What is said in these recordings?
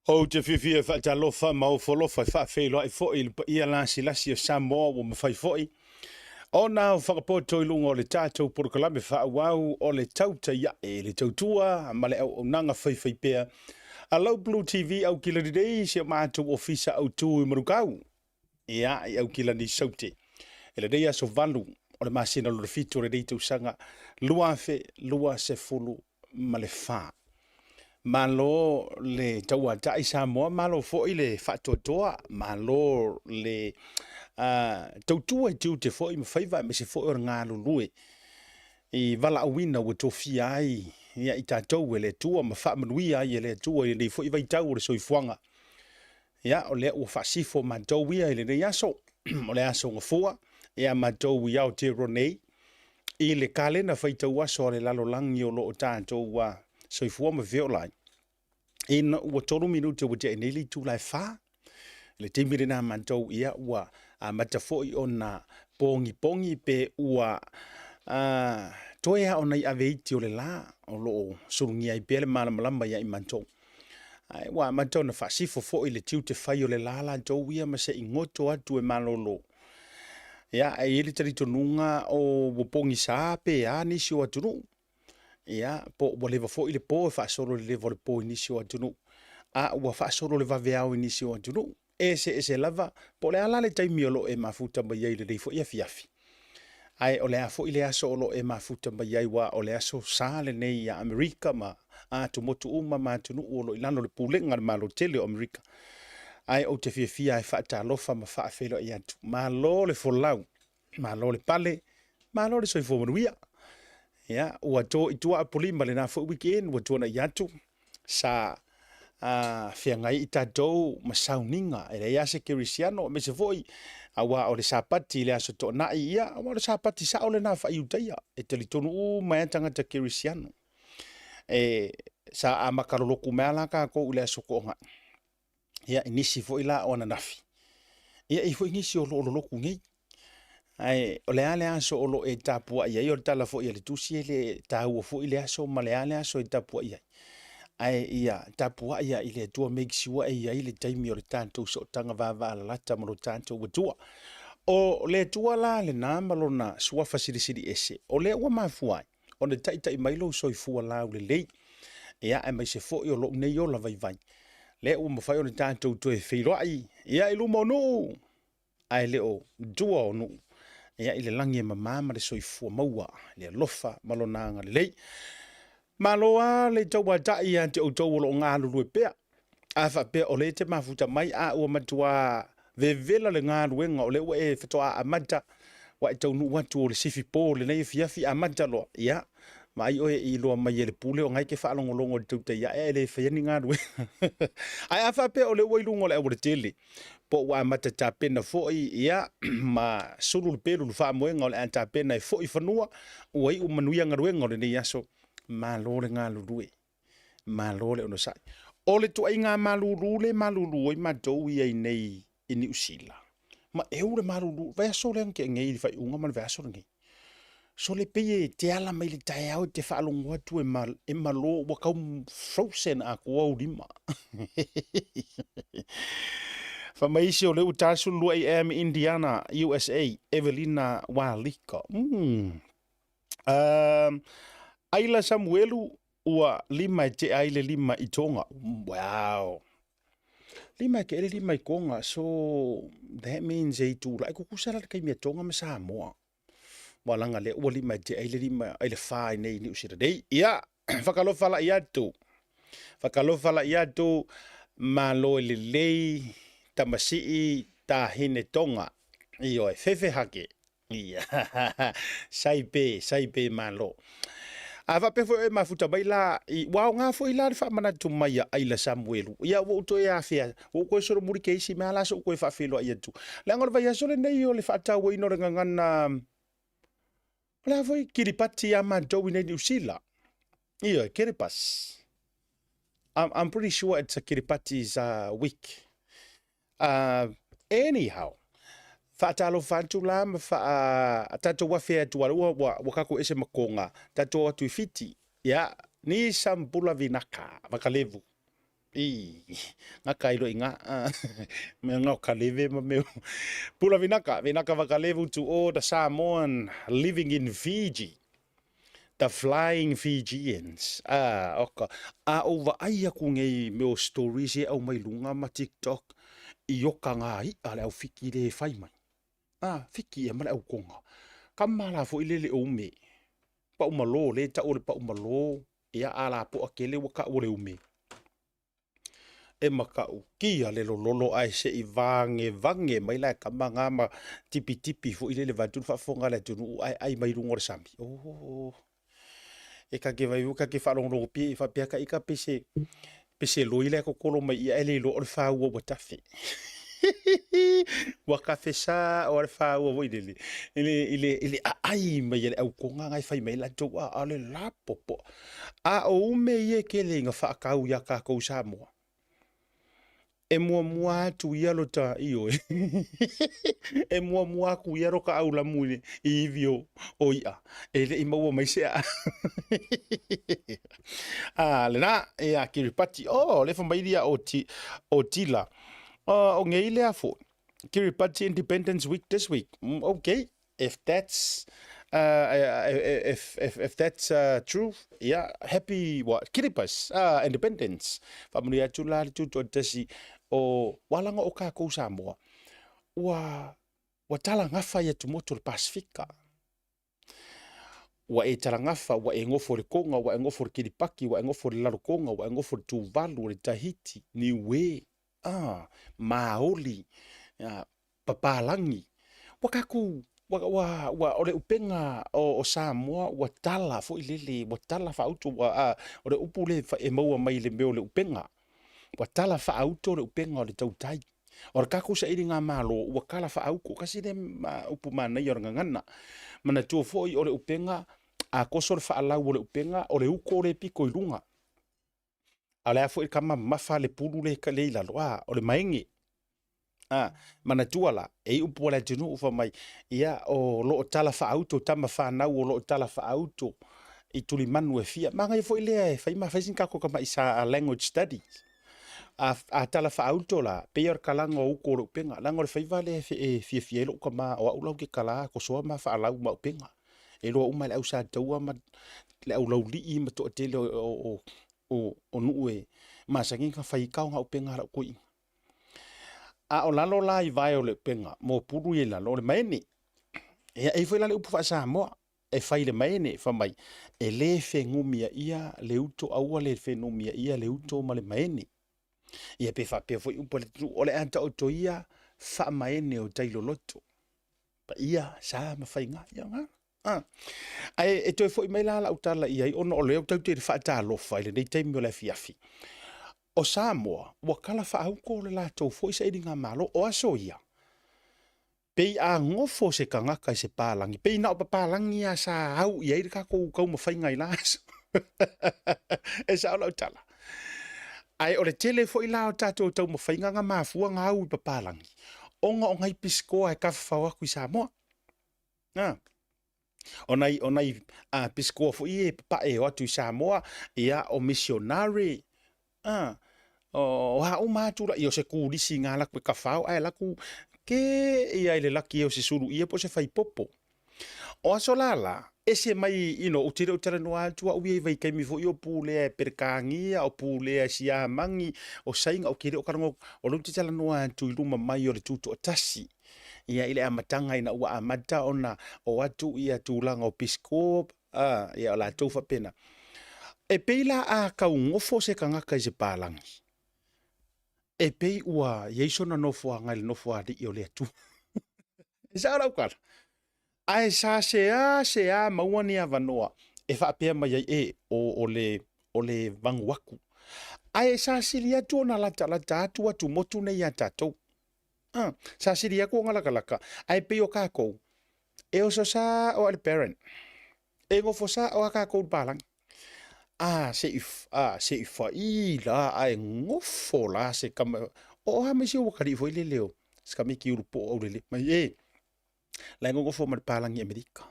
Ou te fiafia e faatalofa ma ofo alofa e faafeiloai foi i le paia lasilasi o Samoa ua mafai foi ona fakapoto i luga o le tatou polokalame faaauau o le Tautai Ae i le tautua ma le auaunaga faifaipea a Lau Blue TV Aukilani nei, si o matou ofisa autu i Manukau, ia, i Aukilani Saute, i lenei aso 8 o le masina lona 7 o lenei tausaga 2024. Malo le tauatai Samoa, malo foi le faatoatoa, malo le tautua i tiute foi ma faiva, aemaise foi o le galulue i valaauina ua tofia ai ia i tatou e le Atua ma faamanuia ai e le Atua i lenei foi vaitau o le soifuaga. Ia, o lea ua faasifo matou ia i lenei aso, o le aso Gafua, ia matou i Aotearoa nei, i le kalena faitau aso a le lalolagi o lo o tatou soifua ma feola ai, ina ua 3 minute ua tea nei le itula e 4. I le taimi lena matou, ia, ua amata foi ona pogipogi pe ua toe lava o nai aveiti o le la o lo o sulugia ai pea le malamalama ia i matou. Ae ua amata ona faasifo foi le tiute fai o le la latou ia ma se i goto atu e malolo. Ia, e i ai le talitonuga o ua pogisa pe a nisi o atunuu. Ia, po ua leva foi le po e faasolo i le leva o le po i nisi o atunuu, a ua faasolo le vaveao i nisi o atunuu. Eseese lava, po o le a la le taimi o lo o e mafuta mai ai i lenei foi afiafi, ae o le a foi le aso o lo o e mafuta mai ai, aua o le aso sa lenei ia Amerika ma atumotu uma ma atunuu o lo o i lalo o le pulega a le Malo tele o Amerika. Ae ou te fiafia e faatalofa ma faafeiloai atu. Malo le folau, malo le pale, malo le soifua manuia. Ia, ua to i tua Apolima lena foi weekend ua tuanai atu, sa feagai i tatou ma sauniga, e leai lava se kerisiano, aemaise foi aua o le Sapati i le aso Toonai, ia, aua o le Sapati sao lena faa-Iutaia, e talitonu uma ai lava tagata kerisiano. E, sa amata lolotu mai lava la tatou i le aso Toonai, ia, i nisi foi la o ananafi, ia, e i ai foi nisi o lo o lolotu nei. Ae o le a le aso o lo o e tapuai ai, o le tala foi a le tusi e le taua foi le aso ma le a le aso e tapuai ai. Ae ia tapuai lava i le Atua, make sure e i ai le taimi o le tatou sootaga vavaalalata ma lo tatou Atua. O le Atua la lena ma lona suafa silisili ese, o lea ua mafua ai ona taitai mai lou soifua laulelei, ia, aemaise foi o lou nei ola vaivai, lea ua mafai ona tatou toe feiloai, ia, i luma o nuu ae le o tua o nuu, ia, i le lagi e mama ma le soifua maua i le alofa ma lona agalelei. Malo lava le tauatai ia te outou o lo o galulue pea. A faapea o lea e te mafuta mai a ua matua vevela le galuega o lea ua e faatoa amata, ua e taunuu atu o le sifi po lenei afiafi amata loa, ia, vaai oe i iloa mai e le pule o na e te faalogologo i le tautai ae ae le faia ni galuega. Ae a faapea o lea ua i luga o le aualatele, po ua amata tapena foi, ia, ma sulu le pelu i le faamoega o le a tapena e foi i fanua, ua iu manuia galuega o lenei aso, malo le galulue, malo le onosai. O le tuaiga malulu le malulu ai matou ia i nei i Niu Sila, ma eu le malulu, vaiaso lea na tea nei i le faaiuga ma le vaiaso lenei. Sole pei e te ala mai le taeao e te faalogo atu e, ma, e malo ua tau frozen atoa ou lima. Fai mai isi o lea ua 42 AM Indiana, USA, Evelina Walika. Aila Samuelu ua lima e tea ai le lima i Tonga. Wow. Lima e tea ai le lima i Tonga. So that means e itulai tutusa la le taimi a Tonga ma Samoa. Ua laga lea ua lima e tea ai le lima ai le fa i nei Niu Sila nei. Ia, whakalofa la i atu. Whakalofa la i atu, malo e lelei, tamasii, tāhine Tonga. Ioe, fefe hake. Ia, sai pe, sai pe malo. A faapea foi oe mafuta mai la, i, ua aoga foi la le faamanatu mai a Aila Samuelu. Ia, ua ou toe afea, ua ou toe solomuli ke isi mea la sa ou toe faafeiloai atu. Leaga o le vaiaso lenei o le faatauaina o le gagana, o le a foi, Kiripati ia matou i nei Niu Sila. Ioe, Kiribati. I'm pretty sure it's a Kiribati's week. Anyhow, faatalofa atu la ma faa tatou afe atu ala ua ua, ua kakou ese ma Konga, tatou atu i Fiti. Ia, ni sambula vinaka, vakalevu. I, ngaka ilo inga, mea ngao kaleve ma meo. Pula vinaka, vinaka vakalevu to all the Samoan living in Fiji. The Flying Fijians. Ah, oka. A o vaai aku ngei meo stories e au mai lunga ma TikTok i oka ngā i'a le au fiki le whai mai. Ah, fiki e ma le au konga. Ka mala fo i lele o ume. Pau malo, le tau o le pau malo, ia a la poa kele ua ka o le ume. E makaʻu kia le lololo ae seʻi vagevaga mai la e kama gā ma tipitipi foi lele vaeatu le faafofoga a le atunuu ae ai mai luga o le sami. Oh, e kake vai kake faalogologo pia i faapea ka ika pese pese loi le kokolo mai ia e le iloa o le faua ua tafe. Ua kafe sa o le faua foi lele i le i le i le aai mai e le aukoga ngai fai mai latou a a le lapopo. A o ume ia e kele ina faakau iā kākou Samoa. E muamua atu ia lo ta ioe. E muamua aku ia lo ka aulamu i, i iwi o, o i'a. E le i maua mai se a. A, lena, e a Kiripati. Oh, le famailia o, ti, o Tila. Oh, o ngei lea fo. Kiribati Independence Week this week. Mm, okay. If that's uh, if, if, if that's uh, true, yeah, happy what? Kiribati uh, independence. Whaamuri atu la le tutu o tasi o walanga o kākou Samoa. Ua, ua tala ngafa ia tumotu le Pasifika. Ua e talagafa, ua e gofo i le Konga, ua e gofo i le Kiripaki, ua e gofo i le Lalokonga, ua e gofo i le Tuvalu, le Tahiti, Niue, ah, Maoli, ah, Papalagi. Ua kākou, ua, ua, ua, o le upega o, o Samoa ua tala foi lele, ua tala faauto, ua, ah, o le upu le e maua mai le mea o le upega. Ua tala faauto le upega o le tautai. O le kākou sailiga Malo ua kala faauko, kasi lea upu manaia o le gagana. Manatua foi o le upega, a koso le faalau o le upega, o le uko le piko i luga. A o le a foi le kama mamafa le pulu le, le i lalo, a, o le maege. A, manatua la, e i upu a le atunuu fa mai, ia, o loo tala faauto, tama whanau o loo tala faauto, i tulimanu e fia. Manaia foi lea e fai ma fai sin kako kama isa a language studies. A, a tala faauto la, pei o le kalaga o uko o le upega. Leaga o le faiva lea e fiafia ai lou tama, o au lau ke kala, kosoa ma faalau ma upega. E iloa uma e le au Sataua ma le au Laulii ma toatele o, o, o, o, o nuu e masani ona fai kao ga upega a lau toeaina. A o lalo la i vae o le upega, mo pulu ia i lalo, o le maene. Ia, e i ai foi la le upu faa-Samoa, e fai le maene, fai mai, e lē fenumia ia le uto, aua le fenumia ia le uto ma le maene. Ia pe faapea foi upu a le atunuu, o le a taoto ia faamaene o tai loloto. Paia, sa ma faiga, ia nga. Ah. Ae e toe foi mai la lau tala i ai, ona o lea ua tatou te faatalofa i lenei taimi o le afiafi. O Samoa, ua kala faauko le latou foi sailiga malo, o aso ia, Pei a gofo se tagata i se palagi, pei na o papalagi a sa au i ai le tatou taumafaiga i la aso. E sao lau tala. Ae o le tele foi la o tatou taumafaiga na mafua na au i papalagi, ona o nai pisikoa e tafafao atu i Samoa. A. O nai, o nai a, pisikoa foi e papae o atu i Samoa, ia, o missionary, a, o a uma atu la, ia o se kulisi ngā laku e kawhao, ae laku ke ia i le laki e o se sulu ia po se whaipopo. O aso la la, ese mai, you know, u tele o talanoa atu au ia i vaitaimi foi o pulea e Peretānia, o pulea e Siamani, o Saina, o kele o kalongo, o lou te talanoa atu i luma mai o le Tutoatasi. Ia i le amataga ina ua amata ona o atu ia tulaga o Peace Corps, a, ia o latou faapena. E pei la a kaugofo se tagata i se palagi, e pei ua i ai sona nofoaga i le nofoalii o le Atua. E sao lau tala? Ae sa sea sea maua ni avanoa e faapea mai ai, e, o, o le, o le vagu aku. Ae sa sili atu ona latalata atu atumotu nei iā tatou. A, sa sili atu ona lakalaka, ae pei o kākou, e oso sa o a le parent, e gofo sa o a kākou le palagi. A, se i, a, se i whai la, a e gofo la se kama, o a mai se ua kali foi le leo, se kama iki ulu po au lele, mai e. La e gogofo ma le palagi Amerika.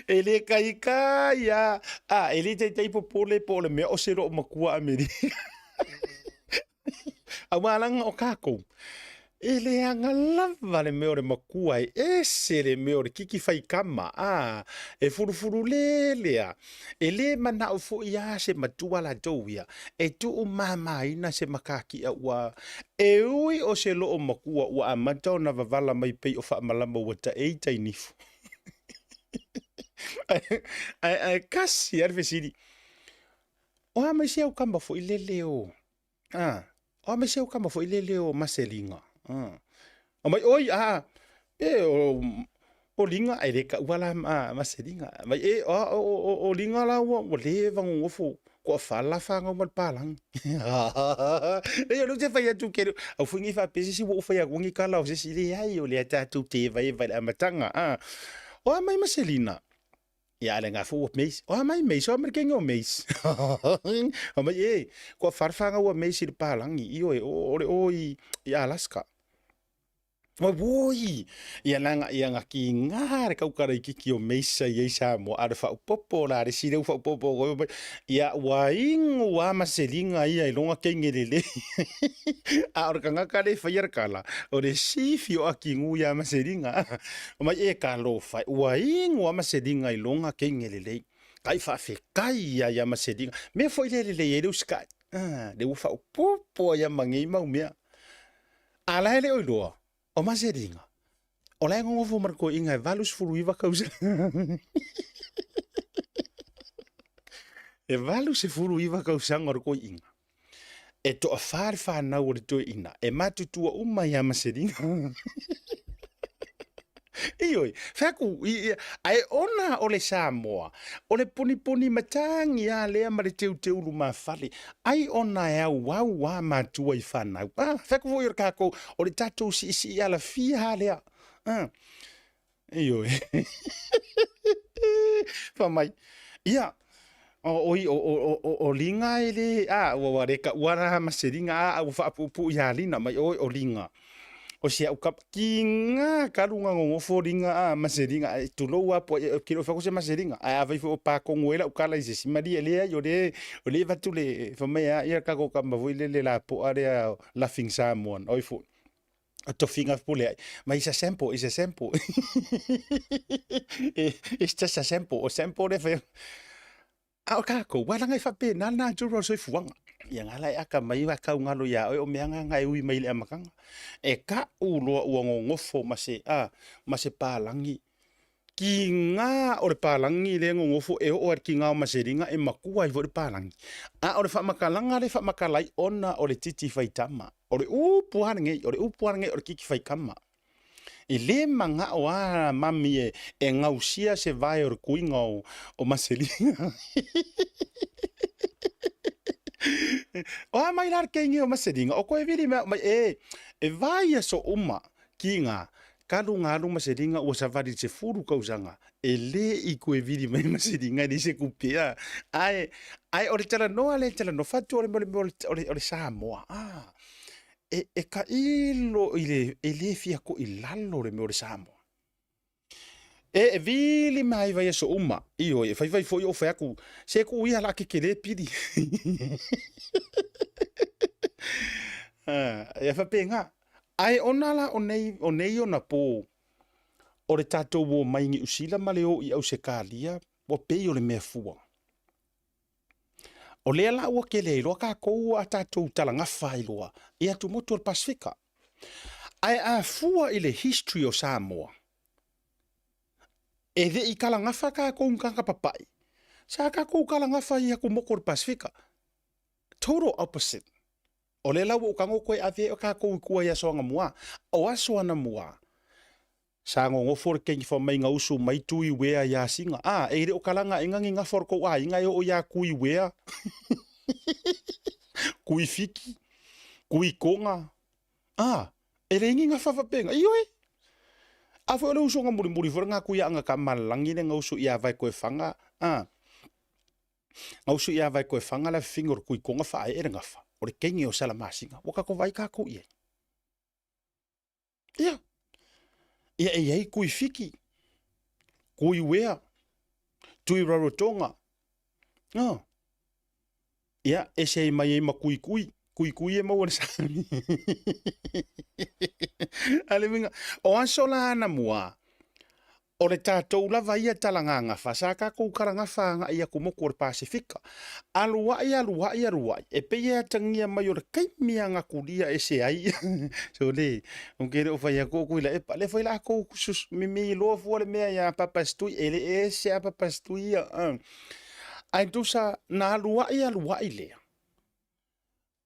E le kaikai a, a e le taitai popole po o le mea o se loo makua Amerika. Aua laga o kākou, e leaga lava le mea o le makua e ese le mea o le kiki faikama, a, e fulufulu lele a. E le manao foi a se matua latou ia e tuumamaina se makakia ua e ui o se loo makua ua amata ona wavala mai pei o faamalama ua taei tai nifu. Ae, ae kasi a le fesili, o a mai se au kama foi lele o, a, o a mai se au kama foi lele o Maseliga, a, o mai oi, a, e o, o liga e le kaua la a, Maseliga, mai e, o, o, o, o liga la ua, ua leva gogofo, toafa la fanau ma le palagi. Leai o lea ou te fai atu ke au foi nei faapea se isi ua ou fai atu ni kala o se isi, leai o lea tatou te evaeva i le amataga, a. O a mai Maselina? Ia a le nga foi ua Meis. O a mai Meis, o a mai le kenge o Meis. O mai e, toafa le fanau a Meis i le palagi, ioe, o le o i, i Alaska. Oi, oi! Ia laga ia ga kiga le kaukalaikiki o Meisa i ai Samoa, a o le faaopoopo la le isi lea ua faaopoopo atu ai mai, ia ua igu lava maseliga ia i loga keige lelei. A o le tagata lea e faia le tala, o le sifi o atigu ia maseliga. Mai e talofa e, ua igu lava maseliga i loga keige lelei. Kai faafetai ia ia maseliga. Mea foi lea e lelei ai le usikai. Lea ua faaopoopo ai lava ma nei mau mea. A la e le o iloa, o Maseliga, o la e gogofo ma le toeaina e 89 tausaga. E 89 tausaga o le toeaina. E toafa le fanau o le toeaina, e matutua uma ia Maseliga. Ioe, fai atu, ae ona o le Samoa, o le poniponi matagi lava lea ma le teuteu lumafale, ai ona e auau lava matua i fanau. Ah, fai atu foi o le tatou, o le tatou siisii alafia lava lea. Ah, ioe. Fai mai, ia, oi, o liga e le, a, ua le taua la ma se liga, a, ua faapuupuu ia Lina mai, oi, o liga. O si au kapa, kiga kalu nga gogofo liga, a, ma se liga, e tulou a po, e kilo fako se ma se liga, ae afai foi o pakogo ai lau kala i se isi malie, leai, o le, o le avatu le, fai mai a, ia kako kama foi lele lapoa lea, Laughing Samoan, oi foi. O tofiga pule ai. Ma it's a sample, it's a sample. It's just a sample. O sample le fai. A o kākou, wala ngai whapena nā tūru o soifuanga. Ia ngā lai aka mai wa kau ngalo ia oe o mea ngā ngai ui mai le amakanga. E ka uloa ua ngongofo ma se, a, ma se pālangi. Ki ngā o le pālangi le ngongofo e oo ai ki ngā o maseringa e makua ai foi le pālangi. A o le whamakalanga le whamakalai ona o le titi whaitama. O le upu lava lenei, o le upu lava lenei o le kiki faikama. E le manao lava mami e, e gausia se vae o le kuiga o, o Maselina. O a mai la le keige o Maselina, o koe vili mea mai e, e vai aso uma ki nga kalu nga alu Maselina ua savali i le 10 kausaga, e le i koe vili mai Maselina e leai se kupe a. Ae, ae o le talanoa lea e talanoa fatu o le mea o le, o le, o le Samoa, a, e, e tailo i le, e le fia toilalo le mea o le Samoa. E, e vili mai vai aso uma, ioe, e faifai foi ou fai atu, se tuu ia la kekelē pili. Ia faapena. Ae ona la o nei, o nei ona pō, o le tatou o mai Niu Sila ma le o i Ausetalia, ua pei o le mea fua. O lea la ua kele ai loa tatou a tatou talagafa ai loa i atumotu o le Pasefika. Ae a fua i le history o Samoa, e le i talagafa tatou i tagata papaʻi. Sa tatou talagafa i atumotu o le Pasefika. Total opposite. O lea la ua ou tago toe ave ai tatou i tua i aso anamua. O aso anamua, Sa nonofo le keiki fai mai gausu mai Tui Uea iā Sina. A, e le o kalaga aʻega ni gafa o le kou aiga e oo iā Kui Uea, Kui Fiki, Kui Konga. A, e leai ni gafa faapena. Ioe! A foi o le usoga mulimuli foi lena kui aʻga ka malagi le gausu iā Vaekoefaga, a, gausu iā Vaekoefaga le afifina o le Kui Konga faaee le gafa, o le keiki o Salamasina. Ua tatou vaai tatou i ai. Ia. Ia e i ai kui Fiki, kui Uea, tui Rarotonga. Oh. Ia, ese ai mai ai ma kui kui, kui kui e maua le sami. A le uiga, o aso la ana mua, o le tatou lava ia talagagafa, sa tatou talagafa agai atu motu o le Pasefika. Alu ai, alu ai, alu ai, e pei e atagia mai o le taimi lava na tulia ese ai. Sole, ou te le o fai atu o Tuilaepa, lea foi la tou mimi loa fua le mea ia Papastui, e le ese a Papastui ia. Ae tusa na alu ai alu ai lea,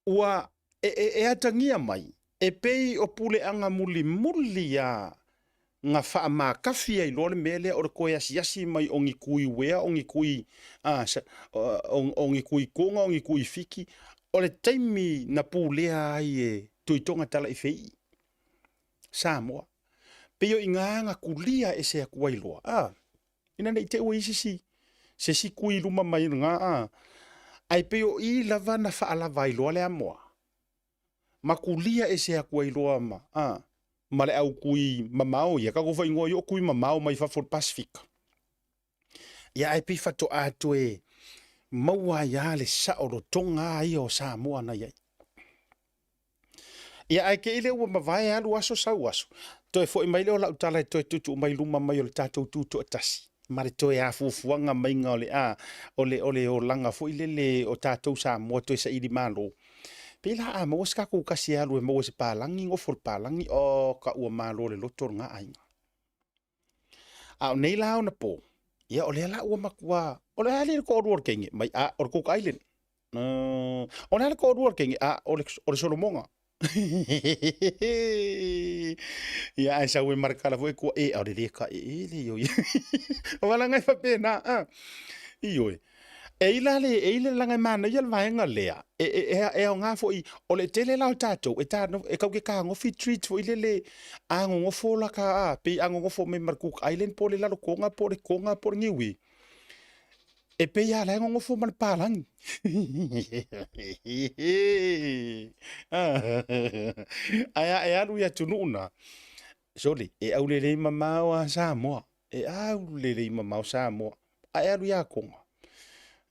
ua e, e, e atagia mai, e pei o puleaga mulimuli a na faamatafi ai loa le mea lea o le toe asiasi mai o ni tui uea, o ni tui, a, o, o ni tui Toga, o ni tui Fiti, o le taimi na pulea ai e Tuitoga Talaifeii, Samoa. Pei o i ina na tulia ese atu ai loa, a, ina ne i te i ua i ai se isi tui i luma mai lena, a, ae pei o i lava na faalava ai loa le amoa, ma tulia ese atu ai loa ma, a, ma le au tui mamao ia, tatou faaigoa ai o tui mamao mai fafo o le Pasefika. Ia ae pei faatoa toe maua ai lava le saolotoga lava ia o Samoa na i ai. Ia ae te i lea ua mavae alu aso sau aso, toe foi mai lea o lau tala e toe tuutuu mai luma mai o le tatou Tutoatasi ma le toe afuafuaga maiga o le a o le o le olaga foi lele o tatou Samoa toe saili malo. Pei la a maua se tatou tasi e alu e maua se palagi, nofo le palagi, o ka ua malo le loto lena aiga. A o nei la ona po, ia o lea la ua matua, o le a le toalua o le teine mai, a o le Cook Island. O le a le toalua o le teine, a o le, o le Solomoga. Ia ae sau e marakala foi tua, e, a o le le ka e e le io ia. O wala ngai whapena, a. Ioe. E i la le, e i le langa e manaia le vaega lea, e, e, e, e aoga foi, o le tele la o tatou, e, ta, e kau ke kagofi treat foi lele, a gogofo la ka, a, pei a gogofo mai ma le Cook Island po o le Lalotoga po o le Toga po o le Niue. E pei lava la e gogofo ma le palagi. Ae a e alu i atunuu na, sole, e aulelei mamao a Samoa. E aulelei mamao Samoa. A e alu ia Toga,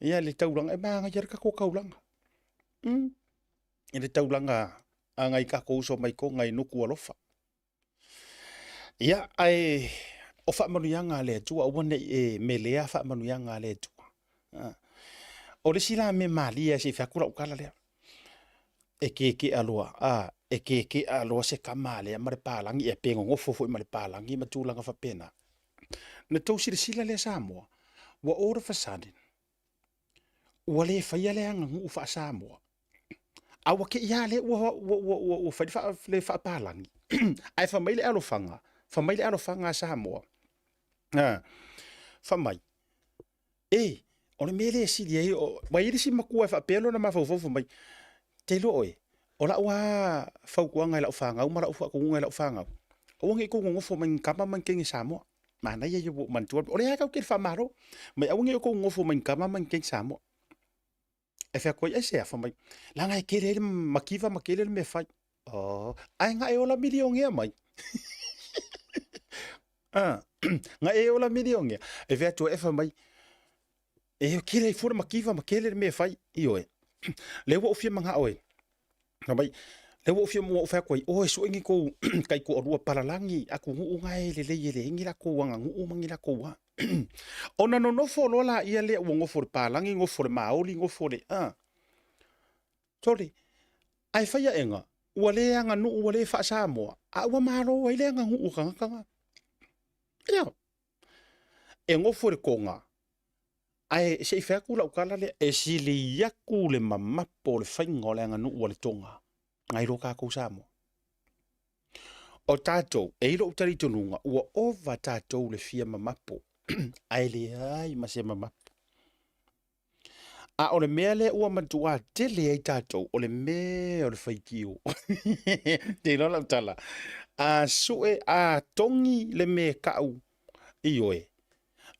ia le taulaga, e manaia le tatou taulaga. I le taulaga a nai tatou uso mai Toga i Nukualofa. Ia, ae o faamanuiaga a le Atua, aua ne i e melea faamanuiaga a le Atua. O le isi la mea malie se i fai atu lau tala lea, e kekea loa, a, e kekea loa se tama a lea ma le palagi, ia pe nonofo foi ma le palagi ma tulaga faapena. Na tou silasila lea Samoa, ua all of a sudden, ua le faia le aganuu faa-Samoa. A ua te i lava lea ua, ua, ua, ua, ua fai le, faa, le faapalagi. Ae fai mai le alofaga, fai mai le alofaga a Samoa. A, fai mai, e, o le mea lea e sili ai, ua i ai le isi matua e faapea lona mafaufau fai mai, te iloa oe, o lau lava fautuaga i lau fanau ma lau faatonuga i lau fanau, aua ne i tou nonofo mai ni tama ma ni teine Samoa. Manaia ia ua ou manatua, o lea lava tatou te faamalo, mai aua ne i outou nonofo mai ni tama ma ni teine Samoa. E fai atu ai, aisea? Fai mai, leaga e tele ai le mativa ma tele le mea e fai. Oh, ae na e ola milionea mai. Ah, na e ola milionea. E fai atu ai, e fai mai, e tele ai fua le mativa ma tele le mea e fai. Ioe. Lea ua ou fia manao e, fai mai, lea ua ou fia, ua ou fai atu ai, oh, e sue ni kou taitoalua palalagi atunuu na e lelei e leai ni latou aganuu ma ni latou a. Ona nonofo loa laia lea ua nofo i le palagi, nofo i le maoli, nofo i le a. Sole, ae fai aega, ua le aganuu, ua le faa-Samoa, a ua malo ai le aganuu a tagata na. Ia, e nofo i le Toga, ae se i fai atu lau tala lea, e sili atu le mamapo o le faiga o le aganuu a le Toga, nai lo tatou Samoa. O tatou, e i lou talitonuga, ua ova tatou le fia mamapo, ae leai ma se mamapo. A o le mea lea ua matuā tele ai tatou, o le mea o le faitio. Te iloa lau tala. A sue, a togi le mea kau, ioe,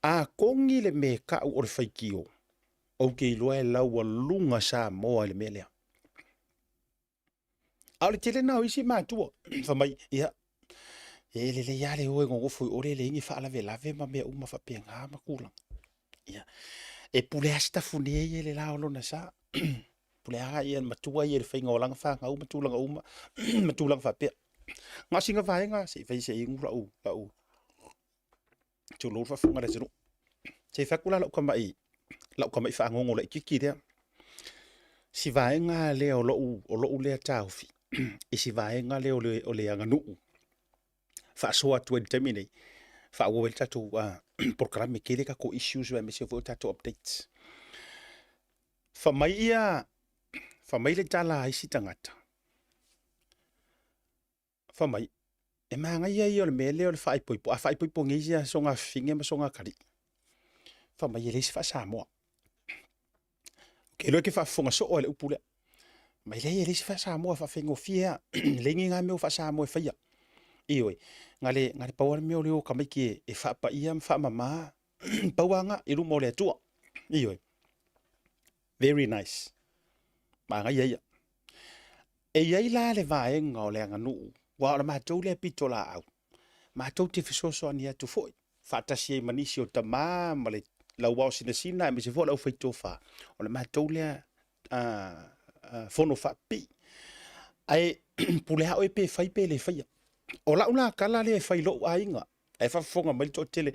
a togi le mea kau o le faitio, ou te iloa e laualuga Samoa i le mea lea. A o le tele lena o isi matua, fai mai, ia, E lelei lava le o e nonofo i o le leai ni faalavelave ma mea uma faapena ma tulaga. Ia, e pule lava Sitafune ia i le la o lona sa. Pule lava le matua ia i le faiga o lana fanau ma tulaga uma ma tulaga faapea. Na o sina vaega se i fai se i inu lau tulou le faafofoga a le atunuu. Se i fai atu la lau tamai faanono laitiiti lea, si vaega lea o lou lea taofi i si vaega lea o le aganuu faasoa atu ai i le taimi lenei, faaauau ai le tatou polokalame. E tele tatou issues aemaise foi o tatou updates. Fai mai le tala a isi tagata, fai mai, e manaia ia o le mea lea o le faaipoipo, a faaipoipo nei soona fafine ma soona atalii, fai mai e leai se faa-Samoa. Ou te iloa e te faafofoga soo lava i le upu lea. Fai mai, e leai e leai se faa-Samoa e faafaigofie lava, e leai ni na mea o faa-Samoa e faia. Ioe, na o le pau lava le mea o le o o tamaiti e faapaia ma faamama, pau lava lena i luma o le Atua. Ioe, very nice, manaia ia. E i ai la le vaega o le aganuu, aua o le matou lea pitolaau, matou te fesoasoani atu foi faatasi ai ma nisi o tama ma le lauao sinasina aemaise foi o le aufaitofa, o le matou lea fono faapipii. Ae pule lava oe pe fai pe le faia. O lau la tala lea e fai i lou aiga, ae faafofoga mai le toatele,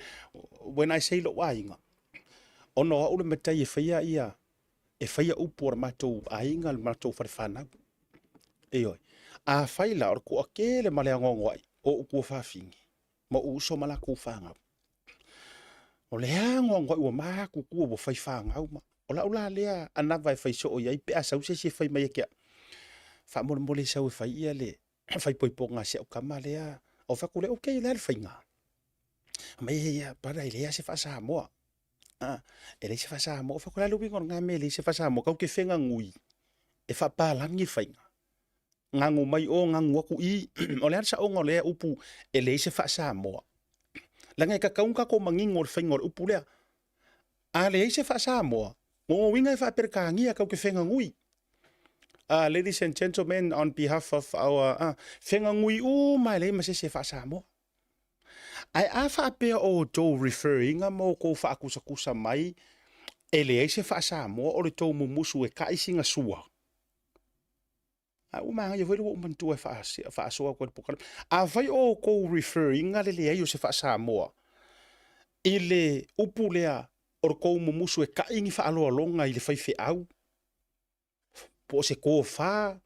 when I say lou aiga, ona o au le matai e faia ia e faia upu a le matou aiga, le matou fale fanau. Ioe. Afai la o le toatele ma le anoanoai o ou tuafafine ma ou uso ma latou fanau, o le anoanoai ua matutua ua fai fanau ma... O lau la lea anava e fai soo i ai pe a sau se isi e fai mai ia te au, faamolemole sau e fai ia le faaipoipoga a si au tama lea. Ou fai atu lea, okay o le a le faiga? Fai mai, ia brother e leai lava se faa-Samoa. E leai se faa-Samoa. Ou fai atu, o le a le uiga o lena mea e leai se faa-Samoa? Tatou te feganui e faapalagi le faiga. Ganu mai o ganu atu i. O le a le saoga o lea upu e leai se faa-Samoa? Leaga e tatau ona tatou manino i le faiga o le upu lea. A leai se faa-Samoa, lona uiga e faa-Peretania tatou te feganui. Ladies and gentlemen, on behalf of our... feganui uma e leai ma se isi e faa-Samoa. Ae a faapea o outou refer ina ma outou faatusatusa mai e leai se faa-Samoa o le tou mumusu e tai sina sua, a ua manaia foi le ua ou manatua e faasoa atu ai i le polokalame. Afai o outou refer ina le leai o se faa-Samoa i le upu lea o le tou mumusu e tai ni faaaloaloga i le faifeau, po o se tofa,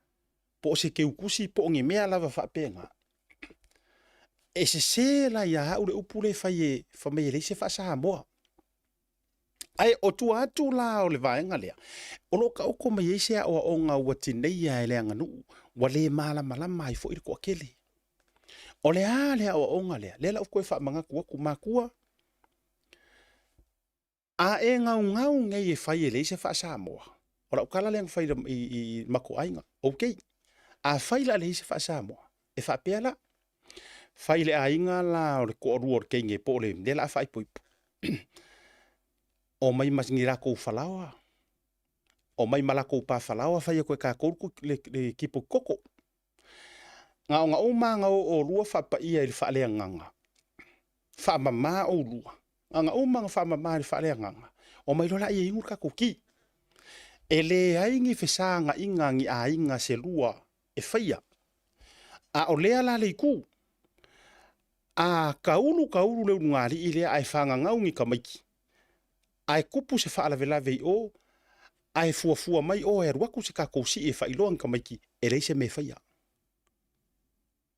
po o se teutusi, po o ni mea lava faapena. E sese la ia au le upu lea e fai e fai mai e leai se faa-Samoa. Ae o tua atu la o le vaega lea, o lo o taoto mai ai se aoaoga ua tineia e le aganuu, ua le malamalama ai foi le toatele. O le a le aoaoga lea? Lea la ua toe faamanatu atu, matua, A e gaugau nei e fai e leai se faa-Samoa, o lau tala lea na fai i matou aiga, okay, afai la e leai se faa-Samoa, e faapea la, fai i le aiga la o le toalua o le teine po o le mea o le a faaipoipo, omai ma ni latou falaoa, omai ma latou pa falaoa fai atu e tatou le tipoti koko. Na ona uma lava ona o oulua faapaia i le faaleagaga, faamama oulua, na ona uma ona faamama i le faaleagaga, omai loa lea e inu le tatou ti. E leai ni fesagaina a ni aiga se lua e faia. A o lea la le itu, a taulu taulu le ulugalii lea ae fagagau ni tamaiti, ae tupu se faalavelave i o, ae fuafua mai o e alu atu se tatou sii e faailoa ni tamaiti, e leai se mea e faia.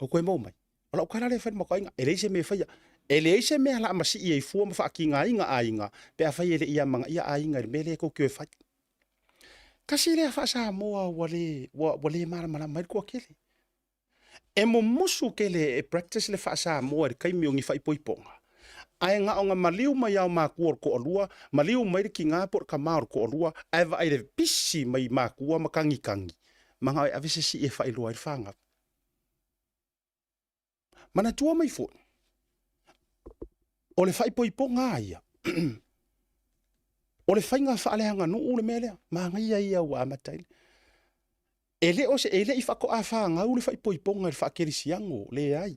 Ua toe maua mai. O lau tala lea e fai i le matou aiga, e leai se mea e faia. E leai se mea o le a masii ai fua ma faatigaina aiga pe afai e le i amanaia aiga i le mea lea tou te o e fai. Tasi lea faa-Samoa ua le, ua le malamalama ai le toatele. E mumusu tele e practice le faa-Samoa i le taimi o ni faaipoipoga, ae na ona maliu mai lava o matua o le toalua, maliu mai le tina po o le tama o le toalua, ae vaai i le pisi mai matua ma tagitagi, manao e ave se sii e faailoa ai le fanau. Manatua mai foi, o le faaipoipoga lava ia, o le faiga faaleaganuu le mea lea, manaia ia ua amata ai. E le o se, e le i faatoa fanau le faaipoipoga i le faakerisiano, leai.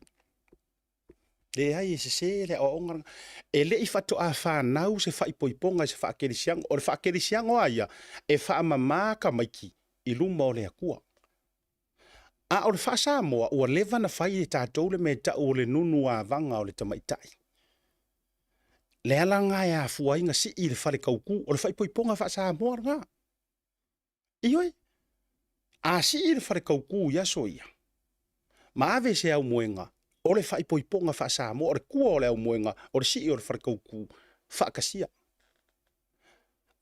Leai, e sese le aoaoga lena. E le i faatoa fanau se faaipoipoga i se faakerisiano. O le faakerisiano a ia, e faamama tamaiti i luma o le Atua. A o le faa-Samoa, ua leva ona fai e tatou le mea e tau o le nunuavaga o le tamaitai. Le ala lena e afua ai ona sii le faletautu, o le faaipoipoga faa-Samoa lena. Ioe, a sii le faletautu i aso ia, ma ave se aumoega, o le faaipoipoga faa-Samoa, o le tua o le aumoega, o le sii o le faletautu, faatasia.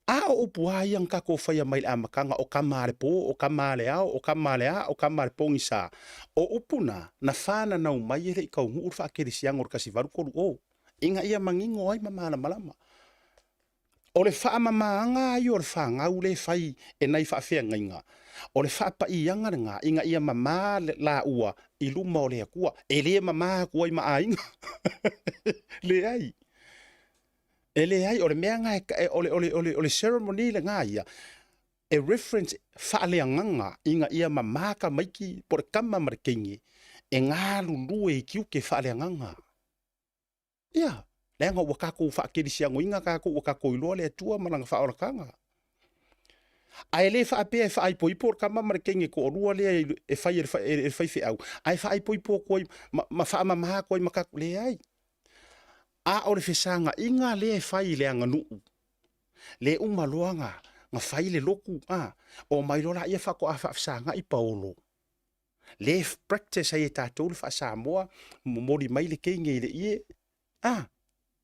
A o upu a ia na tatou faia mai le amataga, o tama a le po, o tama a le ao, o tama a le a, o tama a le pogisa, o upu na, na fananau mai e le i taunuu le faakerisiano i le 1830, ina ia manino ai ma malamalama. O le faamamaaga ia o le fanau lea e fai e nai faafeagaiga, o le faapaiaga lena ina ia mama laua i luma o le Atua. E le mama atu ai ma aiga. Leai. E leai, o le mea lena, o le ceremony lena ia, e reference faaleagaga ina ia mama tamaiti po o le tama ma le teine e galulue i tiute faaleagaga. Ia, leaga ua tatou faakelisianoina tatou, ua tatou iloa le Atua ma lana faaolataga. Ae le faapea e faaipoipo le tama ma le teine toalua lea e fai e le faifeau, ae faaipoipo atu ai ma faamama atu ai ma tatou. Leai. A o le fesagaiga lea e fai i le aganuu, le uma loa na fai le lotu, a, omai loa laia faatoa faafesagai paolo, le practice ai e tatou le faa-Samoa, momoli mai le teine i le ie, a,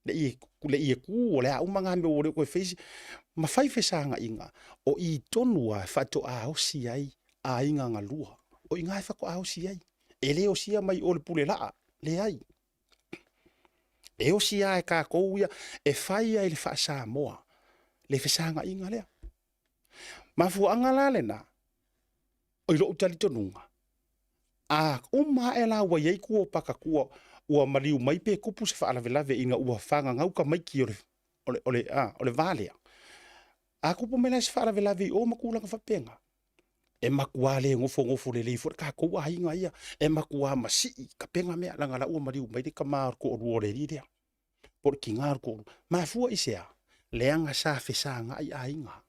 le ie, le ie ku, o le a uma na mea ua le toe fai isi, ma fai fesagaiga, o i tonu lava e faatoa osi ai aiga na lua. O i ina e faatoa osi ai. E le osia mai o le pule laa, leai. E osi lava e tatou ia, e fai ai le faa-Samoa le fesagaiga lea. Mafuaaga la lena, i lou talitonuga, a uma ae la ua i ai tua o patatua ua maliu mai pe tupu se faalavelave ina ua fagagau tamaiti o le, o le, o le, a, o le va lea, a tupu mai la se faalavelave i o ma tulaga faapena, e matua le nofonofo lelei foi le tatou aiga ia, e matua masii tapena mea, leaga la ua maliu mai le tama o le toalua o le alii lea, po o le tina o le toalua. Mafua i se a? Leaga sa fesagai aiga.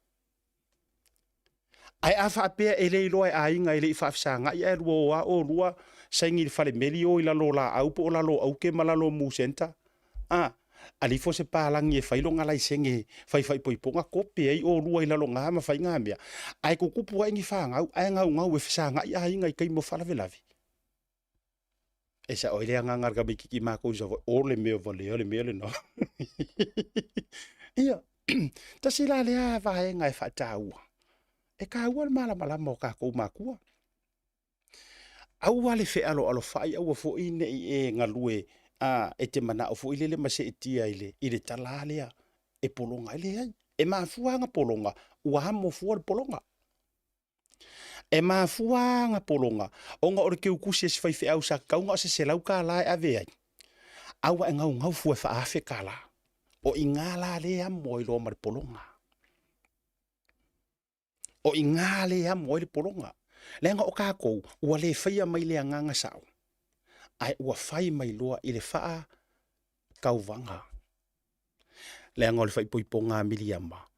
Ae a faapea e le iloa e aiga e le i faafesagai ae lua o a oulua saini i le falemeli o i lalo o laau po o lalo o aute ma lalo o mu centre, a, alifo se palagi e fai lona laisene fai faaipoipoga kope ai oulua i lalo na ma fai na mea, ae tutupu ai ni fanau ae gaugau e fesagai aiga i taimi o faalavelave. E sao ai le agaga o le tamaititi matou i Savaii, o le mea valea le mea lena. Ia, tasi la lea vaega e faataua, e taua le malamalama o tatou matua. Aua le fealoalofai, aua foi ne i e galue a, e te manao foi lele ma seetia i le, i le tala lea e pologa ai. Leai, e mafua ona pologa, ua amo fua le pologa. E mafua ona pologa ona o le keukusi a si faifeau sa tatau na o se $100 e ave ai, a ua e gaugau fua e faaafe tala. O i ina la lea e amo ai loa ma le pologa. O i ina lea e amo ai le pologa. Leaga o tatou, ua le faia mai le agaga sao, ae ua fai mai loa i le faatauvaga. Leaga o le faaipoipoga a Miliama,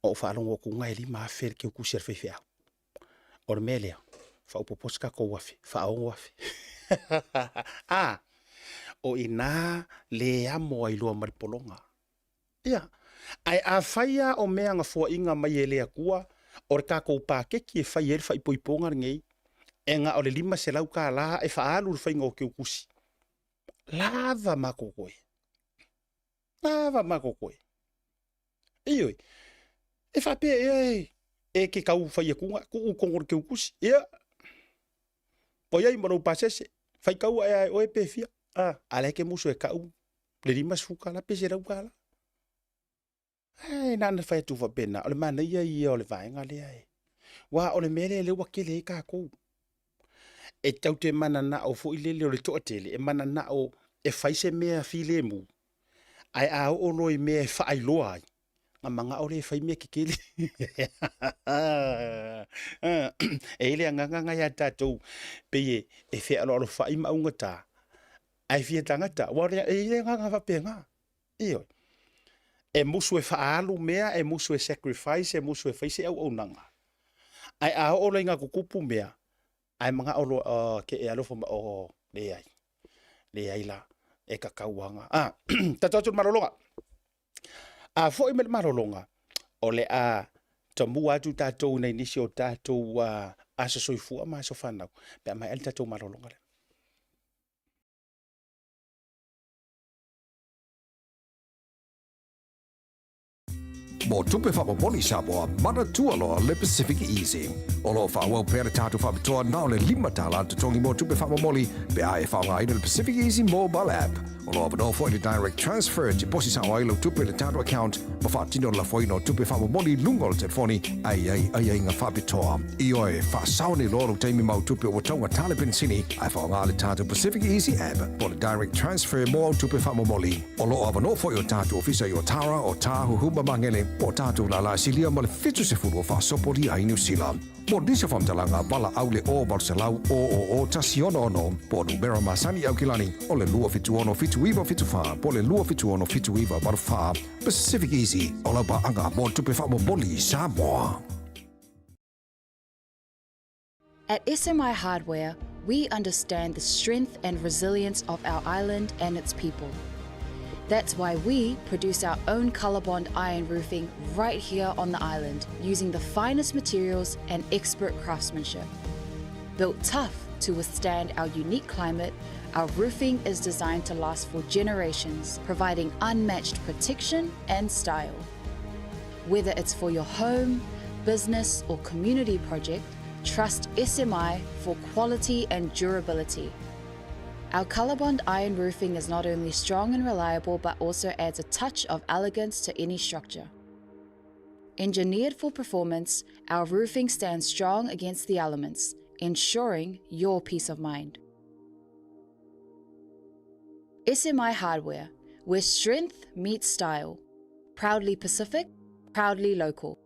o ou faalogo atu e 5,000 le keukusi a le faifeau. O le mea lea, faaopoopo se tatou 1,000, 6,000. A, o i ina le amo ai loa ma le pologa. Ia, ae afai lava o mea na foaiina mai e le Atua, o le tatou paketi e fai ai le faaipoipoga lenei, e na o le $500 e faaalu i le faiga o keukusi, lava matou toe. Lava matou toe. Ioe, e faapea ea e, e te tau fai atuga, tuu i totonu o le keukusi. Ia, ua i ai ma lou pasese, faitau ae a e oe pe fia. A, a la e te musu e tau le $50 pe $100. Ae na ona fai atu faapena, o le manaia ia o le vaega lea e. Aua o le mea lea lea ua tele ai tatou. E tatou te mananao foi lele o le toatele e mananao e fai se mea filemu, ae a oo loa i mea e faailoa ai, ona manao lea e fai mea tetele. E i ai le agaga lena ia tatou, pei e fealoalofai ma augata. Ae fia tagata, aua e i ai le agaga faapena. Ioe. E musu e faaalu mea, e musu e sacrifice, e musu e fai se auaunaga. Ae a oo loa ina tutupu mea, ae manao loa, oh, ke e alofa mai, oh, leai. Leai la, e tatau lava ona. Ah, tatou atu i le malologa. A foi mai le malologa, o le a tamua atu tatou i nai nisi o tatou uh, aso soifua ma aso fanau, pe a maea le tatou malologa lea. Mo tupe faamomoli Samoa, manatua loa le Pacific Easy. O lo o faaauau pea le tatou faapitoa na o le $5 le totogi mo tupe faamomoli pe a e faaaogaina le Pacific Easy mobile app. O lo o avanoa foi le direct transfer e tiposi sao ai lau tupe i le tatou account ma faatino le lafoina o tupe faamomoli i luga o le telefoni ae i ai aiaiga faapitoa. Ioe, faasao nei loa lou taimi ma au tupe ua taugata le penisini ae faaaoga le tatou Pacific Easy app po o le direct transfer mo au tupe faamomoli. O lo o avanoa foi o tatou ofisa i Otara, Otāhuhu ma Magele, po o tatou lālā silia ma le 70 o faasopolia ai Niu Sila. Mo nisi o faamatalaga, valaau le 0 800 000 166 po o numera masani i Aukilani o le 276 7974 po o le 276 7984. Pacific Easy, o lau paaga mo tupe faamomoli i Samoa. At SMI Hardware, we understand the strength and resilience of our island and its people. That's why we produce our own Colorbond iron roofing right here on the island using the finest materials and expert craftsmanship. Built tough to withstand our unique climate, our roofing is designed to last for generations, providing unmatched protection and style. Whether it's for your home, business, or community project, trust SMI for quality and durability. Our Colorbond iron roofing is not only strong and reliable, but also adds a touch of elegance to any structure. Engineered for performance, our roofing stands strong against the elements, ensuring your peace of mind. SMI Hardware, where strength meets style. Proudly Pacific, proudly local.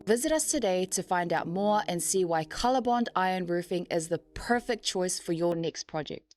Visit us today to find out more and see why Colorbond Iron Roofing is the perfect choice for your next project.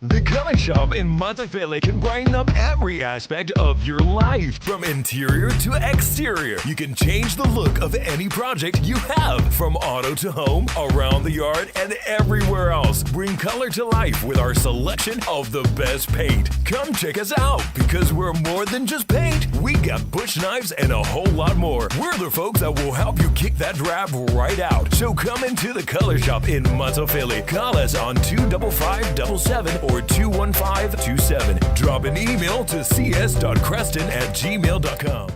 The Color Shop in Matafele can brighten up every aspect of your life, from interior to exterior. You can change the look of any project you have, from auto to home, around the yard, and everywhere else. Bring color to life with our selection of the best paint. Come check us out because we're more than just paint. We got bush knives and a whole lot more. We're the folks that will help you kick that drab right out. So come into the Color Shop in Matafele. Call us on 25577 or 21527. Drop an email to cs.creston at gmail.com.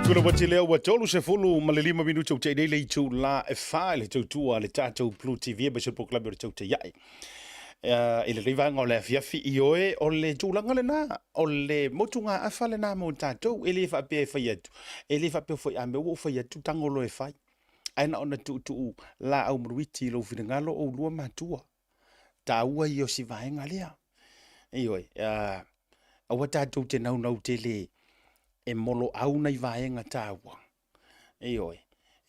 Tula ua tele ua 35 minuti o te nei le itu la e wha le tautua le tātou Blue TV e mai se polokalame o le tau te iai. I lenei vaega o le afiafi, ioe, o le tulaga lena, o le motugaafa lena mo tatou, e le faapea e fai atu, e le faapea foi a mea ua ou fai atu tago loa e fai. Ae na ona tuutuu laau maluiti i lou finagalo oulua matua. Taua ia o si vaega lea. Ioe, aua tatou te naunau tele e moloau nai vaega taua. Ioe.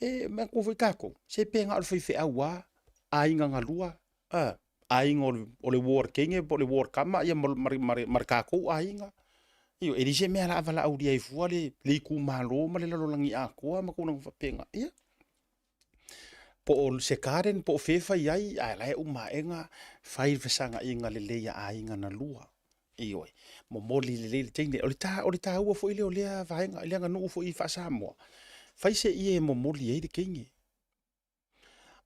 E manatua foi tatou, se pe na o le faifeau lava, aiga na lua, a, aiga o le uo a le teine po o le uo a le tama ia ma le tatou aiga. Ioe, e leai se mea o le a valaaulia ai fua le itumalo ma le lalolagi atoa ma tulaga faapena. Ia, po o se garden po o fea e fai ai, ae la e uma aena fai le fesagaiga lelei a aiga na lua. Ioe, momoli lelei le teine. O le taua foi lea o lea vaega i le aganuu foi faa-Samoa. Fai se ie e momoli ai le teine.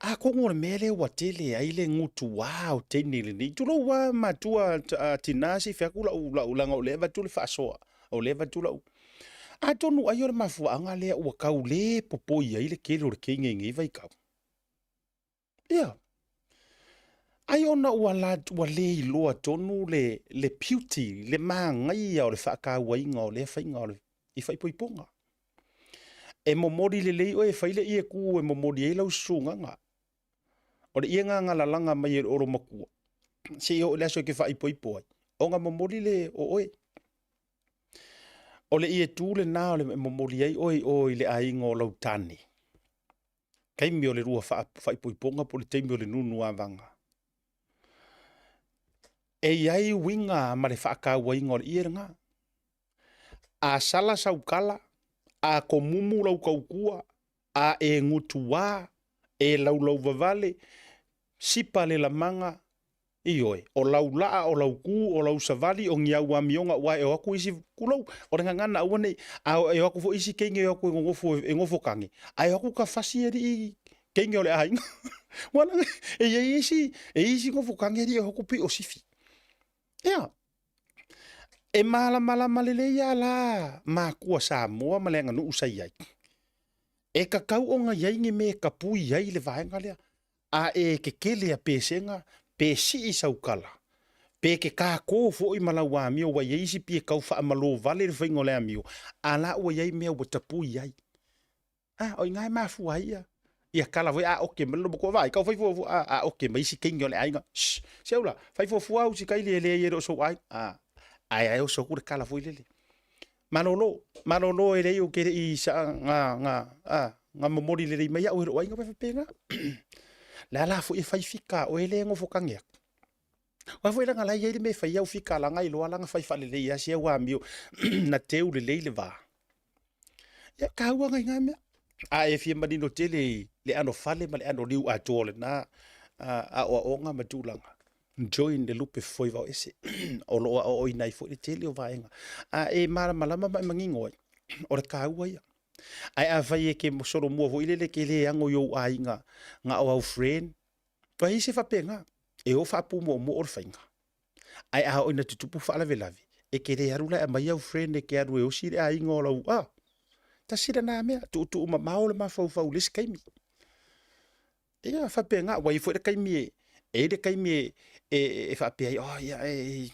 Atonu o le mea lea ua tele ai le gutuā o teine i lenei, tulou lava matua tina se i fai atu lau, lau, leaga o lea e avatu le faasoa, o lea e avatu lau. Atonu ai o le mafuaaga lea ua tau le popoi ai le tele o le teine i nei vaitau. Ia. Ai ona ua la, ua le iloa tonu le, le beauty, le manaia o le faatauaina o lea faiga o le i faaipoipoga. E momoli lelei oe e fai le ie kū e momoli ai lau susugaga. O le ie na lalaga mai e le olomatua, seia oo i le aso e te faaipoipo ai, ona momoli lea o oe. O le ie tū lena o le momoli ai oe i o i le aiga o lau tane, taimi o le lua faaipoipoga po o le taimi o le nunuavaga. E i ai uiga ma le faatauaina o le ie lena. A sala sau tala, a tomumu lau tautua, a e gutuā, e laulauvavale, sipa le lamaga, ioe, o lau laa, o lau kū, o lau savali, o ni au amioga aua e o atu isi, tulou, o le gagana aua ne i, a e o atu foi isi teine e o atu e nonofo e nofo tane, ae o atu ta fasi alii teine o le aiga. Ua e i ai isi, e i ai isi nofo tane alii e o atu pei o sifi. Ia, e malamalama lelei lava la matua Samoa ma le aganuu sa i ai, e tatau ona i ai ni mea e tapui ai le vaega lea. A e kekele a pesega, pe sii sau tala, pe te kākō foi ma lau amio ua i ai isi pei e tau faamalo vale le faiga o le amio, a la ua i ai mea ua tapui ai. Ah, o i ina e mafua ai ia ia tala foi a oke mai le matua vaai kau fai fuafua a, a oke mai isi teine o le aiga. Shh, se ula, fai fuafua au si kaili e leai e le o sou aiga. Ah, ae ae oso atu le tala foi lele. Malolo, malolo e leai ou te le i sa nga nga a nga momoli lelei mai au e lou aiga faapena. Le a la foi e fai fika a oe le nofo tane atu. Aua foi leaga la e i ai le mea e fai au fika laga iloa lana fai faalelei lava si au amio na teu lelei le va. Ia, taua nai na mea. A e fia manino tele i le ʻano fale ma le ʻano liu atoa o lena aoaoga ma tulaga, join le lupe fofoe vao ese. O lo o aoaoina ai foi le tele o vaega. A e malamalama ma e manino ai, o le taua ia. Ae afai e te solomua foi lele e te le ano i ou aiga na o au friend, Ua i ai se faapena, e o faapumoomoo le faiga. Ae a oo ina tutupu faalavelave, e te le alu la e aumai au friend e te alu e osi le aiga o lau, ah, tasi lena mea, tuutuu mamao le mafaufau i le isi taimi. Ia, faapena, ua i ai foi le taimi e, e i ai le taimi e, e, e faapea ai, oh ia, e,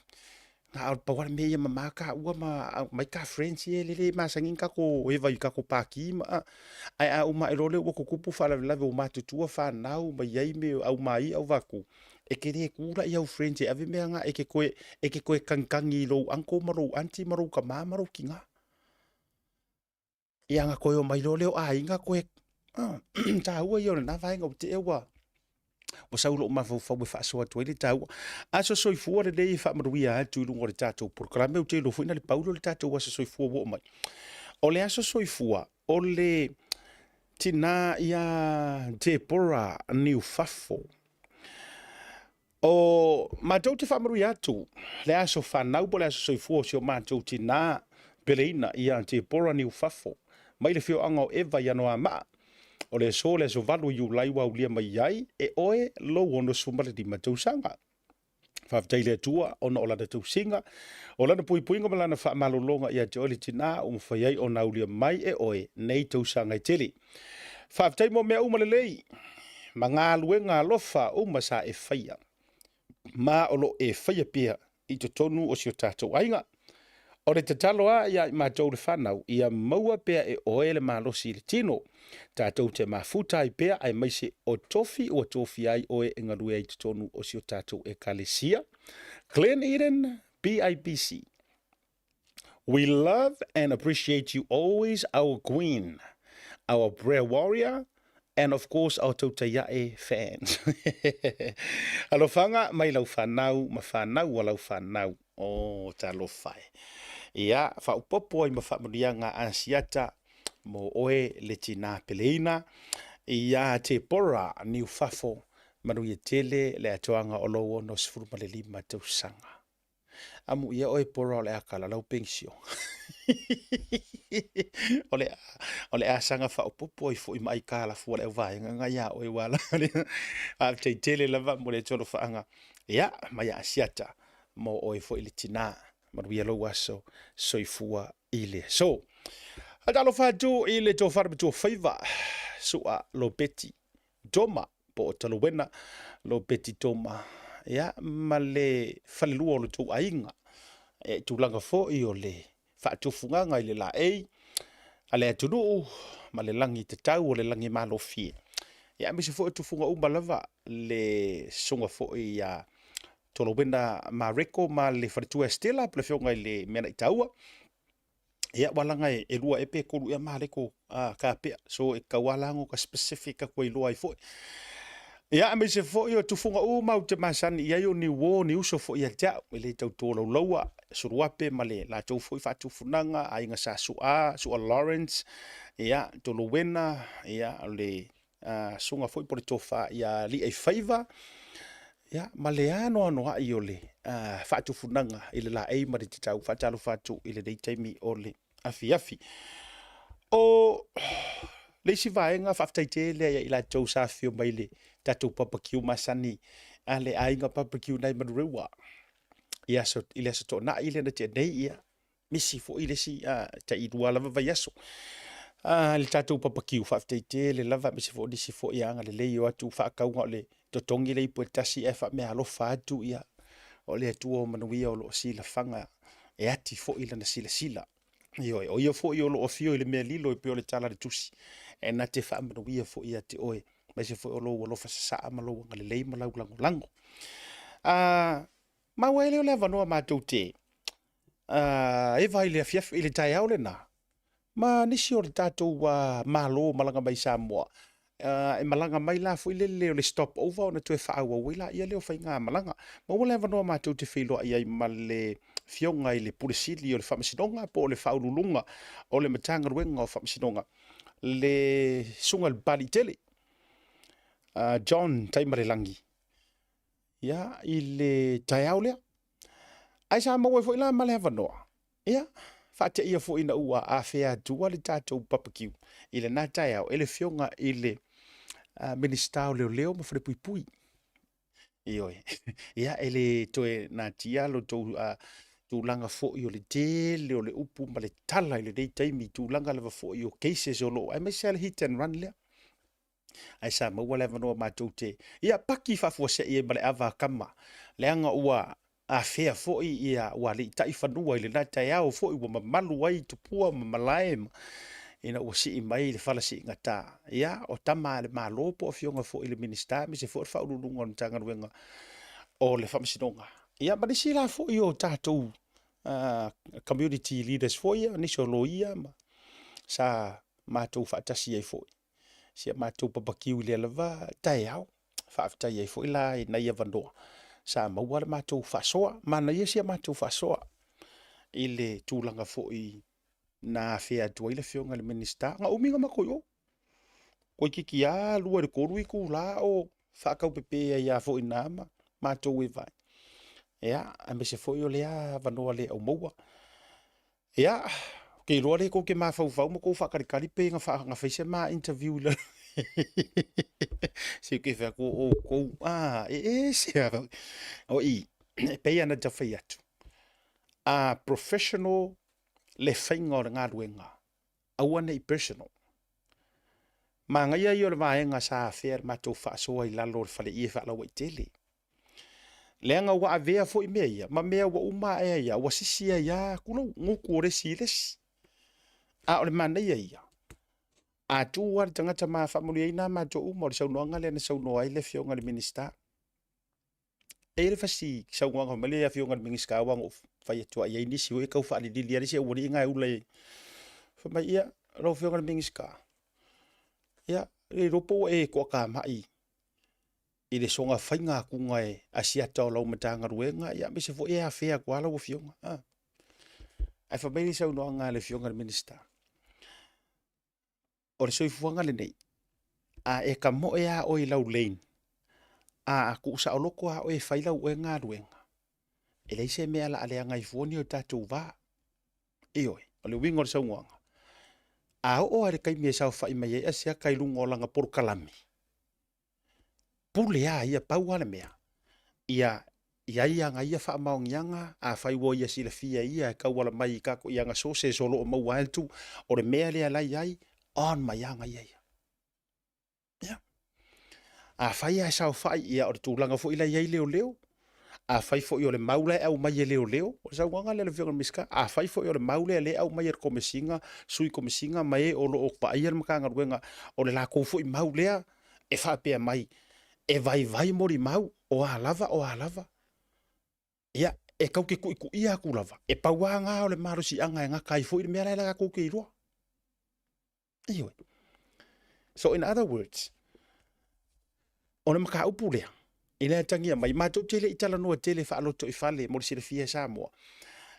na o le pau lava le mea ia mama taua ma aumai ta friends ia lele e masani ona tatou eva i tatou paki ma a. Ae a uma ae loa lea ua tutupu faalavelave ua matutua fanau ma i ai mea au mai au vaku, e te le ku la i au friends e ave mea na e te toe e te toe tagitagi i lou uncle ma lou aunty ma lou tama ma lou tina. Ia ona toe omai loa lea o aiga toe taua ia o lena vaega ua tea ua ua sau lou mafaufau e faasoa atu ai le taua. Aso soifua lelei e faamanuia atu i luga o le tatou polokalame, ou te iloa foi na le pau lea o le tatou aso soifua ua oo mai. O le aso soifua, o le tina ia Deborah Niufafo. O matou te faamanuia atu le aso fanau po o le aso soifua o si o matou tina peleina ia Deborah Niufafo mai le afioaga o Eva i Anoamaa. O le aso le aso 8 o Iulai ua aulia mai ai e oe lou 65 tausaga. Faafetai i le Atua ona o lana tausiga, o lana puipuiga ma lana faamalologa ia te oe le tina ua mafai ai ona aulia mai e oe nei tausaga e tele. Faafetai mo mea uma lelei ma galuega alofa uma sa e faia, ma o lo o e faia pea i totonu o si o tatou aiga. O le tatalo a ia i matou le fanau, ia maua pea e oe le malosi i le tino, tatou te mafuta ai pea aemaise o tofi ua tofia ai oe e galue ai i totonu o si o tatou Ekalesia. Glen Eden BIBC. We love and appreciate you always, our queen, our prayer warrior, and of course our Tautaiae fans. Alofaga mai lau fanau ma fanau a lau fanau. Oh, talofa e. Ia, faaopoopo ai ma faamanuiaga Asiata mo oe le tina peleina ia Tepora Niufafo, manuia tele le atoaga o lou 65 tausaga. Amuia oe pora o le a kala lau penisione. O le o le a saga faaopoopo ai foi ma aitalafu a le auvaega na ia oe ua ala. Faafetai tele lava mo le atu alofaaga ia mai Asiata mo oe foi le tina. Manuia lou aso soifua i le aso. Faatalofa atu i le tofa le matua faiva Sua Lopeti Toma po o Taluena Lopeti Toma ia ma le falelua o lo outou aiga i tulaga foi o le faatufugaga i le laei a le atunuu ma le lagi tatau o le lagi malofie. Ia aemaise foi o tufuga uma lava le susuga foi ia Tolowena Mareko ma le faletua ia Stella po o le afioga i le Meanaitaua. Ia ua laga e lua ea pe tolu ea Mareko kapea. So e tatau lava la ona ota specific atu e iloa ai foi. Ia aemaise foi o tufuga uma ou te masani i ai o ni uo, ni uso foi ia te au. E le tau tolaulaua, Suluape ma le latou foi faatufunaga, aiga sa Sua, Sua Lawrence, ia, Tolowena, ia, o le susuga foi po o le tofa ia Aliiaifaiva, ia, ma le anoanoai o le faatufunaga i le laei ma le tatau. Faatalofa atu i lenei taimi o le afiafi. O le isi vaega, faafetai tele ia i latou sa afifio mai i le tatou barbecue masani a le aiga barbecue nai Manurewa i aso, i le aso Toonai lea na tea nei, ia, misi foi le isi tai lua lava vaiaso. Le tatou barbecue, faafetai tele lava, aemaise foi o nisi foi agalelei o atu faatauga o le totogi le ipu e tasi ae faameaalofa atu, ia, o le Atua o manuia o lo o silafaga e ati foi lana silasila. Ioe, o ia foi o lo o afio i le mea lilo e pei o le tala a le tusi, e na te faamanuia foi ia te oe, aemaise foi o lou alofa sasaa ma lou agalelei ma lau lagolago. Maua ai lea o le avanoa matou te eva i le afiafi i le taeao lena ma nisi o le tatou Malo malaga mai Samoa e malaga mai la foi lele o le stop over ona toe faaauau ai laia lea o faigamalaga. Maua le avanoa matou te feiloai ai ma le Afioga i le Pule Sili o le Faamasinoga po o le Faauluuluga o le Matagaluega o Faamasinoga, le Susuga i le Papaliitele John Taimalelagi ia, i le taeao lea. Ae sa maua ai foi la ma le avanoa, ia, faateia foi ina ua afea atua le tatou barbecue i lena taeao e le Afioga i le Minisita o Leoleo ma Falepuipui. Ioe. Ia, e le toe natia lo outou tulaga foi o le tele o le upu ma le tala i lenei taimi i tulaga lava foi o cases o lo o, aemaise lava le hit and run lea. Ae sa maua le avanoa matou te, ia, paki faafuasei ai ma le ava a tama, leaga ua afea foi ia ua aliitai fanua i lena taeao foi ua mamalu ai tupua ma malae ma, ina ua sii mai le fala siigata, ia, o tama a le Malo po o afioga foi i le Minisita aemaise foi o le Faauluuluga o le Matagaluega o le Faamasinoga, ia, ma nisi la foi o tatou community leaders foi ia, nisi o loia ma sa matou faatasi ai foi si a matou babakiu i lea lava taeao. Faafetai ai foi la i nai avanoa sa maua le matou faasoa. Manaia si a matou faasoa i le tulaga foi na afea atu ai le afioga i le Minisita. Na umi na matou i o, toeitiiti lava 2 i le 3 itula o faataupepe ai lava foi i ina ma matou e vaai. Ia, aemaise foi o lea avanoa le aumaua. Ia, ou te iloa lea tou te mafaufau ma tou faatalitali pe na fai se ma interview i lalo. Se ou te fai atu o outou, a, e ese lava. O i, e pei lava ona ta fai atu, a professional le faiga o le galuega, aua ne i personal. Manaia ia o le vaega sa afea le matou faasoa i lalo o le faleie faalauaitele. Leaga ua avea foi mea ia ma mea ua uma ae ai lava, ua sisi ai lava, tulou, gutu o le isi i le isi. A o le manaia ia, a tu lava le tagata ma faamanuiaina lava matou uma, o le saunoaga lea na saunoa ai le Afioga i le Minisita. E i ai le fasi saunoaga fai mai le Afioga i le Minisita aua na ou fai atu lava i ai nisi foi e tau faalilili lava le isi aualii na e ula i ai. Fai mai, ia, lau Afioga i le Minisita, ia, le iloa po ua e toatamai i le soona faiga atuga e asiata o lau Matagaluega, ia aemaise foi e afea atu lava lau Afioga. Ae fai mai le saunoaga a le Afioga i le Minisita, o le soifuaga lenei, a e tamoe lava oe i lau lane, a tuusaoloto lava oe e fai lau oe galuega, E leai se mea la a leaga ai fua ni o tatou va. Ioe, o le uiga o le saunoaga, a oo lava i le taimi e saofai mai ai Asiata i luga o lana polokalame, pule lava ia, pau lava le mea, ia i ai ana ia faamaoniaga, afai ua ia silafia e ia e tauala mai i tatou i ana sources o lo o maua ai le tu, o le mea lea la e i ai, on mai lava ia ia. Ia. Afai lava e saofai, ia o le tulaga foi la e i ai leoleo, afai foi o le mau la e aumai e leoleo, o le saunoaga lea a le Afioga i le Minisita, afai foi o le mau lea e aumai e le Komesina, Sui Komesina ma e o lo o vaaia le Matagaluega, o le latou foi mau lea e faapea mai, e vaivai molimau, o a lava, o a lava. Ia, e tatou te tuituia atu lava, e pau lava lena o le malosiaga e gata ai foi le mea la e tatou te iloa. Ioe. So in other words, o le mataupu lea, i le atagia mai, matou te le i talanoa tele faalotoifale mo le silafia e Samoa.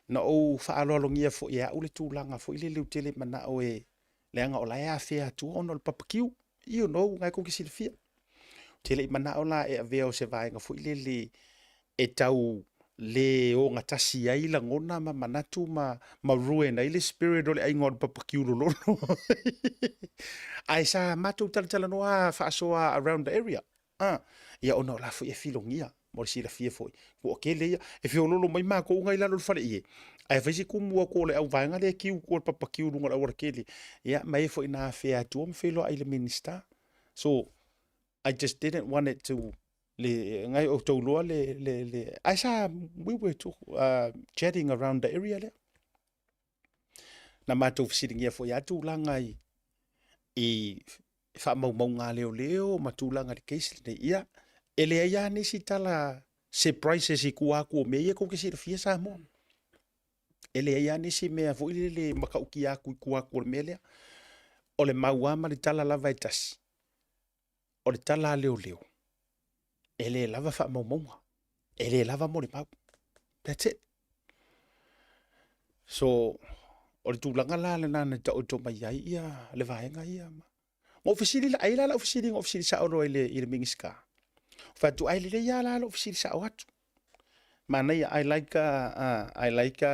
Na ou faaaloalogia foi e au le tulaga foi lele ou te le manao e, leaga o la e afea atua ona o le papakiu. You know, na e tou te silafia. Ou te le i manao la e avea o se vaega foi lele e tau le ogatasi ai lagona ma manatu ma, ma ruin ai le spirit o le aiga o le papakiu lololo. Ae sa matou talatalanoa faasoa around the area. Ah, ia ona o la foi e filogia mo le silafia foi. Ua tele ia, e feololo mai matou ngai lalo le fale ie. Ae fai si kumu atu o le au vaega lea kiu tua le papakiu lunga o le auala tele. Ia, ma e foi na afea atua ma feiloai i le Minister. So, I just didn't want it to le ngai o tou loa le le le ai sa we were to, chatting around the area lea. Na matou fesiligia foi a tulaga i i faamaumauga a leoleo ma tulaga i le case lenei. Ia, e leai lava nisi tala surprises i tua atu o mea ia tou te silafia Samoa. E leai lava nisi mea foi lele matautia atu i tua atu o le mea lea. O le mau lava ma le tala lava e tasi, o le tala a leoleo, e le lava faamaumauga, e le lava molimau. That's it. So, o le tulaga la lena na taoto mai ai ia le vaega ia. Na ou fesili la, ai la lau fesili, na ou fesili sao loa i le, i le Minisita. Fai atu, ai lelei lava la lou fesili sao atu. Manaia, I like, I like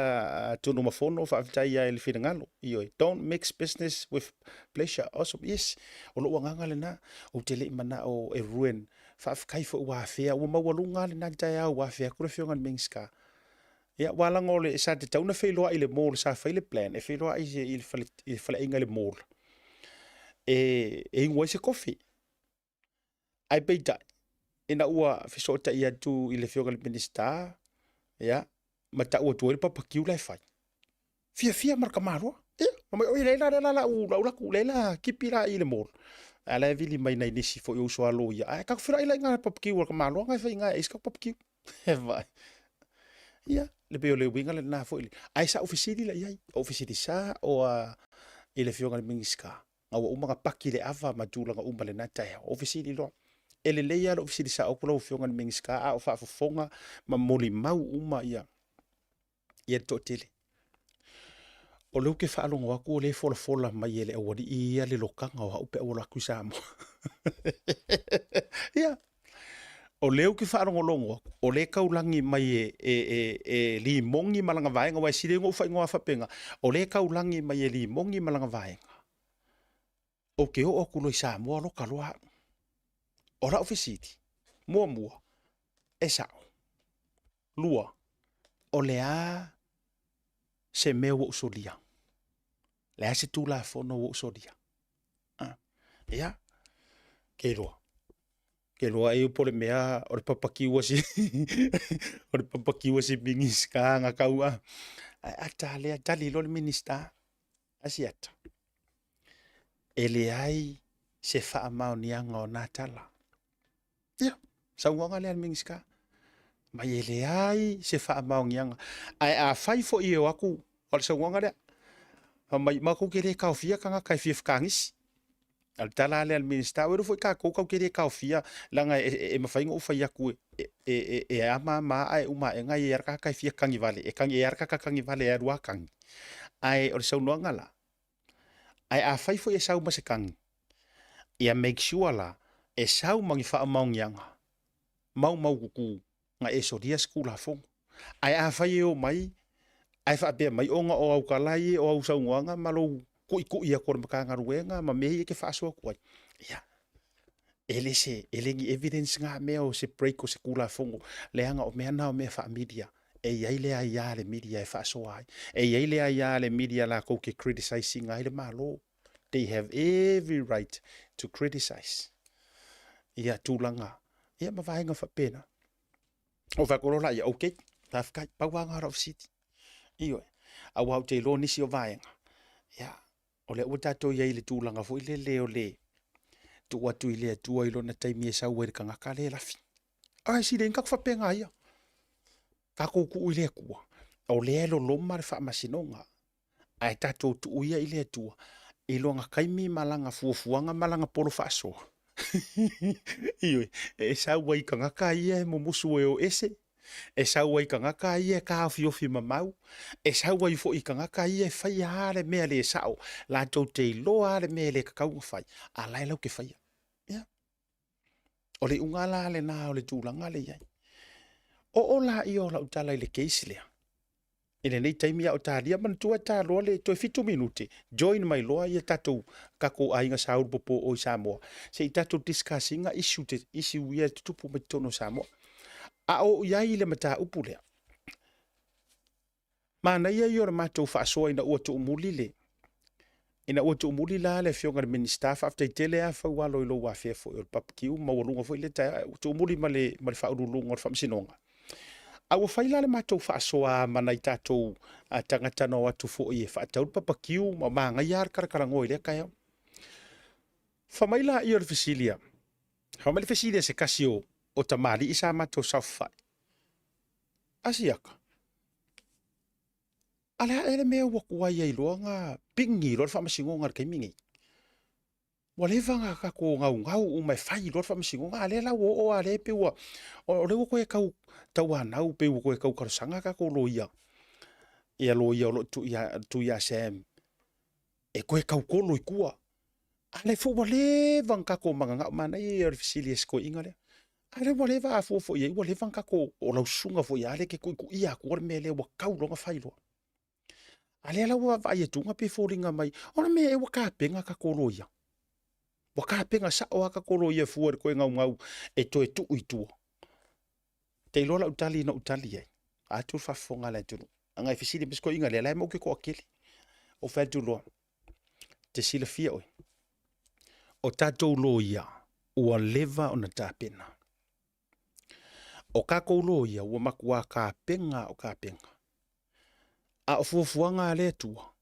Tunumafono, faafetai ia i le finagalo. Ioe, don't mix business with pleasure. Awesome, yes, o lou agaga lena, ou te le i manao e ruin. Faafetai foi ua afea, ua maualuga lava lena taeao ua afea atu le afioga i le Minisita. Ia, ua laga o le, sa tatau ona feiloai i le mall, sa fai le plan, e feiloai i le fale, i le faleaiga i le mall, e, e inu ai se kofi. Ae peitai, ina ua fesootai atu i le Afioga i le Minisita, ia, ma tau atu ai le papakiu la e fai, fiafia ma le tamaloa. Ia, fai mai, oi, lea la, lea la, lau, lau laku, lea la kipi la i le mall. A la e vili mai nai nisi foi o uso a loia. Ae tatou feiloai la i ina i le papakiu a le tamaloa na e fai i ina e ai se tatou papakiu. E vai. Ia, le pei o le uiga lena foi. Ae sa ou fesili la i ai, ou fesili sao lava i le Afioga i le Minisita. A ua uma ona paki le ava ma tulaga uma lena taeao. Ou fesili loa, e lelei lava lou fesili sao atu lau Afioga i le Minisita a o faafofoga ma molimau uma ia ia le toatele. O lea ou te faalogo atu o lea e folafola mai e le aualii ia le lokaga o au pe a ua alu atu i Samoa. Ia, o lea ou te faalogologo atu, o lea e taulagi mai e, e, e, e Limogi ma lana vaega, aua e sili ona ou faaigoa faapena, o lea e taulagi mai e Limogi ma lana vaega, ou te oo atu loa i Samoa loka loa au. O lau fesili, muamua, e sao. Lua, o le a se mea ua ou solia? Le a se Tulafono ua ou solia? Ah, ia, ke iloa. Ke iloa e po le mea o le papakiu a si o le papakiu a si Minisita nga kau a. Ae ata lea tali loa le Minisita a si ata. E leai se faamaoniaga o nā tala. Ia, saunoaga lea a le Minisita. Mai e leai se faamaoniaga. Ae afai foi e o atu, o le saunoaga lea, fai mai, matou te le taofia tagata e fia fetagisi. A o le tala lea a le Minisita, ua iloa foi tatou tatou te le taofia, leaga e mafai ona ou fai atu e, e, e, e ama ama ae uma aega e i ai lava le tagata e fia kagi vale, e kagi, e i ai lava le tagata kagi vale e alu lava kagi. Ae o le saunoaga la, ae afai foi e sau ma se kagi, ia make sure la e sau ma ni faamaoniaga maumaututu na e solia se Tulafono. Ae afai e omai ae faapea mai ona o au tala ia, o au saunoaga ma lou ku'iku'i atu o le Matagaluega ma mea ia e te faasoa atu ai, ia, e le se, e le ni evidence na mea o se break o se Tulafono, leaga o mea na o mea faa-media. E i ai le aia a le media e faasoa ai. E i ai le aia a le media latou te criticise ina ai le Malo. They have every right to criticise ia tulaga ia ma vaega faapena. Ou fai atu loa laia, okay, faafetai, pau lava lena o lau fesili. Ioe, aua ou te iloa nisi o vaega, ia, o lea ua tatou i ai i le tulaga foi lele o le tuu atu i le Atua i lona taimi e sau ai le tagata lea e lafi. Ae sili ai ona tatou faapena ia. Tatou tuu i le Atua, o lea e loloma le faamasinoga, ae tatou tuu ia i le Atua i lona taimi ma lana fuafuaga ma lana polo faasoa. Ioe, e sau ai i tagata ia e mumusu e o ese, e sau ai i tagata ia e taofiofi mamau, e sau ai foi i tagata ia e faia lava le mea le sao, latou te iloa lava le mea e le tatau ona fai, a o la e latou te faia. Ia. O le iuga la lena o le tulaga lea e i ai. Oo laia o lau tala i le case lea, i lenei taimi a o talia, manatua e ta loa le toe 7 minute, join mai loa ia tatou, tatou aiga sa ulupopo o i Samoa, se i tatou discuss ina issue, te, issue ia e tutupu mai totonu o Samoa. A o i ai i le mataupu lea, Manaia ia o le matou faasoa ina ua tuumuli le ina ua tuumuli la le afioga i le Minisita, faafetai tele lava Faualo i lou afea foi o le barbecue maualuga foi lea taeao, ua tuumuli ma le ma le Faauluuluga o le Faamasinoga. A ua fai la le matou faasoa ma nai tatou tagata na o atu foi e faatau le barbecue ma manaia lava le talatalanoa i lea taeao. Fai mai laia o le fesili a, fai mai le fesili a se tasi o tamalii sa matou saofafai, Asiata, a le a ea le mea ua tuai ai loa ona pigi loa le faamasinoga i le taimi lenei? Ua leva ona tatou naunau uma e fai loa le faamasinoga, a o lea la ua oo lava lea pei ua, o lea ua toe tau tauanau pei ua toe tau talosaga tatou loia, ia loia o lo o tuu ia Sam e toe tautolo i tua. A o lea foi ua leva ona tatou mananao, manaia ia o le fesili a si toeaina lea. A o lea ua leva, a fua foi i ai ua leva ona tatou, o lau susuga foi lava lea e te tuituia atua le mea lea ua tatau loa ona fai loa. A o lea la ua vaavaai atu pei e foliga mai, o le mea ea ua tapena tatou loia? Ua tapena sao lava tatou loia e fua i le toe naunau e toe tuu i tua. Te iloa lau tali na ou tali ai, vaeatu le faafofoga a le atunuu. Ana e fesili mai se toeaina lea, la e maua ke toatele. Ou fai atu loa, te silafia oe, o tatou loia ua leva ona tapena. O tatou loia ua matua tapena o tapena. A o fuafuaga a le Atua,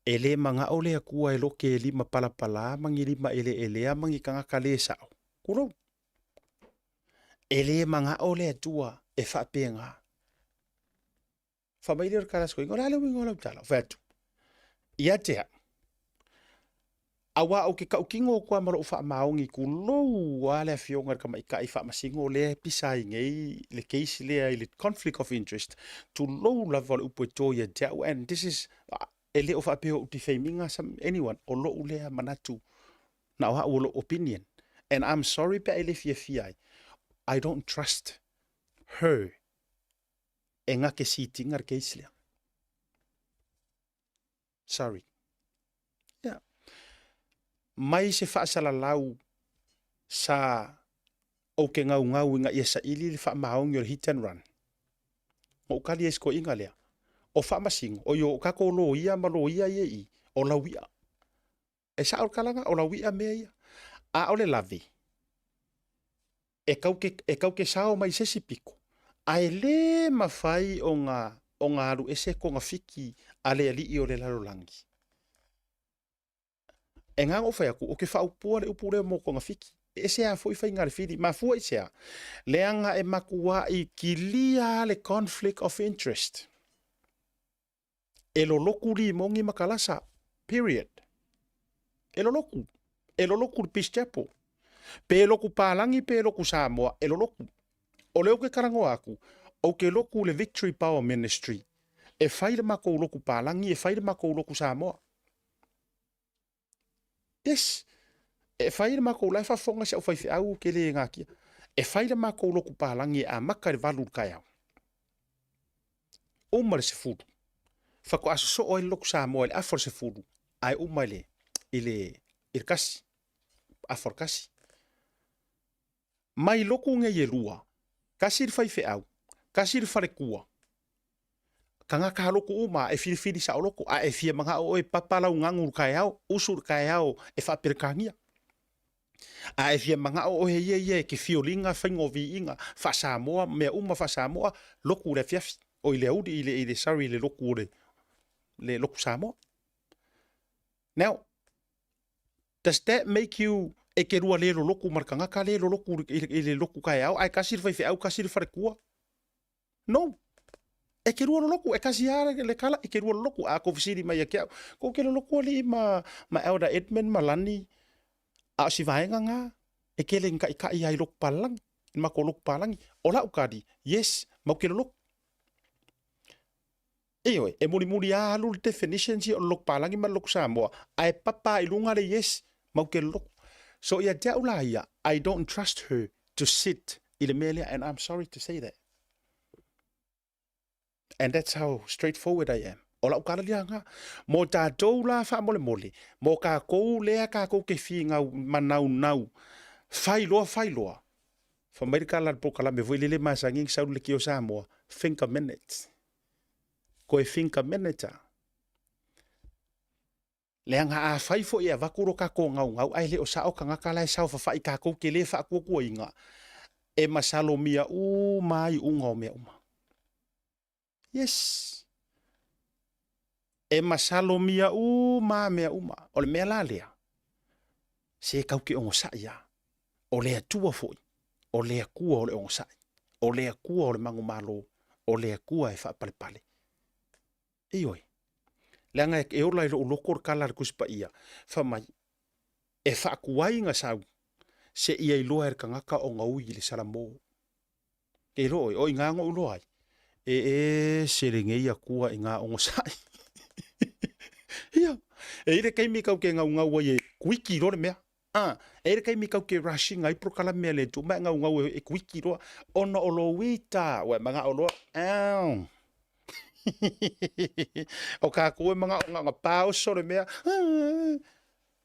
e le manao le Atua e lote e lima palapala ma ni lima eleelea ma ni tagata le sao. Tulou. E le manao le Atua e faapena. Fai mai lea o le tala a si toeaina, o le a le uiga o lau tala? Ou fai atu, ia te au, aua ou te tautino atu lava ma lou faamaoni, tulou lava le afioga i le tamaitai faamasino lea e pisa ai nei le case lea i le conflict of interest, tulou lava o le upu e to ia te au, and this is, e le o faapea ou te defame ina anyone, o lou lea manatu, na o au o lou opinion, and I'm sorry pe a e le fiafia ai, I don't trust her e gake sitinga le case lea. Sorry. Yeah. Mai se faasalalau sa ou ke gaugau ina ia saili le faamaoni o le hit and run. Na ou kali ai i si toeaina lea, o faamasino, oi o tatou loia ma loia ia i i, o lauia. E sao le tala lena, o lauia mea ia. A o le lave, e kau ke, e kau ke sao mai se isi pito, ae le mafai ona, ona alu ese togafiti a le alii o le lalolagi. E na ona ou fai atu, ou te faaupua le upu lea mo togafiti. E ese lava foi faiga a le fili. Mafua i se a? Leaga e matuai kilia lava le conflict of interest. E loloku limoni ma kalasa. Period. E loloku. E loloku le Peace Chapel. Pe loku Pālagi, pe loku Samoa, e loloku. O lea ou te talanoa atu, ou te loku le Victory Power Ministry. E fai le matou loku Pālagi, e fai le matou loku Samoa. Yes. E fai le matou, la e faafofoga si au faifeau ou te le natia. E fai le matou loku palagi e amata i le 8 i le taeao. Uma le 10, faatoa sosoo ai le Lotu Samoa i le afa o le 10, ae uma i le, i le, i le kasi, afa o le kasi. Mai lotu nei e lua, kasi le faifeau, kasi le faletua, tagata lotu uma e filifili saoloto, a e fia manao oe papa lau ganu i le taeao, usu i le taeao e faaperetania. A e fia manao oe ia ia e te fioliga faiga o viiga faa-Samoa, mea uma faa-Samoa, lotu i le afiafi, oi le aoauli, i le, i le, sorry, i le lotu o le, le lotu Samoa. Now, does that make you e te lua le lolotu ma le tagata le lolotu i le lotu taeao, ae kasi le faifeau, kasi le faletua? No. E te lua lolotu, e kasi lava le kala, e te lua lolotu. A kou fesili mai ia te au, kou te lolotu alii ma, ma Elder Edmund ma Lani, a o si vaega nga, e ke le taʻitaʻi ai lotu palalagi, i makou lotu palagi. O lau kali, yes, mau ke lolotu. Ioe, e mulimuli lava alu le definitions ia o le lotu palagi ma le lotu Samoa, ae papa i luga le yes, mau ke lolotu. So ia te au la ia, I don't trust her to sit i le mea lea, and I'm sorry to say that. And that's how straightforward I am. O lau kala lia ngā. Mō tātou la faamolemole, mō kākou lea kākou ke fīngau manaunau, whai loa, whai loa. Fa mai le kala le polokalame foi lele masani sau le kio Samoa, think a minute. Koe think a minute a. Leaga afai foi e avatu lo kakou gaugau ae le o sao tagata la e saofafai kakou ke le faakuakuaina, e masalomia uma ai iuga o mea uma. Yes. E masalomia uma mea uma. O le mea la lea, se kau ke ogosaʻi a. O le Atua foi, o le Akua o le ogosaʻi, o le Akua o le manumalo, o le Akua e faapalepale. Ioe. Leaga e ola i lou loko le kala a le Tusi Paia, fai mai, E faakuai na sau, seia iloa e le tagata ona ui i le salamo. Ke iloa oe, o iga noʻu iloa ai, e ese lenei Atua i nga onosai. Ia, e i ai le taimi kau ke gaugau ai e kuiki loa le mea. A, e i ai le taimi kau ke rushing ai polokalame a le Atua ma e gaugau e kuiki loa, ona o lou ita, ua e manao loa, ow. o kākou e manao na ona pāoso le mea,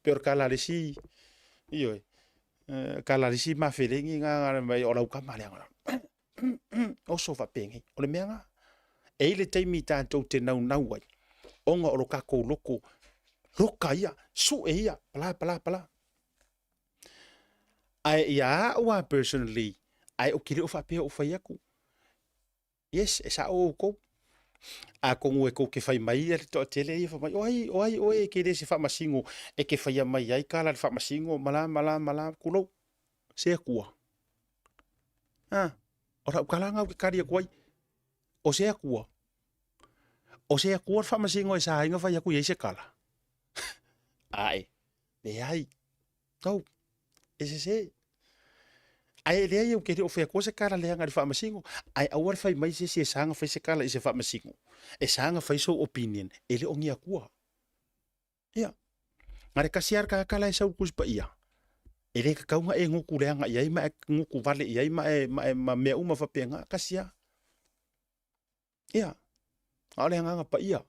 pei o le kala a le isi, ioe, kala a le isi mafelegi na mai o lau kama lea, oso faapenei. O le mea na, e i ai le taimi tatou te naunau ai, ona o lo kakou loko, loka ia, sue ia, pala, pala, pala. Ae ia au a personally, ae ou te le o faapea o fai atu, Yes, e sa'o oukou. Atonu e kou ke fai mai ia le toatele ia fai mai, o ai, o ai oe e ke le se faamasino e ke faia mai ai kala le faamasino ma la, ma la, ma la, tulou. Se Atua. Ha, o lau kala ngau ke kali atu ai. O se Atua. O se Atua le faamasino e sa ai na fai atu i ai se kala. Ae, leai. No, e sese. Ae leai ou te le o fai atua se kala leaga i le faamasino. Ae aua le fai mai se isi e sa ona fai se kala i se faamasino. E sa ona fai sou opinion, e le o ni Atua. Ia. Na le kasi lava le tagata la e sau i le Tusi Paia, e le tatau ona e gutu leaga i ai ma e gutu vale i ai ma e, ma e, ma mea uma faapena, kasi lava. Ia, a o le Agaga Paia.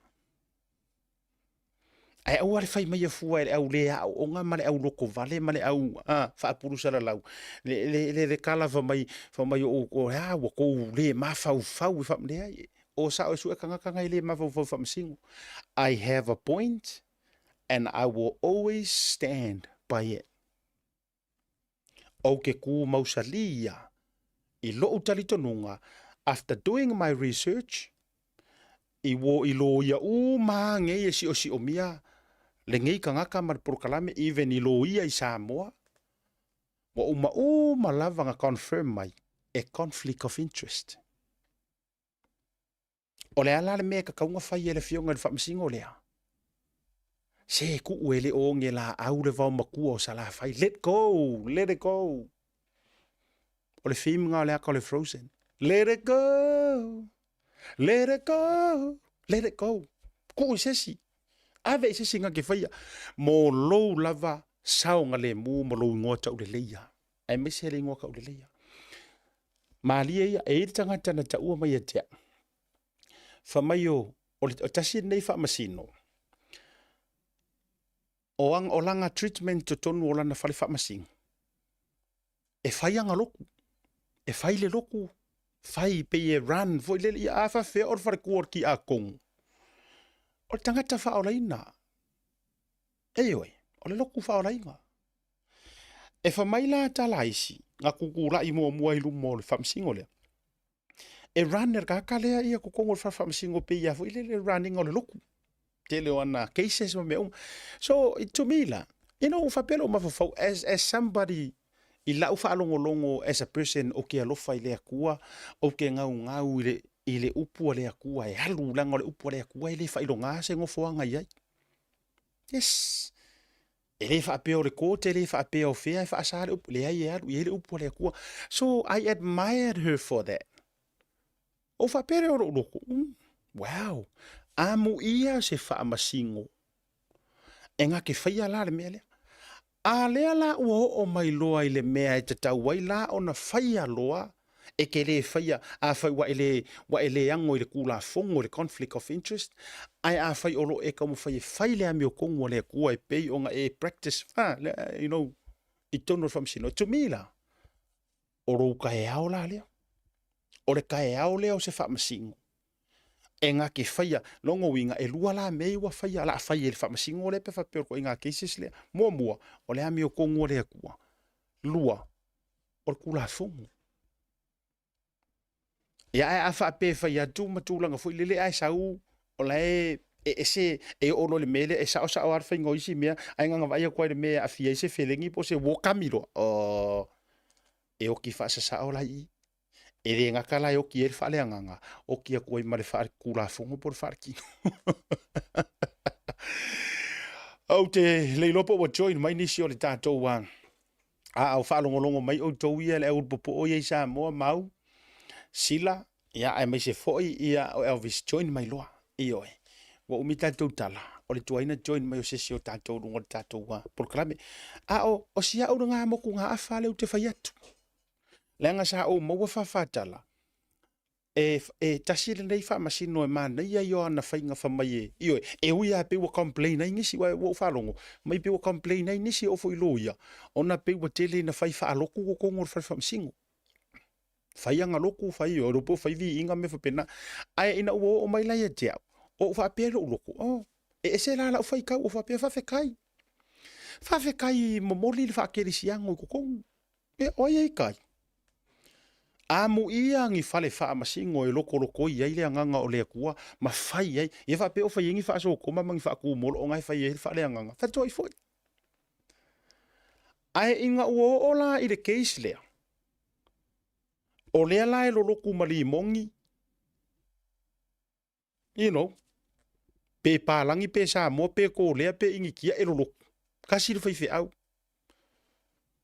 Ae aua le fai mai e fua e le au le aooga ma le au lotovale ma le au a, faapulu salalau. Le, le, le, le kala fa mai, fa mai o, o, a, ua tou le mafaufau e fa, leai, o sao e sue tagata ngai le mafaufau faamasino. I have a point and I will always stand by it. Ou te kū mausalī ia i loʻu talitonuga after doing my research i wo i loia uma ngei e siʻosiʻomia lenei tagata ma le polokalame even i loia i Samoa ua uma uma lava na confirm mai e conflict of interest. O le a la le mea e tatau ona fai e le Afioga i le Faamasino lea? Se tuu e le o oge laau le vaomatua o Salafai. Let go! Let it go! O le theme nga o le aka o le Frozen. Let it go! Let it go! Let it go! Tuu i se isi. Ave i se isi nga ke faia. Mo lou lava saogalemu ma lou igoa tauleleia. Aemaise le igoa tauleleia. Malie ia, e i ai le tagata na taua mai ia te au. Fai mai o, o le tasi lenei faamasino, o, o lana treatment i totonu o lana fale faamasino, e fai ana lotu, e fai le lotu, fai pei e run foi lele, ia a faapefea o le faletua o le tiakono, o le tagata faaolaina. Ioe, o le lotu faaolaina. E fai mai la tala a isi, na tutulai muamua i luma o le faamasino lea, e run e le tagata lea ia totonu o le fale faamasino pei lava foi lele le run ina o le lotu. Tele o ana cases ma mea uma. So, to me la, you know, faapea lou mafaufau, as somebody i lau faalogologo as a person ou te alofa i le Atua, ou te gaugau i le, i le upu a le Atua e alu, leaga o le upu a le Atua e le faailoga se nofoaga i ai. Yes. E le faapea o le court, e le faapea o fea e faasa le upu, leai e alu i ai le upu a le Atua. So I admired her for that. Ou faapea lea o lou loto, wow, amuia se faamasino e na te faia la le mea lea. A lea la ua oo mai loa i le mea e tatau ai la ona faia loa, e te le faia, afai ua e le, ua e le ago i le Tulafono i le conflict of interest, ae afai o lo o e taumafai e fai le amiotonu a le Atua e pei ona e practice, ah, you know, i totonu o le faamasino. To me la, o lou taeao la lea. O le taeao lea o se faamasino e na te faia, lona uiga e lua la mea ia ua faia, la fai e le faamasino lea pe faapea o le ituaiga cases lea. Muamua, o le amiotonu a le Atua. Lua, o le Tulafono. Ia ae a faapea e fai atu ma tulaga foi lele ae sau o la e e ese e oo loa i le mea lea e saosao lava le faiga o isi mea ae na ona vaai atu lava i le mea e aafia ai se felegi po o se uokami loa, oh, e oti faasasao la i i. E le gata la e oti ai le faaleagaga, oti atu ai ma le faaletulafono po o le faaletino. Ou te le iloa po ua join mai nisi o le tatou a a o faalogologo mai outou ia le au ulupopo ia i Samoa mau Sila ia aemaise foi ia o Elvis join mai loa. Ioe. Ua umi tatou tala, o le tuai na join mai o se isi o tatou luga o le tatou polokalame. A o, o si au lena motugaafa lea ou te fai atu. Leaga sa ou maua faafatala, e, e tasi lenei faamasino e manaia ia o ana faiga fai mai e, ioe, e ui lava pei ua complain ai nisi, ua ou faalogo mai pei ua complain ai nisi e oo foi i loia, ona pei ua tele ina fai faalotu totonu o le fale faamasino. Fai ana lotu, fai, o po fai viiga mea faapena. Ae ina ua oo mai la ia te au, ou faapea i lou lotu, oh, e ese la lau faitau, ou faapea faafetai. Faafetai momoli le faakelisiano i totonu. E o ai ai kai? Amuia ni fale faamasino e lokolokoi ai le agaga o le Atua ma fai ai. Ia faapea o fai ai ni faasokoma ma ni faatumolo ona e fai ai le faaleagaga. Fatoai foi. Ae ina ua oo la i le case lea, o lea la e lolotu ma limoni, you know, pe palagi pe Samoa pe Kolea pe Initia e lolotu. Kasi le faifeau.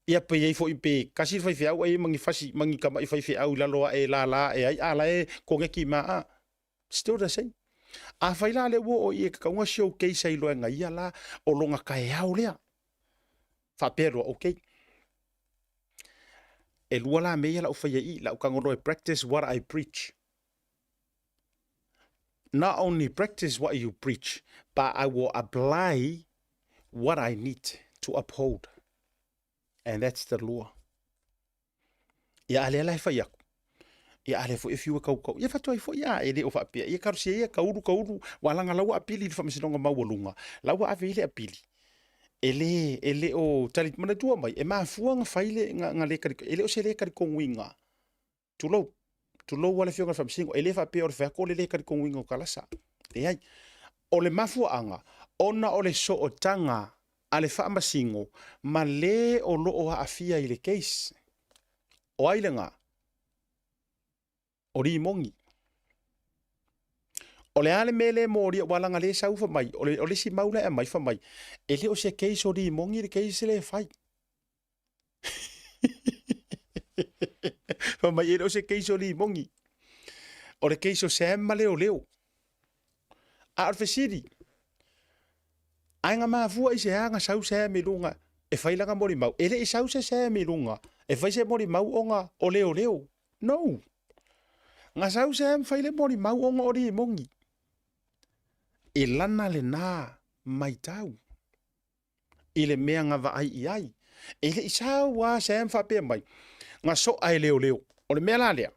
Ia pe iai foi pe kasi le faifeau ai ma ni fasi ma ni tama'i faifeau i lalo ae lala ae ai a la e koneki ma a. Still the same. Afai la lea ua oo i e tatau ona showcase ai loa e ia la o lona taeao lea. Faapea loa, okay. E lua la mea ia la u faia i i, la u tago loa e practice what I preach. Not only practice what you preach, but I will apply what I need to uphold. And that's the law. Ia a lea la e fai aku. Ia a lea foi e fiu e kaukau. Ia fatu ai foi a e le o faapea. Ia karusia ia kaulu kaulu. Wa langa laua apili i le faamasinoga maualuga. Laua ave i le apili. E le, e le o tali, manatua mai, e mafua nga fai le, nga, nga le kali, e le o se le kali konguinga. Tulou, tulou lava le Afioga i le Faamasino, e le faapea o le fai atu o le lē talitonuina o Kalasa. Leai. O le mafuaaga, ona o le sootaga a le Faamasino ma le o lo o aafia i le case. O ai lena? O Limoni. O le a le mea lea e molia, aua leaga lea e sau fai mai, o le, o le isi mau la e aumai fai mai, e le o se case o Limoni le case lea e fai. Fai mai e le o se case o Limoni. O le case o Sam ma Leoleo. A o le fesili, ae na mafua i se a na sau Sam i luga e fai lana molimau? E le i sau se Sam i luga e fai se molimau ona o Leoleo. No. Ga sau Sam fai le molimau ona o Rimoni. E lana lena maitau i le mea na vaai i ai. E le i sau a Sam faapea mai, na soa e leoleo. O le mea la lea,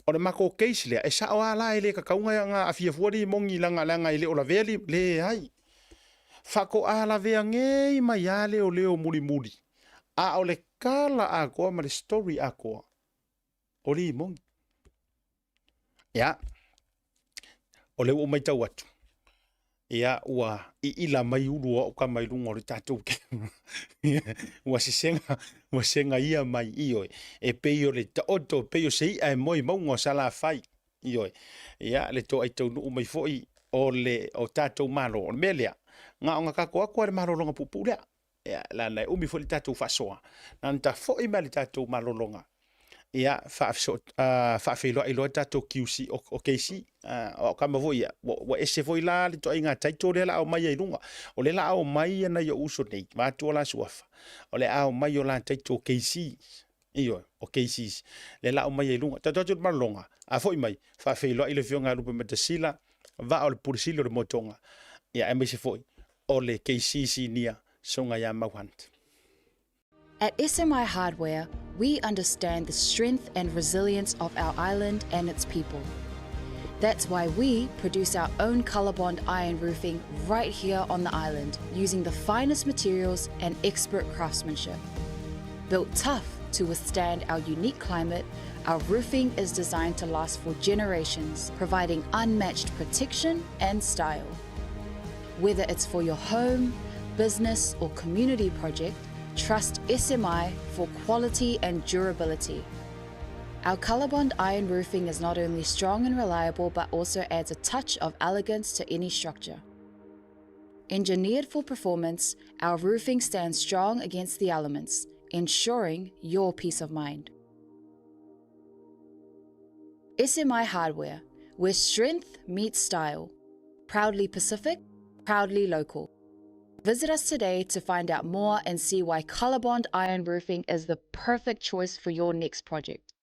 o le matou case lea, e sao a la e le tatau ona aafia fua Rimoni leaga leaga e le o lavea leai. Faatoa lavea nei mai a leoleo mulimuli, a o le tala atoa ma le story atoa, o Rimoni. Ia, o lea ua ou matau atu, ia ua iila mai ulu o au tama i luga o le tatou ua sesega, ua segaia mai, ioe, e pei o le taoto, e pei o se i'a e moe i mauga o Salafai, ioe, ia le toai taunuu mai foi o le o tatou Malo. O le mea lea, na ona tatou o atu lava i le malologa puupuu lea. Ia, leaga e umi foi le tatou faasoa, na ona ta foi mai le tatou malologa, ia, faafeiloai loa tatou QC, o KC. O au tama foi ia, ua ese foi la le ituaiga title lea o le a aumai ai i luga. O lea o le a aumai nai ou uso nei, vaeatu o la suafa, o le a aumai o la title KC. Ioe, o KCs, lea o le a aumai ai i luga. Tatou atu i le malologa, a foi mai, faafeiloai le Afioga ia Lupematasila, vaa o le Pule Sili o le Moetoga, ia aemaise foi o le KC Sinia, Susuga ia Mau Hunt. At SMI Hardware, we understand the strength and resilience of our island and its people. That's why we produce our own Colorbond iron roofing right here on the island using the finest materials and expert craftsmanship. Built tough to withstand our unique climate, our roofing is designed to last for generations, providing unmatched protection and style. Whether it's for your home, business, or community project, trust SMI for quality and durability. Our Colorbond iron roofing is not only strong and reliable, but also adds a touch of elegance to any structure. Engineered for performance, our roofing stands strong against the elements, ensuring your peace of mind. SMI Hardware, where strength meets style. Proudly Pacific, proudly local. Visit us today to find out more and see why Colorbond Iron Roofing is the perfect choice for your next project.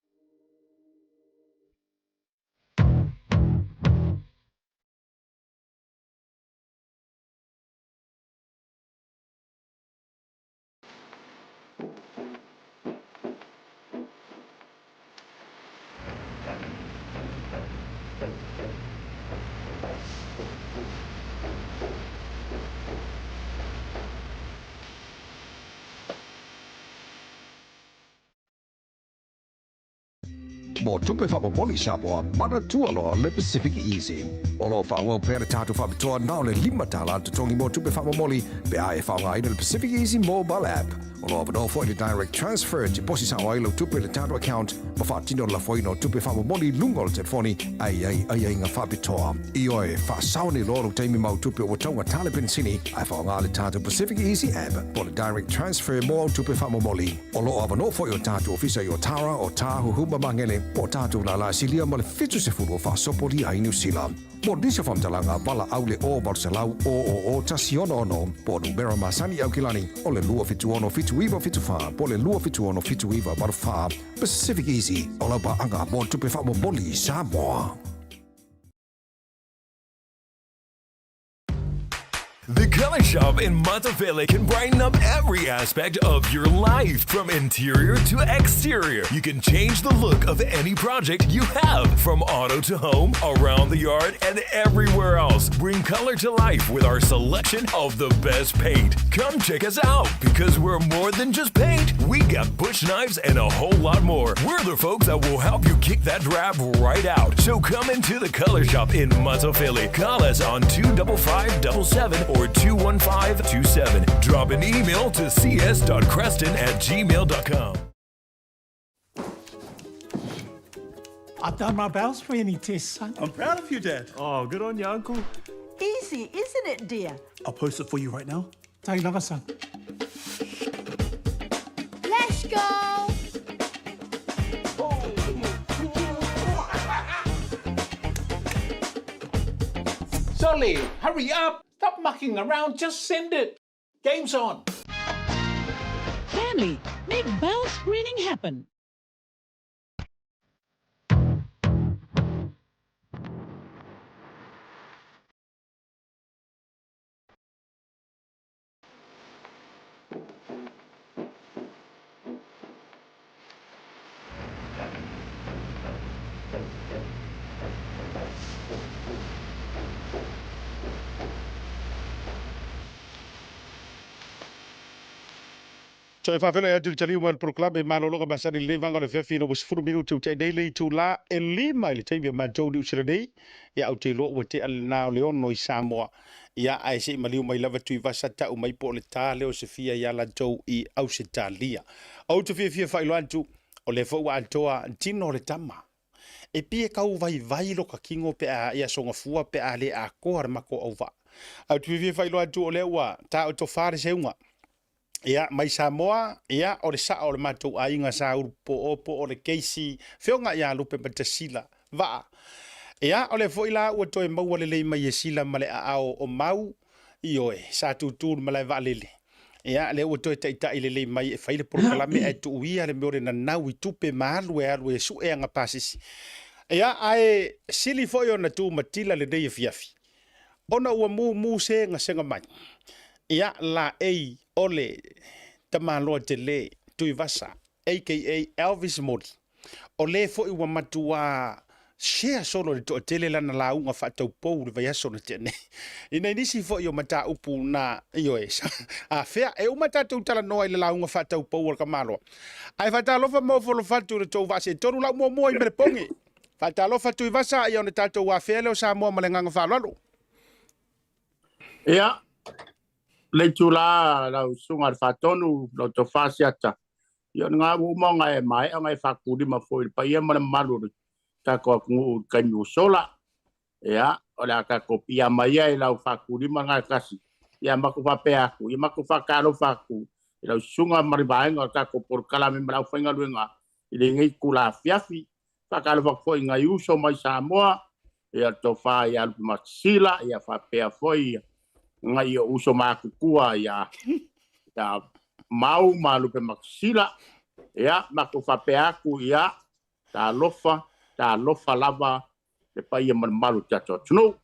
Mo tupe faamomoli Samoa, manatua loa le Pacific Easy. O lo o faaauau pea le tatou faapitoa na o le $5 totogi mo tupe faamomoli pe a e faaaogaina le Pacific Easy Mobile App. O lo o avanoa foi le Direct Transfer e tiposi sao ai lau tupe i le tatou account ma faatino le lafoina o tupe faamomoli i luga o le telefoni a i ai aiaiga faapitoa. Ioe, faasao nei loa lou taimi ma au tupe ua taugata le penisini ae faaaoga le tatou Pacific Easy App po o le Direct Transfer mo au tupe faamomoli. O lo o avanoa foi o tatou ofisa i Otara, Otāhuhu ma Magele, po o tatou lālā silia ma le 70 o faasopolia ai Niu Sila. Mo nisi o faamatalaga, valaau le 0 800 000 166 po o numera masani i Aukilani o le 276 7974 po o le 276 7984. Pacific Easy, o lau paaga mo tupe faamomoli i Samoa. The Color Shop in Matafele can brighten up every aspect of your life, from interior to exterior. You can change the look of any project you have, from auto to home, around the yard, and everywhere else. Bring color to life with our selection of the best paint. Come check us out because we're more than just paint. We got bush knives and a whole lot more. We're the folks that will help you kick that drab right out. So come into the Color Shop in Matafele. Call us on 25577 or 21527. Drop an email to cs.creston at gmail.com. I've done my bowel screening test, son. I'm proud of you, Dad. Oh, good on you, Uncle. Easy, isn't it, dear? I'll post it for you right now. Take lava, son. Let's go! Solly, hurry up! Stop mucking around, just send it! Game's on! Family, make bowel screening happen. Toe faafeiloai atu i le taliu mai o le polokalame malologa masani i lenei vaega o le afiafi ina ua 10 minute ua tea nei le itula e 5 i le taimi o matou i Niu Sila nei. Ia ou te iloa ua tea lena o le 6 i Samoa. Ia ae se i maliu mai lava Tuivasa tau mai po o le ta lea o se fia ia latou i Ausetalia. Ou te fiafia faailoa atu o lea foi ua atoa tino o le tama. E pei e tau vaivai loka kino pe a i Aso Gafua pe a le atoa le matou auvaa. Ae ou te fiafia faailoa atu o lea ua taoto fa le seuga. Ia, mai Samoa, ia, o le sao o le matou aiga sa Ulupo po o le Casey, Feoga ia Lupe Matasila, Vaa. Ia, o lea foi la ua toe maua lelei mai e Sila ma le aao o Mau, ioe, sa tutu i le malae vaalele. Ia, lea ua toe taitai lelei mai e fai le polokalame ae tuu ia le mea o le nanau i tupe ma alu e alu e sue ana pasese. Ia, ae sili foi ona tumatila lenei afiafi, ona ua mumu se gasega mai. Ia, laei o le tamaloa tele, Tuivasa, aka Elvis Moli, o le foi ua matuā share solo i le toatele lana lauga faataupou i le vaiaso na tea nei. Ina i nisi foi o mataupu na, ioe, afea, e uma tatou talanoa i le lauga faataupou a le tamaloa. Ae faatalofa ma ofo alofa atu i le tou vaa seetolu lau muamua i Melepoge. Faatalofa Tuivasa, ia ona tatou afea lea o Samoa ma le agaga faaaloalo. Ia, le itula lau susuga i le Faatonu, lau Tofa Asiata, ia o lena ua uma ona e maea ona e faatulima foi i le paia ma le mamalu o le tatou atunuu i le taimi ua sola. Ia, o le a tatou piiama ia i lau faatulima lena e tasi. Ia matou faapea atu, ia matou faatalofa atu i lau susuga ma le vaega o le tatou polokalame ma le aufaigaluega i lenei itula afiafi. Faatalofa atu foi i nai uso mai Samoa, ia le tofa ia Lupe Matasila, ia faapea foi nai ou uso matutua ia Mau ma Lupe Matasila. Ia, matou faapea atu, ia, talofa, talofa lava le paia ma le mamalu o le tatou atunuu.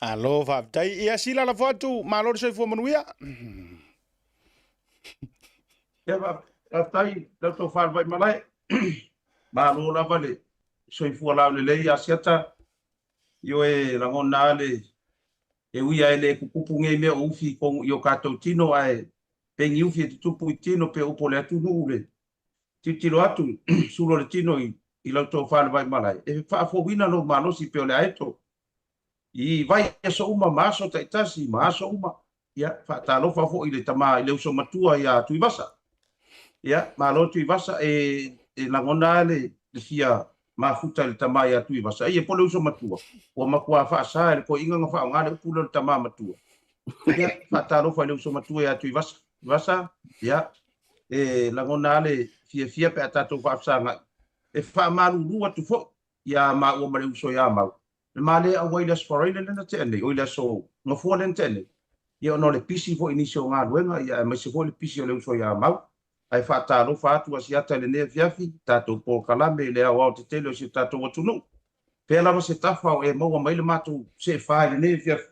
Malo faafetai. Ia Sila lafo atu, malo le soifua manuia. Ia faafetai lau tofa le Vaimalae. Malo lava le soifua laulelei Asiata. Ioe lagona lava le e ui lava e le tutupu nei mea o ufi i o tatou tino ae pei ni ufi e tutupu i tino pei o upu o le atunuu le tilotilo atu sulu o le tino i lau tofa le Vaimalae e faafouina lou malosi pei o le aeto i vaiaso uma ma aso taitasi ma aso uma. Ia, faatalofa foi i le tama i le uso matua ia Tuivasa. Ia, malo Tuivasa, e lagona lava le fia mafuta i le tama ia Tuivasa. Ia, po o le uso matua, ua matua faasa e le toeaina ona faaaoga le upu lea o le tama matua. Ia, faatalofa i le uso matua ia Tuivasa. Tuivasa, ia, e lagona lava le fiafia pe a tatou faafesagai. E faamalulu atu foi ia maua ma le uso ia Mau, Le ma le auai i le Aso Faraile lea na tea nei, oi le Aso Gafua lea na tea nei, ia ona o le pisi foi i nisi o galuega, ia aemaise foi le pisi o le uso ia Mau. Ae faatalofa atu Asiata i lenei afiafi, tatou polokalame i le aoaotetele o si o tatou atunuu. Fea lava se tafa o e maua mai le matou seefa i lenei afiafi,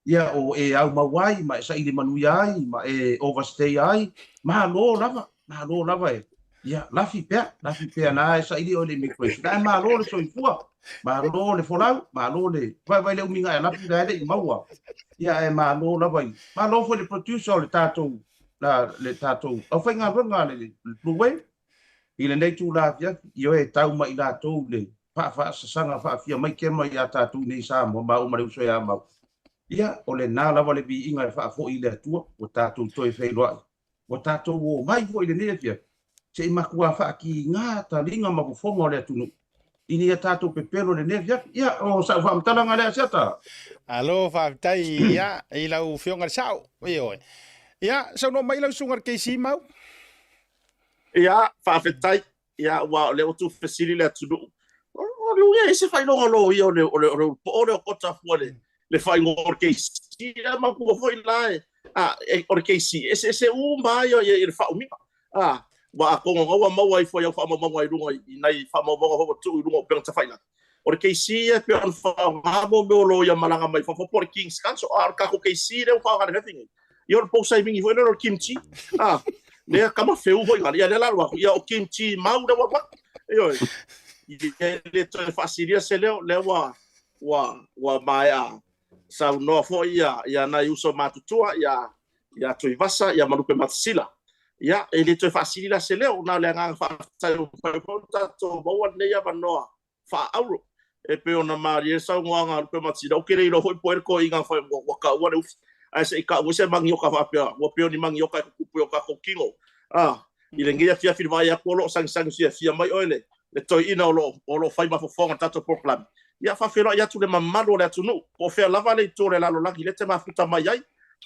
ia o e aumau ai ma e saili manuia ai ma e overstay ai, malo lava, malo lava e, ia lafi pea, lafi pea na e saili oe i le immigration, ae malo le soifua, malo le folau, malo le, vaivai le umiga e lafi la e le i maua, ia ae malo lava i, malo foi le producer o le tatou, la, le tatou aufaigaluega a le Blue Wave, i lenei itula afiafi, ioe e tau mai latou le faafaasasaga faafia mai kema ia tatou i nei i Samoa maua ma le uso ia Mau. Ia, o lena lava le viiga e faafoi i le Atua, ua tatou toe feiloai, ua tatou omai foi i lenei afiafi, se i matua faatiga taliga ma fofoga o le atunuu ina ia tatou pepelo i lenei afiafi. Ia, o sau faamatalaga lea, Asiata. Malo faafetai ia i lau Afioga i le Sao. Ioe. Ia, saunoa mai lau Susuga i le KC Mau. Ia, faafetai. Ia, aua o lea ua tuufesili le atunuu. O le uia e se faailoga loia o le o le o le po o le okota fua le le faaigoa o le KC a matua foi la e a o le KC e eseese uma lava ia le faaumiga. A ua atonu o ua maua ifo i au faamaumauga i luga i nai faamaumauga foi ua tuu i luga o upega tafailagi. O le KC ia e pei ona faaaoga mo mea o loia malaga mai fafo po o le King's Counsel, a o le tatou KC lea ua faaaoga i le afiafi nei, ia o le posaimigi foi lea o le kimchi, a, lea kama feu foi ngale, ia lea la alu atu, ia o kimchi mau lea ua alu atu. Ioe, ia e le toe faasilia se leo, lea ua, ua, ua maea saunoa foi ia, ia nai uso matutua, ia, ia Tuivasa, ia ma Lupe Matasila. Ia, e le toe faasili la se leo, na o le agaga faafetai ua mafai foi ona tatou maua lenei avanoa faaauro e pei ona malie le saunoaga a Lupe Matina. Ou te le iloa foi po o ai le toeaina na fai ua taua le ufi, ae se i tau ai se manioka faapea, ua pei o ni manioka e tutupu i o tatou tino. A, i lenei afiafi i le vaai atu o lo o sagisagi fiafia mai oe le toeaina o lo o fai ma fofoga o le tatou polokalame. Ia, faafeiloai atu i le mamalu o le atunuu, po o fea lava le itu o le lalolagi lea e te mafuta mai ai,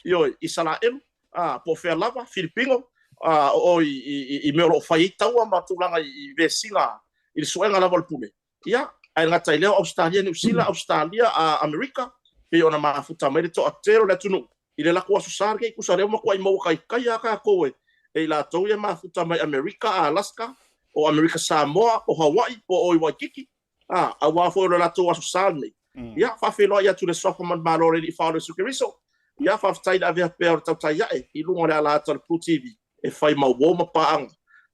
ioe, Isaraelu, a, po o fea lava, Filipino, a, o o i mea o lo o fai ai taua ma tulaga i vesiga i le suega lava o le pule. Ia, ae le gata i lea o Ausetalia, Niu Sila, Ausetalia, Amerika, pei ona mafuta mai le toatele o le atunuu i le latou Aso Sa lenei, tusa o lea ua matuai maua taitai lava tatou e i latou ia e mafuta mai Amerika, Alaska, o Amerika Samoa, o Hawaii, po o i Waikiki, a, aua foi o le latou Aso Sa lenei. Ia, faafeiloai atu i le Suafa ma le Malo o le Alii Faaola Iesu Keriso. Ia, faafetai le avea pea o le tautai ae i luga o le ala ata o le Plu TV e fai ma uo ma paaga.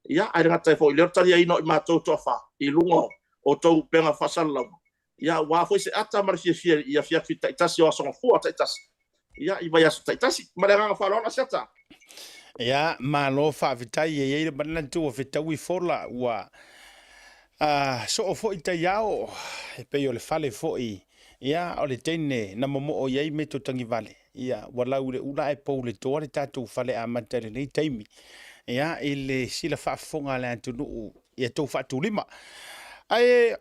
Ia, ae le gata ai foi i lea o le taliaina o i matou toafa i luga o outou upega faasalalauga. Ia, aua foi se ata ma le fiafia i afiafi taitasi o Aso Gafua taitasi, ia, i vaiaso taitasi. Ma le agaga faaaloalo, Asiata. Ia, malo faafetai, e i ai le manatu ua fetaui fola, ua soo foi taiao, e pei o le fale foi, ia, o le teine na momoo i ai meto tagivale, ia, ua lau i le ula ae pou i le toa le tatou fale amata i lenei taimi, ia, i le sila faafofoga a le atunuu ia tou faatulima. Ae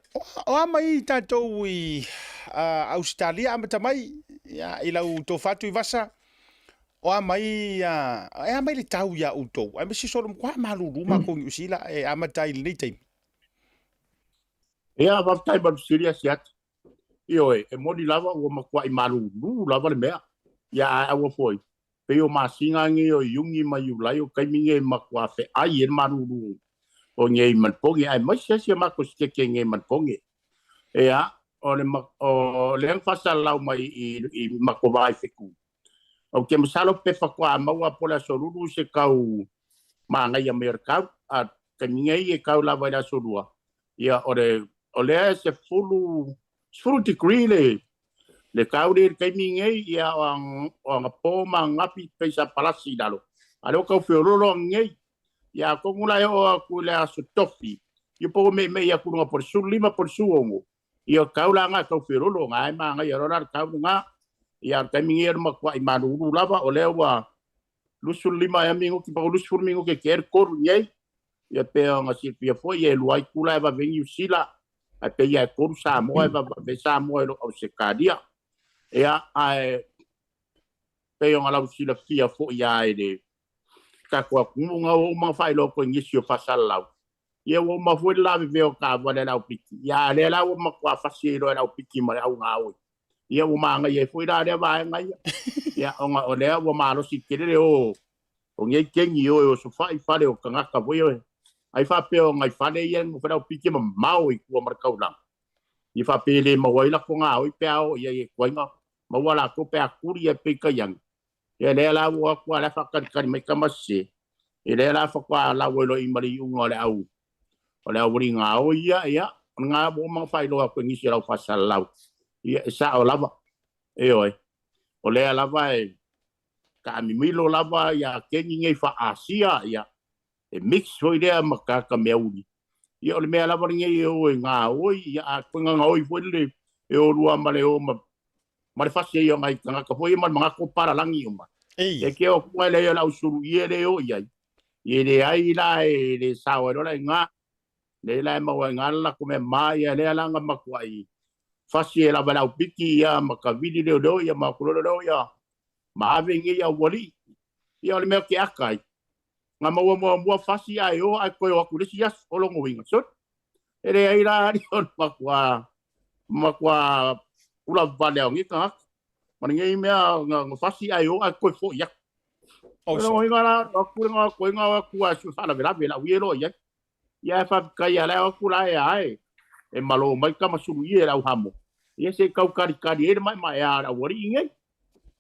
o a mai tatou i Ausetalia amata mai, ia, i lau tofa Tuivasa, o a mai, e a mai le tau iā outou, aemaise solo matua malulu matou i Niu Sila e amata ai i lenei taimi. Ia, faafetai mo le fesili Asiata. Ioe, e moni lava ua matuai malulu lava le mea. Ia, ae aua foi, pei o masina nei o Iuni ma Iulai o taimi nei e matua feai ai le malulu o nei Malepone, aemaise lava si a matou sitete nei Malepone. Ia, o le o lea na faasalalau mai i matou va i Fetu, ou te masalo pe faatoa maua po o le Aso Lulu se tau manaia mai o le tau, a o le taimi nei e tau lava i le Aso Lua, ia o le o lea e 10 degree le tau lea i le taimi nei, ia o anapo ma ananafi pei sa palasi i lalo, a o lea ua tau feoloolo nei. Ia atonu la e oo atu i le Aso Tofi, ia po ua meimei atu i luga po o le 15 po o le 16, ia tau la na tau feoloolo, na e manaia loa la le tau lena. Ia a o le taimi nei o le matuai malulu lava, o lea ua 25 ea minute po o 20 minute tea le 3 nei. Ia pei ona silafia foi, e 2 itula e vave Niu Sila, ae pei lava e 3 Samoa e vave Samoa i lo Ausetalia. Ia, ae pei ona lau silafia foi lava i le tatou atunuu na ua uma ona faailoa atu e nisi o faasalalau, ia ua uma foi le lavevea o taavale a le aupiki, ia a lea la ua matua fasi ai loa e le aupiki ma le au gaoi. Ia ua manaia ai foi la lea vaega ia. Ia ona o lea ua malosi tele le o o nei keni o e osofai fale o tagata foi ia, ai faapea o nai fale ia e nofo ai le aupiki e mamao i tua ma le taulaga. Ia faapea e le maua ai latou gaoi pe a oo i ai e tuai na maua latou pe a tuli ae peitai ane. Ia lea la ua o atu a la e faatalitali mai tama sese. Ia lea la faatoa lau ai loa i ma le iuga o le au o le aualii gaoi ia, ia, o lena ua uma ona faailoa atu e nisi o le au faasalalau. Ia, e sao lava. Ioe. O lea lava e taamimilo lava ia keni nei faa-Asia, ia, e mix foi lea ma tagata meauli. Ia, o le mea lava lenei e o e gaoi, ia, a toe gagaoi foi le e o lua ma le o ma ma le fasi ai o nai tagata foi ia ma le manatu o palalagi uma. E ke o kuga le o le au sulu ie le o i ai. Ie le ai la e le sao ai loa la i ina. Le la e maua ai ina le latou mea ma ia lea la na matuai fasi ai lava e le aupiki ia ma ka vili leoleo ia ma aku leoleo ia ma ave nei aualii. Ia o le mea o ke aka ai. Na maua muamua fasi ae o ae toe o atu i le isi aso. O lona uiga, sole. E leai la alii o le matua matua ula vale o nei tagata. Ma lenei mea na fasi ae o ae toe foi atu. O lona uiga la, o atu le koe na o atu a sui faalavelave lau ia loa i ai. Ia ae faafetai ia la e o atu la e a e e malo mai tama sulu ia e le au hamo. Ia se i tau kalikali ai le maemaea o le aualii nei.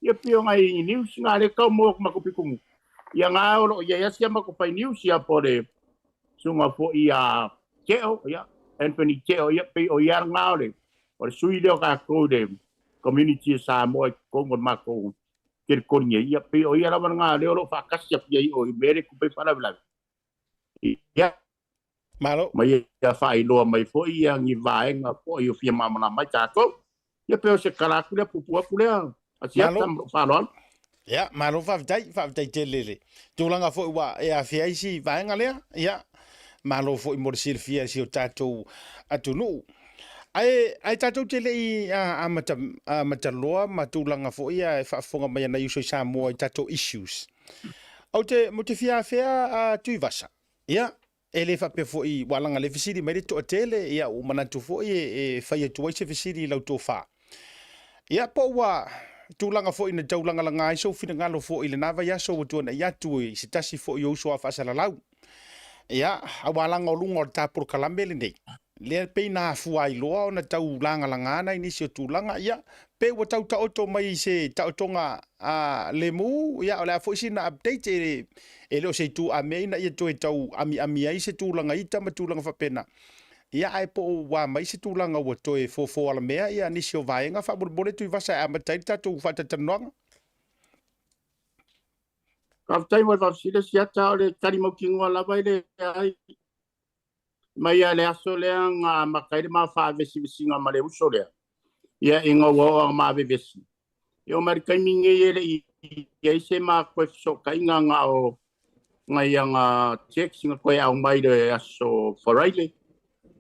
Ia pei o nai news na lea tau maua atu ma pito ia na o lo o i ai lava si a matou fai news ia po o le susuga foi ia Teo ia Anthony Teo ia pei o ia lena o le o le sui lea o tatou i le community o Samoa i totonu o le matou. kelikoni ai, ia pei o ia lava lena lea o lo o faatasi atu i ai i o i mea lea e tupu ai faalavelave. Ia, Malo. ma ia faailoa mai foi ia ni vaega foi o fia malamalama ai tatou. Ia pei o se tala atu lea, puupuu atu lea, Asiata, Malo. ma lou faaaloalo. Ia, malo faafetai, faafetai tele i le tulaga foi ua e afea ai si vaega lea. Ia, malo foi mo le silafia e si o tatou atunuu. Ae, ae tatou te le i amata, amata loa ma tulaga foi ia e faafofoga mai ana i uso i Samoa i tatou issues. Ou te, mo te fia afea a Tuivasa. Ia, e le faapea foi ua laga le fesili mai le toatele, ia ua manatu foi e fai atu ai se fesili i lau tofa. Ia, po ua tulaga foi na tau lagalaga ai sou finagalo foi i lena vaiaso ua tuanai atu i se tasi foi o uso a faasalalau. Ia, aua laga o luga o le ta polokalame lenei, lea pei na afua ai loa ona tau lagalaga nai nisi o tulaga, ia, pe ua tau taoto mai i se taotoga a lemu, ia, o le a foi sina update e, e le o se itu amea ina ia toe tau amiami ai se tulaga ita ma tulaga faapena. Ia, ae po o ua mai se tulaga ua toe fofo alamea ia nisi o vaega faamolemole Tuivasa e amata ai le tatou faatalatalanoaga. Faafetai mo le faafesili Asiata, o le tali mautinoa lava e leai. Mai lava i le aso lea na amata ai le ma faavesivesiga ma le uso lea, ia ina ua oo ina ma vevesi, e oo mai i le taimi lenei e le i i ai se ma toe fesootaiga na o nai ana text na toe aumai i le aso Faraile,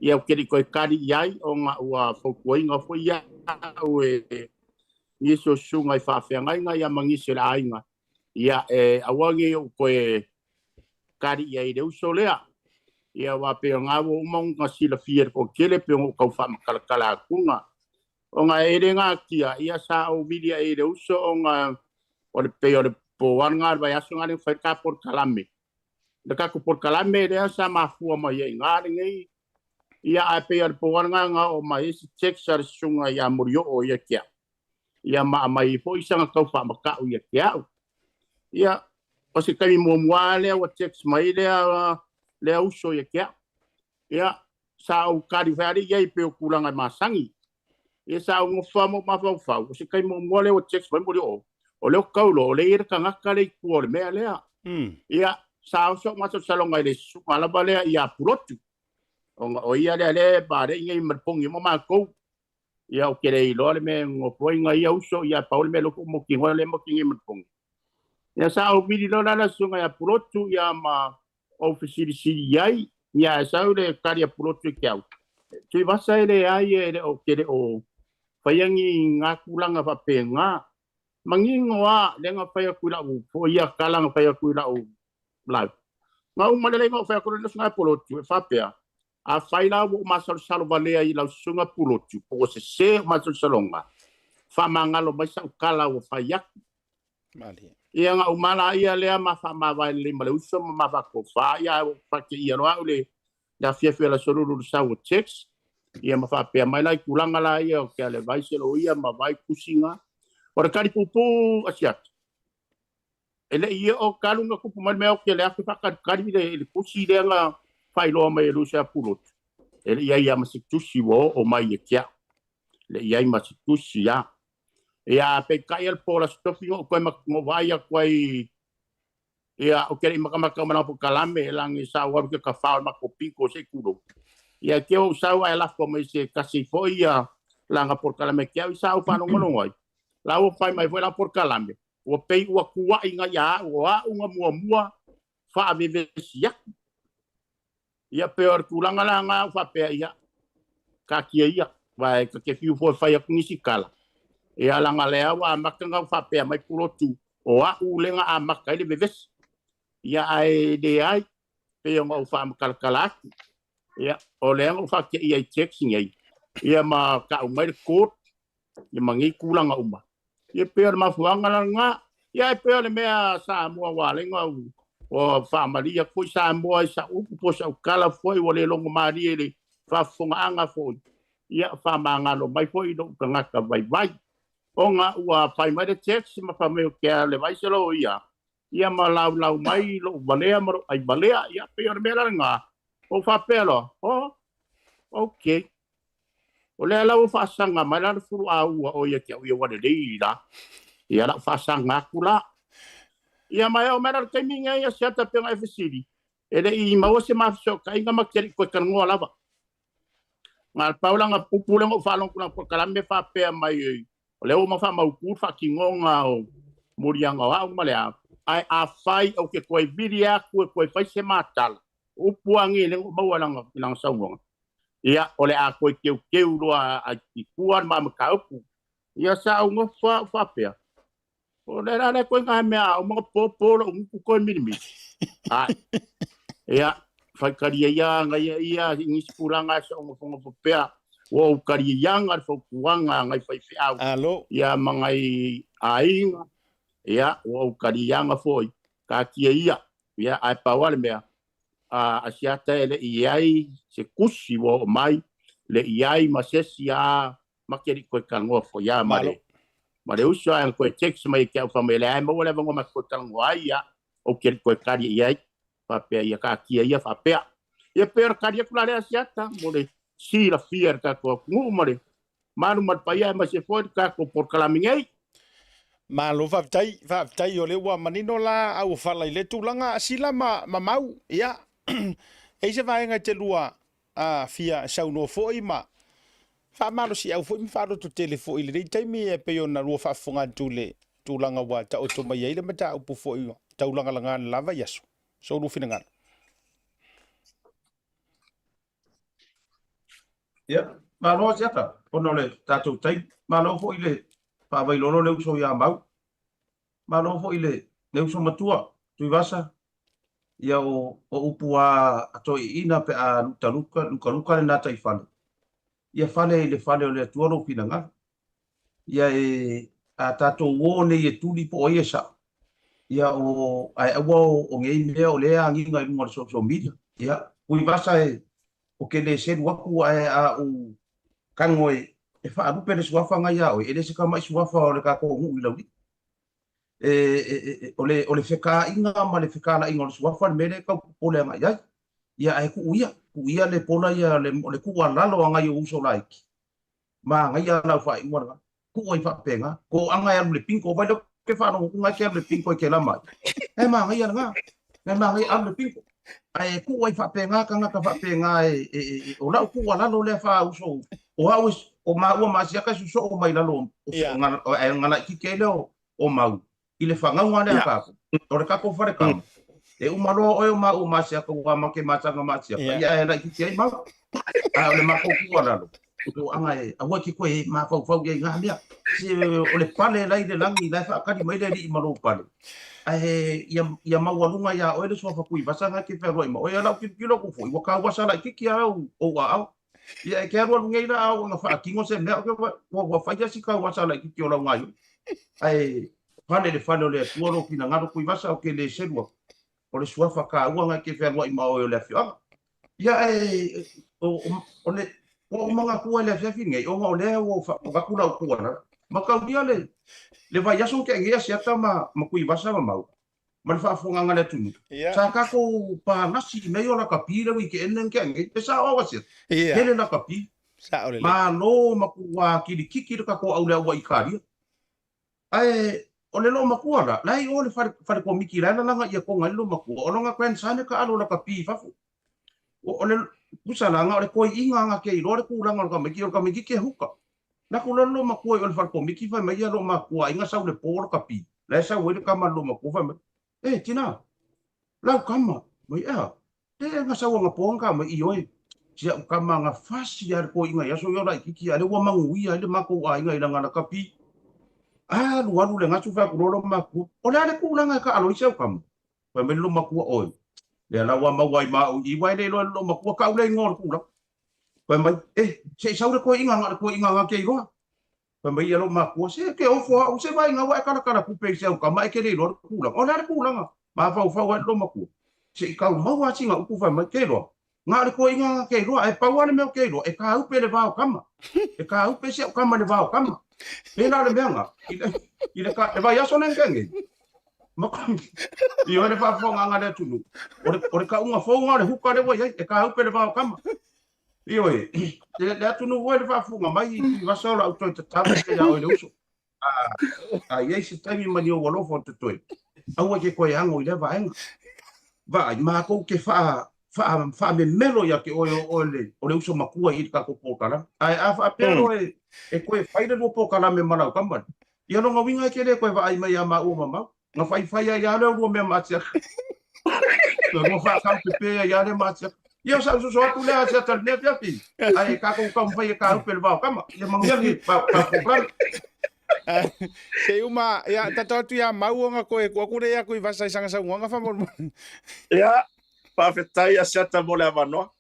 ia ou te le i toe tali i ai ona ua fautuaina foi au e nisi o susuga i faafeagaiga ia ma nisi o le aiga, ia e aua nei ou toe tali i ai i le uso lea. Ia aua pei o lena ua uma ona silafia e le toatele pei ona ou tau faamatalatala atuga. Ona e le natia, ia sa ou vili ai i le uso ona o le pei o le po lava lena o le vaiaso lena lea na fai ai le ta polokalame. Le tatou polokalame lea sa mafua mai ai i ina lenei, ia ae pei o le po lava lena na oo mai ai se text a le susuga ia Molioo ia te au. Ia ma aumai ai foi sana tau faamata'u ia te au. Ia, o se taimi muamua lava lea ua text mai lea, lea uso ia te au. Ia, sa ou tali foi lava i ai pei o tulaga e masani. Ia sa ou nofo lava ma ou mafaufau, o se taimi muamua lea ua text mai Molioo, o lea ou te tau iloa o lea e i ai le tagata lea i tua o le mea lea. Ia, sa oso ou masalosaloga i le susuga lava lea ia Pulotu, ona o ia lea lea e palei nei ma le pogi ma matou. Ia ou te le iloa le mea e nonofo ai nai ia uso, ia pau le mea lea ou mautinoa lea e mautinoa ma le pogi. Ia sa ou vili loa la le susuga ia Pulotu ia ma ou fesilisili i ai, ia ae sau le tali a Pulotu i te au. Tuivasa e leai e le o te le o faia ni ngā tulaga faapena. Manino lava lea na fai atu i lau foi ia tala na fai atu i lau live. Na uma lelei ona ou fai atu le susuga ia Pulotu e faapea, Afai la ua ou masalosalo valea i lau susuga Pulotu po ua sese ou masalosaloga, faamagalo mai sau tala ua fai atu. Ia na uma la ia lea ma faamavae lelei ma le uso ma ma faatofa, ia ae ua ou faateia loa au le le afiafi o le aso Lulu i le sau o text, ia ma faapea mai la i tulaga la ia o ke ale vai se loia ma vai tusiga. O le tali puupuu asiata. E le i oo talu ona tupu mai le mea ou te le afe faatalitali i le tusi lea na faailoa mai e Lucy Apulotu. E le i ai lava ma se tusi ua oo mai ia te au. E le i ai ma se tusi lava. Ia, peitai o le po o le Aso Tofi na ou toe na ou vaai atu ai, ia, ou te le i matamata ma lana polokalame, lagi sa ou alu i ke tafao o le matou pito se i tulou. Ia, te ou sau ae lafo mai se tasi foi ia lana polokalame te au, sa ou faalogologo ai. La ua fai mai foi lana polokalame, Ua pei ua tuaʻi na ia aʻu, o aʻu na muamua faavevesi aku. Ia pei o le tulaga la na u faapea, ia, taatia ia, aua e ta te fiu foi e fai atu nisi tala, ia laga lea ua amata na u faapea mai Pulotu, o aʻu lea na amata ai le vevesi. Ia ae leai, pei ona ou faamatalatala atu. Ia, o lea na ou faateia i text nei, ia ma tau mai le code, ia ma nei tulaga uma. Ia pei o le mafuaaga la lena. Ia e pei o le mea Samoa ua ala ai ona ua faamalie atu foi Samoa i sau upu po o sau tala foi ua le logomalie i le faafofogaaga foi. Ia faamagalo mai foi i lou tagata vaivai. Ona ua fai mai le text ma fai mai ou te ale vai se loia, ia ma laulau mai lou valea ma lou ai valea. Ia pei o le mea la lena. Ua ou faapea loa, oh, okay. O lea la ua faasaga mai la le fuluaua o ia te au ia ua lelei la. Ia la'u faasaga atu la. Ia ma e oo mai la i le taimi lenei ia Asiata e pei ona e fesili, e le i maua se ma fesootaiga ma te le i toe talanoa lava. Na o le pau lana upu lea na ou faalogo atu i lana polokalame faapea mai o lea ua uma faamautu le faatinoga o moliaga o au ma le a, ae afai ou te toe vili atu e toe fai se ma tala, o upu lava nei lea na ou maua i lana saunoaga, ia o le a toe teuteu loa i tua le ma mataupu. Ia sa ou nofo lava ou faapea, O le la lea koe ngā mea a uma pōpō lou gutu koe milimili. Ai. Ia, whaikaria ia anga ia ia i nisi pulanga e sa ogofogofa pea. Ua ou karia ia anga le fautuaga a ngai faifeau. Alo. Ia ma ngai aiga. Ia, ua ou karia ia anga foi. Taatia ia. Ia, ae pau lava le mea, a Asiata e le i iai se kusi ua oo mai, le i iai ma se isi a ma te alii toe talanoa foi a ma le ma le uso ae na toe text mai te au fai mai leai maua le avanoa ma te toe talanoa ai ia ou te alii toe tali i ai faapea ia taatia ia faapea ia pei o le tali atu la lea Asiata mo le silafia e le tatou atunuu ma le malu ma le paia aemaise foi le tatou polokalame nei. Malo faafetai, faafetai o lea ua manino la auofala i lea tulaga Sila ma ma Mau. Ia, e i ai se vaega e te lua a fia saunoa foi ma faamalosiau foi ma faalototele foi i lenei taimi e pei ona lua faafofoga atu i le tulaga ua taoto mai ai le mataupu foi taulagalaga i le la vaiaso. So lua finagalo. Ia, malo Asiata, ona o le tatou taimi. Malo foi le faavailolo le uso ia Mau. Malo foi le le uso matua, Tuivasa, ia o o upu a a toeaiina pe a lutaluta lukaluka le gataifale, ia fale i le fale o le Atua lou finagalo. Ia e a tatou o nei e tuli po o ai e sao, ia o ae aua o o nei mea o lea e agiga i luga o le social media. Ia, Tuivasa e ou te le selu atu ae a ou tago e e faalupe le suafa na iā oe, e le se tama'i suafa o le tatou nuu i Laulii. E, e, e, o le, o le fekā'iga ma le fekāla'iga o le suafa le mea lea e tau popole aga'i ai. Ia ae tuu ia, tuu ia le pola ia, le, o le tuu a lalo agai o uso laiti, Manaia lau faaiuga lena. Tuu ai faapena. Toaga e alu i le bingo. Vai lea ou te faalogo atu na e te alu i le bingo e te lama ai. E manaia lena. E manaia alu i le bingo. Ae tuu ai faapena tagata faapena e, e, e, o lau tuualalo lea faauso o au o maua ma Asiata e sosoo mai lalo o, yeah. o, o, e galaititi ai lea o, o mau i le fagauga lea a tatou. O le tatou falekama, e uma loa oe o maua ma Asiata ua make masaga ma Asiata, ia ae laitiiti ai mau. Ae o le matou tuualalo, toaga e aua e te toe mafaufau i ai i ngā mea. Se o le pale la i le lagi, la e faatali mai le Alii ma lou pale. Ae ia, ia maualuga iā oe le suafa Tuivasa nga e te fealuai ma oe. Ia lau tilotilo atu foi, ua tauasa laitiiti lava ou, ou aao. Ia e te alualu nei la a oo ina faatino se mea, ua, ua fai si tauasa laitiiti o lau gaoioi. Ae fale le fale o le Atua lou finagalo Tuivasa, ou te le selu atu. O le suafa taua nga e te fealuai ma oe o le afioaga. Ia ae o, o, o le ua ou manatua i le afiafi lenei, ona o lea ua ou avatu lau tuualalo. Mataulia le, le vaiaso na tea nei Asiata ma, ma Tuivasa ma Mau, ma le faafofogaaga a le atunuu. Ia. Sa tatou palasi i mea ia o lakapi le weekend na tea nei. E sao au Asiata? Ia. Tele lakapi. Sao lelei. Malo matua kilikiki le tatou au le au Italia. Ae o le loomatua la, la e i o le fale, fale komiti la e lalaga ia toga ai le loomatua, o lona grandson e taalo lakapi i fafo. O, o le pusa la, na o le toeaiina na te iloa le tulaga o le tamaitiiti, o le tamaitiiti e huka. Na ku loa le loomatua i o le fale komiti fai mai ia loomatua aiga sau le po lakapi, la e sau ai le tama a le loomatua fai mai, E, tina, lau tama, mai ea, e na sau anapo na tama mai, ioe, si au tama na fasi lava le toeaina i aso ia o laitiiti, a o lea ua manuia ai le matou aiga i lana lakapi. Alu alu le gasu fai atu loa loomatua, o le a le tulaga e taalo ai si au tama? Fai mai le loomatua, oi, lea la ua maua ai ma au i i, ua e le iloa e le loomatua kau le igoa o le tulaga. Fai mai, e, se i sau le toeaina na o le toeaina na te iloa. Fai mai ia lou makua, se ke ofo au, se vaaiga ua e kalakala tupe i se au tama e ke le iloa le tulaga. O le a le tulaga? Mafaufau ai lou makua, se i tau maua lava sina upu fai mai, ke iloa, na o le toeaina na ke iloa, ae pau lava le mea o ke iloa, e tāupe le va o tama. E tāupe si au tama i le va o tama. Pēlā le mea na, i le, i le, ka, le vaiaso lea na tea nei. Ma, i oe le faafofogaaga a le atunuu, o le, o le kauga fou na o le huka lea ua i ai, e tāupe le va o tama. Ioe, le, le atunuu foi le faafofoga mai i Tuivasa o lau toe tatalo atu ia oe le uso. A i ai se taimi ma ni ou alofa o totoe, aua e te toe ago i lea vaega. Vaai, matou te faa, faa, faamemelo ia te oe o oe le, o le uso matua i le tatou polokalame. Ae a faapea loa e, e toe fai le lua polokalame ma lau tama lea, ia lona uiga e te le toe vaai mai ia maua ma Mau. Na faifai ai lava lea o lua mea ma Asiata. Na lua faakaupepe ai lava lea ma Asiata. Ia, o sau soso atu lea Asiata i lenei afiafi. Ae tatou taumafai e tāupe le vao kama. Ia manuia le polokalame. Se i uma, ia, tatou atu ia Mau ona koe tuu atu lea ia Tuivasa i sana saunoaga faamolemole. Ia, faafetai Asiata mo le avanoa.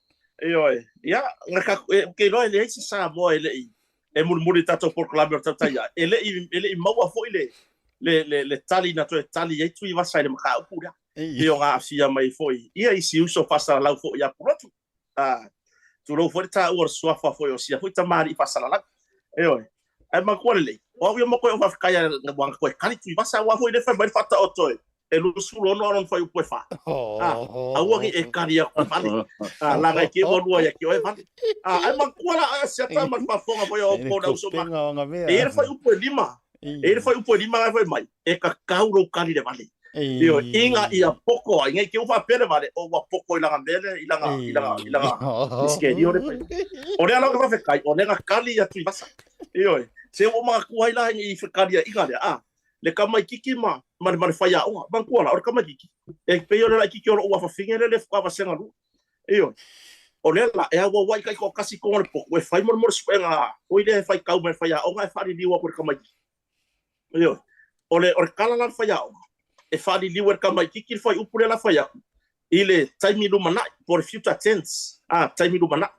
Ioe. Ia, na tatou, ou te iloa e leai se Samoa e le i e mulimuli i le tatou polokalame o le Tautai Ae, e le i, e le i maua foi le, le, le, le tali na toe tali ai Tuivasa i le mataupu lea. Pei ona aafia mai foi ia isi uso faasalalau foi ia Pulotu. A, tulou foi le taua o le suafa foi o sia foi tamalii faasalalau. Ioe. Ae manatua lelei, o au ia ma koe o faafetai ua na toe tali Tuivasa aua foi le fai mai le Faataoto e e 26 a lona fuaiupu e 4. A, aua ne i e kali atu vale. A, laga e te ua lua ia te oe vale. A, ae manatua la oe Asiata ma le faafofoga foi a outou le auso ma. E i ai le fuaiupu e 5. E i ai le fuaiupu e 5 na e fai mai, e tatau lou kali i le vale. Ioe, ina ia poko ai, nei te ua faapea le vale, o ua poko i lana mea lea, i lana, i lana, i lana isikerio lea fai. O lea la ou te faafetai, o lea na kali ia Tuivasa. Ioe, se ua ou manatua ai la i fekaliaiga lea, a, le tamaititi ma, ma le, ma le faiaoga. Manatua la, o le tamaititi, e pei o le laititi o lou afafine lea le faatoa vasega lua. Ioe. O lea la, e auauai taitoatasi i totonu o le potu, e fai molemole suega foi lea e faitau mai le faiaoga ae faaliliu atu i le tamaititi. Ioe. O le, o le tala la a le faiaoga, e faaliliu e le tamaititi le fuaiupu lea la fai atu, i le taimi lumanai, po o le future tense, a, taimi lumanai.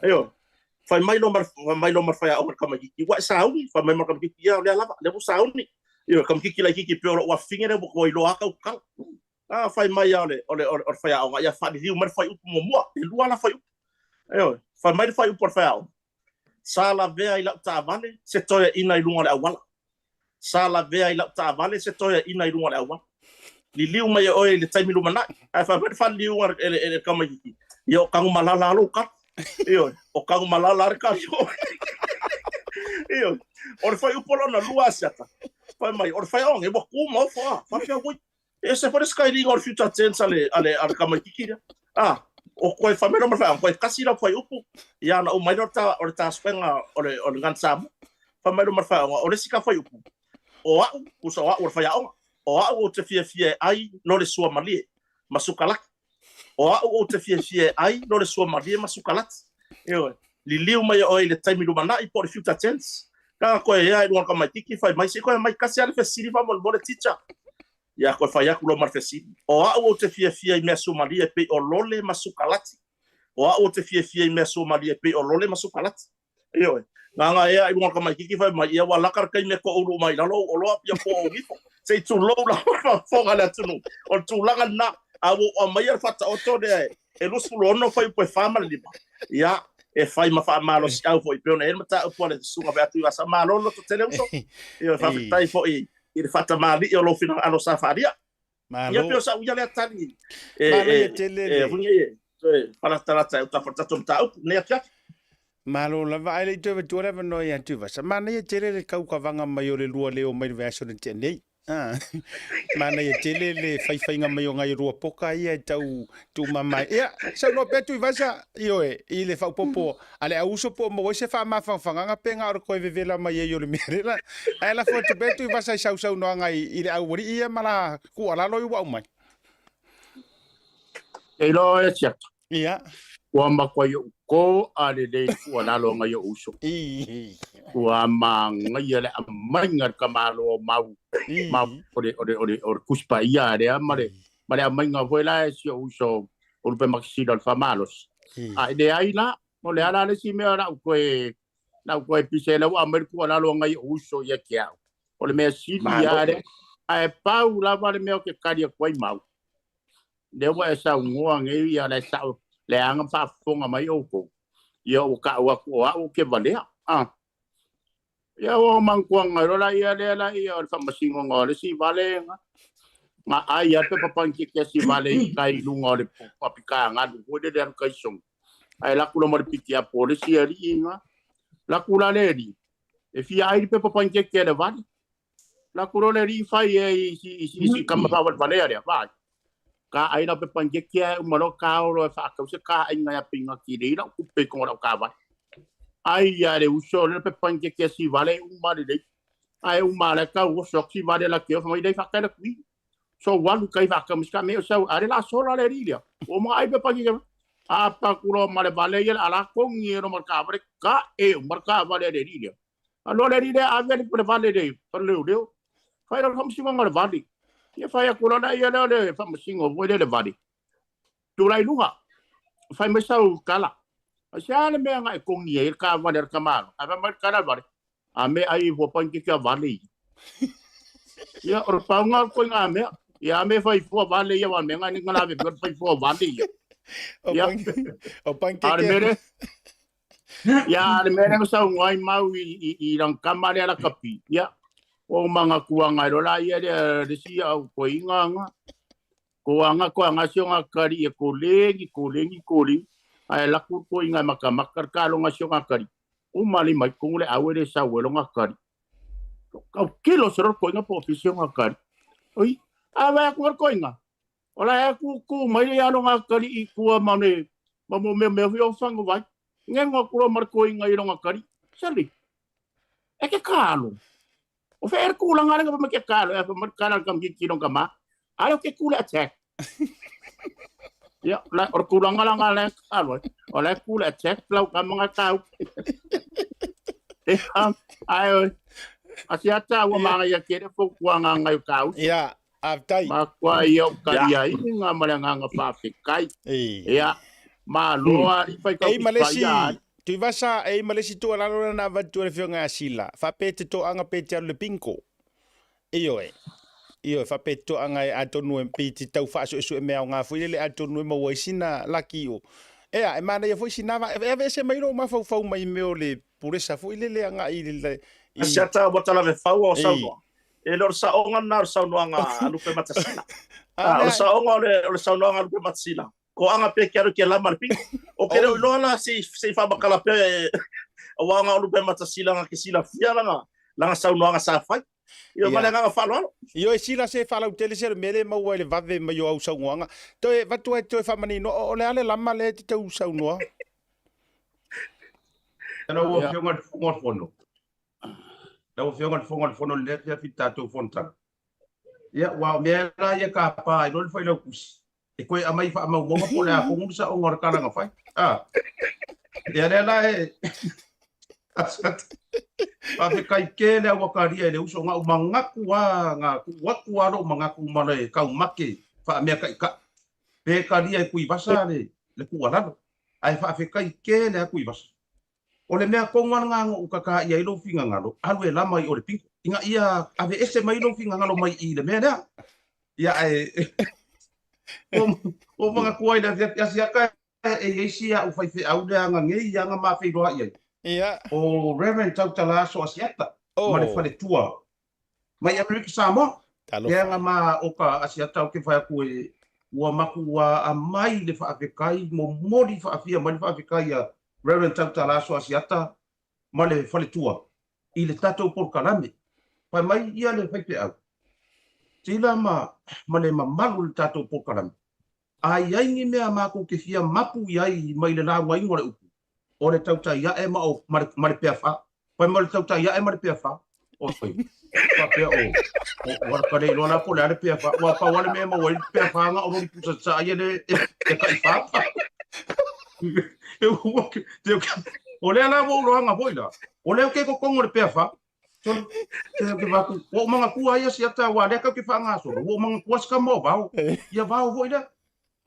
Ioe. Fai mai loa ma le, fai mai loa ma le faiaoga i le tamaititi, ua e sauni? Fai mai ma le tamaititi, ia, o lea lava, lea ua sauni. Ioe, tamaititi laititi pei o lou afafine lea ua toe iloa lava tau tatala. A, fai mai lava o le, o le, o le faiaoga, ia faaliliu mai le fuaiupu muamua, e lua la fuaiupu. Ioe, fai mai le fuaiupu a le faiaoga, Sa lavea i lau taavale se toeaina i luga o le auala. Sa lavea i lau taavale se toeaina i luga o le auala. Liliu mai e oe i le taimi lumanai, ae fai mai le faaliliuga e le, e le tamaitiiti, ia o Tanumalala lava lou kali. Ioe, o Tanumalala lava le kali o oe. Ioe, o le fuaiupu lona lua Asiata, fai mai, o le faiaoga, ua tu ma ofo a, faapea, oi, E ese foi le skyliga o le future tense a le, a le, a le tamaititi lea. Ah, o koe fai mai loa ma le faiaoga, koe kasi lau fuaiupu, ia ona uma ai lea o le ta, o le tasuega o le, o le Gun Samoa. Fai mai loa ma le faiaoga, o le isi ka fuaiupu, o a'u, tusa o a'u o le faiaoga, o a'u ou te fiafia e ʻai no le suamalie ma sukalaki. O a'u ou te fiafia e ʻai no le suamalie ma sukalati. Ioe. Liliu mai e oe i le taimi lumanai po o le future tense. Kaga koe ea i luga o le tamaititi fai mai, se i koe mai kasi lava le fesili faamolemole teacher. Ia koe fai atu loa ma le fesili. O a'u ou te fiafia i mea suamalie e pei o lole ma sukalati. O a'u ou te fiafia i mea suamalie e pei o lole ma sukalati. Ioe. Gaga ea i luga o le tamaititi fai mai, ia ua laka le taimi e toulu uma i lalo ou oloa pia po ou ifo. Se i tulou lava le faafofoga a le atunuu. O le tulaga lena. A ua ou aumaia le faataoto lea e 26 fuaiupu e 4 ma le 5, ia, e fai ma faamalosiau foi pei ona i ai le mataupu a le Susuga Featuivasa. Malo le lototele uso. Ioe, faafetai foi i le faatamalii o lou finagalo sa faaalia. Ia pei o sau ia lea tali e Manaia tele le. Foi nei e toe falatalata e utafa le tatou mataupu lenei afiafi. Malo lava, ae le i toe avatua le avanoa ia Tuivasa. Manaia tele le taukavaga mai o le lua leo mai le vaiaso na tea nei. Ah, manaia tele le faifaiga mai o nai lua poka ia e tau tuumama ai. Ia, saunoa pea Tuivasa, ioe, i le faaopoopo a le auuso po o maua ai se faamafanafanaga pe na o le toe vevela mai ai o le mea lela. Ae lafo atu pea Tuivasa i sau saunoaga i le aualii ia ma la tuualalo i ua aumai. Te iloa oe e Siata. Ia. Ua matuai ou toa lelei i le tuualalo a nai ou uso. Ua manaia le aumaiga a le tamaloa o Mau, ma o le, o le, o le, o le Tusi Paia lea ma le, ma le aumaiga foi la e si ou uso o Lupemakisila o le Faamalosi. A e leai la, o le a la le isi mea o lau toe, lau toe pise lau aumai le tuualalo a nai ou uso ia te au. O le mea sili lava lea. Ae pau lava le mea ou te tali atu ai Mau. Lea ua e saunoa nei ia le sao leaga ma faafofoga mai outou. Ia ua tau atu o au ou te valea. Ah. Ia ua manatuaga loa laia lea laia o le faamasinoga o le isi vale na na ai a le pepa panikeke a si vale i tai i luga o le apikagalu foi lele alu kaisoga. Ae alu atu loa ma le pitiapo o le isi alii na. Alu atu la le alii e fia ai le pepa panikeke a le vale. La ku le ri fai e i si i si i si kama faavalevale lea vai. Ka ai la pe pankeke ai uma lo ka olo e whaakau se ka ai ngai pinga ki le ila kupe ko lau ka vai. Ai ia le uso le pe pankeke si vale uma le le. Ai uma le ka uso si vale la ke o mai le whakai la kui. So walu kai whakau miska me o sau are la sola le rilia. O mga ai pe pankeke a pa kulo ma le vale ia ala kongi e no mar ka vale ka e mar ka vale le rilia. Alo le rilia a vele le vale le le le. Fai la whamsinga le vale. Ia fai aku lana ia lea le whamasinga voi le le vale. Tūrai lunga. Fai mai sau kala. A se ale mea ngai kongi e ka vale ar kamalo. A mai kala vale. A me ai ua panke kia vale i. Ia o paunga ko ngā mea. Ia me fai fua vale ia wa me ngai ni ngā me fai fua vale ia. O panke A le mere. Ia a le mere ko sau ngai mau i rang kamare ala kapi. Ia o mga kuanga i rola ia le le si au ko inga nga. Ko anga ko anga sio nga kari e ko lengi ko lengi ko lengi. Ai la ku ko inga maka makar ka lo nga sio nga kari. O mali mai ko le awe le sa we lo nga kari. Kau kilo soro ko inga po ofisio nga kari. Oi, a wa ko ko inga. Ola e ku ku mai le alo nga kari i kua ma ne ma mo me me o fango vai. Ngengo ku lo mar ko inga i lo nga kari. Sali. E ke kalo. O fe er kula nga nga ma ke kalo e ma kala kam ki ki ka ma. Alo ke kula attack. Ya, la or kula nga nga le kalo. O la kula attack lau ka mga tau. E ai Asiata ua mga ia kere fo kua nga nga kau. Ya, aftai. Ma kua ia o ka ia i nga male nga nga whawhekai. Ia, ma loa i whai kau Ei Malesi, Tuivasa, ei Malesi tua lalo na vatu le fionga asila. Fa pe te to anga pe te alu le pinko. Ioe. Ioe, fa pe te to anga e atonu e pe te tau whaaso e su e mea o ngā fui le atonu e maua i sina laki o. Ea, e mana ia foi sina va, e ave se mai ro mawhau mai meo le puresa foi le anga i le... Asiata ua tala vefaua o saunoa. E le o le saoga lena o le saunoaga a Lupe Matasila. O le saoga o le saunoaga a Lupe Matasila. Ko anga pe ke alu ke lama le piko. O ke leo iloa la se i faamakala pea e aua nga o Lupe Matasila nga ke silafia langa langa saunoaga sa fai. Ia ma le agaga faaaloalo. Ioe sila se faalautele se le mea le maua i le vave mai o au saunoaga. Toe avatu ai toe faamanino o le a le lama lea e te tau saunoa. Lau Afioga i le Fofoga o le Fono. Lau Afioga i le Fofoga o le Fono i lenei afiafi i le tatou fonotaga. Ia, aua o mea la ia ka pā ai loa le Failautusi, e toe aumai faamaumauga po o le a tonu le saoga o le tala na fai. A, ia lea la e faafetai tele au atalia i le uso na ou manatu lava, na tuu atu lava lou manatu ma le taumate faamea taitai, pe talia e Tuivasa le tuualalo, ae faafetai tele lava Tuivasa. O le mea tonu lava lena na ou tata i ai lou finagalo, alu e lama i o le pito, ina ia aveese mai lou finagalo mai i le mea lea. Ia ae ua manatua ai le afiafi asiata e i ai si au faifeau lea na nei aga ma feiloai ai. Ia. O Reverend Tautala Aso Asiata ma le faletua mai Amerika Samoa. Lea na ma o ka Asiata o ke whai aku e ua maku a mai le faafetai momoli faafia mai le faafetai a Reverend Tautala Aso Asiata ma le faletua i le tatou polokalame. Fai mai ia le faifeau, tila ma ma le mamalu o le tatou polokalame. A i ai ni mea matou te fia mapu i ai mai le lauga o le upu, o le tautai ae ma o ma le, ma le peafa. Fai mai o le tautai ae ma le peafa. Oi, faapea o, o, o ka le iloa la po o le a le peafa. Ua pau lava le mea e maua ai le peafa na o loli pusa sa ia le e kai fa. O lea la ua ou loaga foi la. O lea ke kokongo le peafa. Te ke vaku, ua ou manatua ia siata aua lea kau ke faagasolo, ua ou manatua se kama o vao. Ia vao foi lea.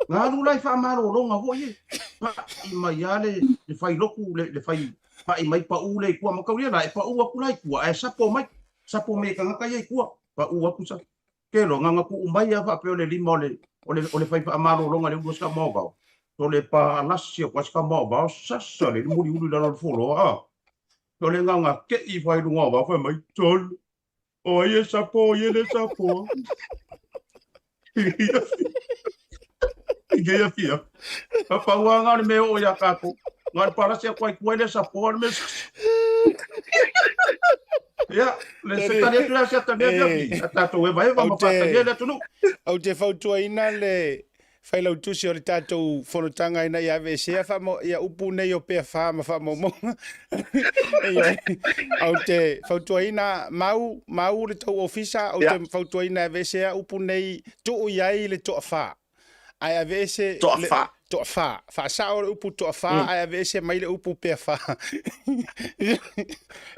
Na alu la i faamalologa foi e. Pa'i mai lava le, le failoku, le, le fai, pa'i mai pa'u le i tua. Mataulia la, e pa'u atu la i tua, ae sapo mai, sapo mai e tagata ia i tua. Pa'u atu sa, ke loa, na ona tuu mai lava faapea o le lima o le, o le, o le fai faamalologa i le ulu o se kama o vao. Tole pa alasi atu lava se kama o vao, sasa le muliuli i lalo o le foloa, a. O le gaga ke'i fai luga o vao, fai mai, Tole, o ai e sapo, o ai e le sapoa. I kēia fia. Ka pau a ngā le mea o ia kākou. Ngā le palasi a kuai kuai le sapoa le mea sasa. Ia, le se tali atu lea Asiata i le afiafi, a tatou hevaheва ma faatalia le atunuu. Ou te fautuaina le Failautusi o le tatou fonotaga ina ia aveesea faama, ia upu nei o PFA ma faamaumauga. Ioe. Ou te fautuaina mau, mau le tou ofisa, ou te fautuaina e aveesea upu nei, tuu i ai le toafa. Ae aveese Toafa. Toafa. Faasao le upu toafa mm. ae aveese mai le upu PFA.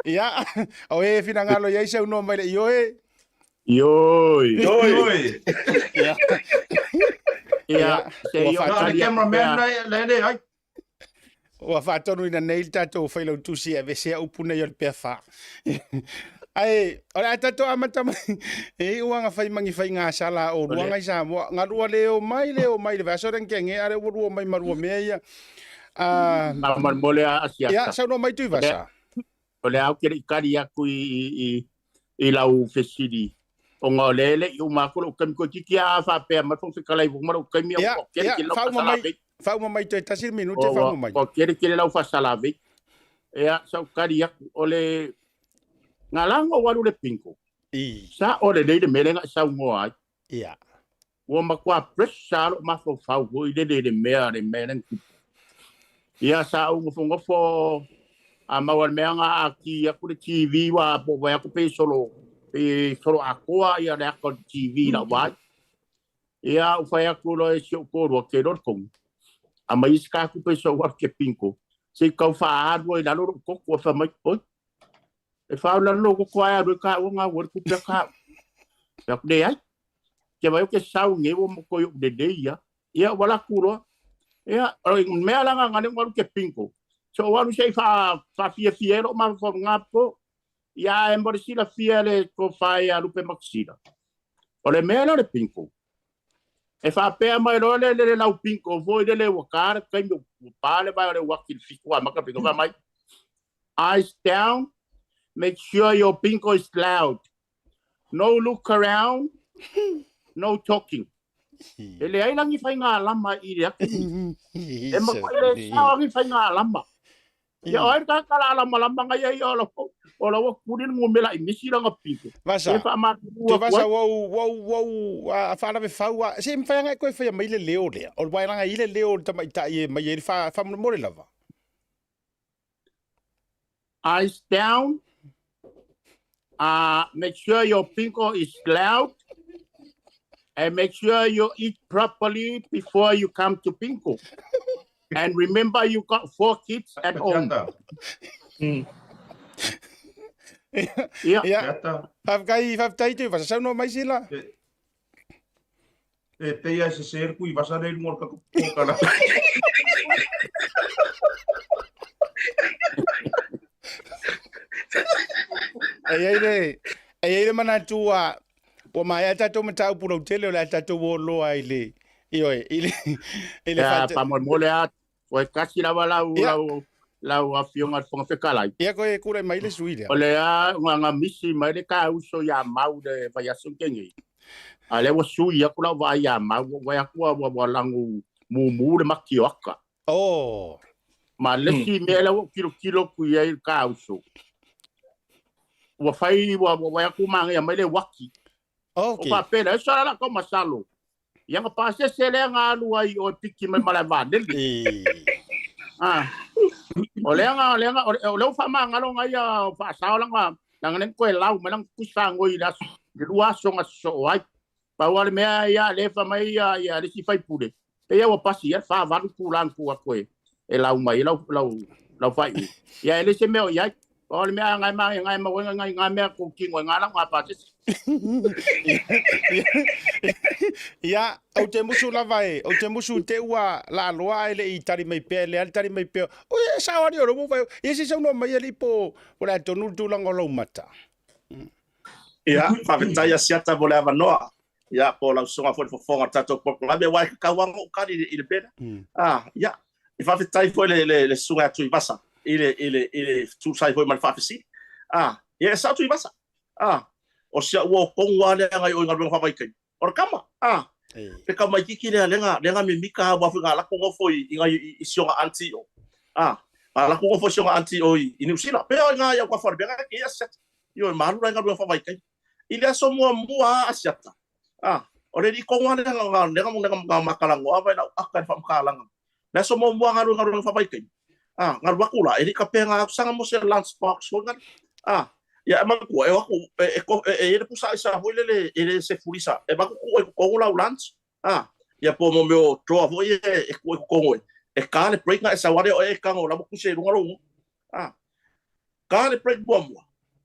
Ia, o e finagalo i ai saunoa mai le ioe. Ioe. Ioe. Ia. Ia, se Ua i o faatonu- Na le cameraman na le le ai. Ua faatonuina nei le tatou failautusi e aveesea upu nei o le PFA. Ae, o le a tatou amata mai e iuga fai ma ni faiga sala a olua ngai Samoa. Galua le o mai, le o mai le vaiaso lea na tea nei, a lea ua lua mai ma lua mea ia. Ah, Faamolemole a Asiata. ia, saunoa mai Tuivasa. O lea ou te le i tali atu i, i, i, i lau fesili, ona o lea e le i uma atu lou taimi, toeitiiti lava faapea mai le Fofoga Fetalai ua uma lou taimi, Ia, ua tele ia, tele lau faauma mai, faasalavei. faauma mai toe tasi le minute, Ua, faauma mai. ua tele tele lau faasalavei. Ia, sa ou tali atu, o le na ala ona ou alu i le bingo, I, sa o lelei le mea lea na e saunoa ai. ia. Ua matua pressure lava lou mafaufau foi lele i le mea le mea lea na tupu. Ia sa ou nofonofo a maua le mea na ati atu le TV ua po vai atu pe solo pe solo atoa ia le ata o le TV i lau vaai. Ia ou fai atu loa e si ou toalua ke loa le tonu. Aumai isi ka tupe se ou alu ke bingo. Se i tau faaalu ai i lalo lou toto e fai mai, oi, e faaalu i lalo lou toto ae alu ai taua gaua i le tupe a taua. Fai atu, leai, Ke vai o ke sau nei ua matua i oʻu lelei a. Ia ua alu atu loa. Ia, o le mea la na lea ua alu ke bingo. Se ou alu se i faafiafia ai lou mafaufau i lena po. Ia ae mo le silafia e le tofa ia Lupe Makasina, o le mea lea o le bingo, e faapea mai loa le le lau bingo foi lele ua ta le taimi ua pa le vae o le uati i le 7 amata le bingo, fai mai, eyes down, make sure your bingo is loud. No look around, no talking. E leai la ni faiga alama i le ake nei. E matua le sao ni faiga alama. Ia o ai le tagata la alamalama ngai ai o lau o lau kuli le ngumela i misi langa pito. Vasa. E faamalulu Te atu vasa ai. ua ou, ua ou, ua ou a faalave fau a, se i mafai lava e koe faia mai le leo lea. O le waelaga i le leo o le tamaitai e mai ai le faamolemole lava. Eyes down, make sure your bingo is loud, and make sure you eat properly before you come to bingo. And remember you got four kids at home. Ia. Ia. Faafetai, faafetai Tuivasa. Saunoa mai Sila. E pei a e sese le Tuivasa lea i luga o le tatou polokalame. E i ai le, e i ai le manatu ua, ua maea tatou mataupu lautele o le a tatou o loa i le, ioe, i le, i le Ia, faata... faamolemole lava, toe tasi lava lau, Ia. lau, lau Afioga i le Fofoga Fetalai. Ia, koe tulai mai le sui lea. O lea na, na misi mai le ta uso ia Mau le vaiaso tea nei. A lea ua sui atu lau vaai ia Mau, ua vaai atu ua, ua, ua lanu mumu le mati o aka. Oh. Ma le isi mea lea ua ou tilotilo atu i ai i le ta uso, ua fai, ua, ua vaai atu ua manaia mai le uati. Okay. O faapea lea, e sola la tou masalo. Ia na pasese lea na alu ai o e piki mai malae vaalele. Ah. O lea na, lea na, o lea ua faamagalo na ia faasao langa, langa lea na toe lau mai langa tusi fagoi i le aso, i le lua aso na sosoo ai. Pau lava le mea ia lea e fai mai ia, ia le isi faipule, pei lava ua pasi ia le 48 itula na tuu atu e, e lau mai ai lau, lau, lau faaiuga. Ia e le se mea o i ai. Pau le mea ngai ma ngai ma wenga ngai ngai mea ko kingo ngai la ngai pasese. Ia, ou te musu lava e, ou te musu i te ua laaloa ae le i tali mai pea, e leai le tali mai pea. O e sao ali o le ua ia se saunoa mai alii po o le a tonu le tulaga o lau mata. Ia, faafetai Asiata mo le avanoa. Ia, po o lau susuga foi i le fofoga o le tatou polokalame, aua e tatau lava ona ou tali i le mea lea. Ah, ia, e faafetai foi le, le, le susuga ia Tuivasa i le, i le, i le tusa ai foi ma le faafesili. Ah, ia, e sao Tuivasa. Ah, o si au uo tonu lava lea na i o i galuega faavaitaimi. O le tama, ah, le tamaitiiti lea, lea na, lea na mimika lava aua foi na alu atu nofo i, i, i, i si ona aunty i o. Ah, na alu atu nofo i si ona aunty i o i, i Niu Sila. Pei o i ina i autafa o le mea lena e te i ai Asiata. Ioe, ma alu la i galuega faavaitaimi. I le aso muamua a Asiata, a, o le alii kogo lava lea na, na, na, na ma talanoa ma i lau aka i le faamatalaga. Le aso muamua galu i galuega faavaitaimi, a, galu atu la, e le i tapena atu saga mo se lunch box foi lale. A, ia e manatua, e o atu, e, e, e, e i ai le pusa aisa foi lele, e le se fulisa, e avatu tuu ai i totonu lau lunch, a, ia po o mo mea o drawer foi ia e tuu ai i totonu e, e ka le break na e sau lava lea o e e tago o la ua tusi ai i luga lou igoa. A, ka le break muamua,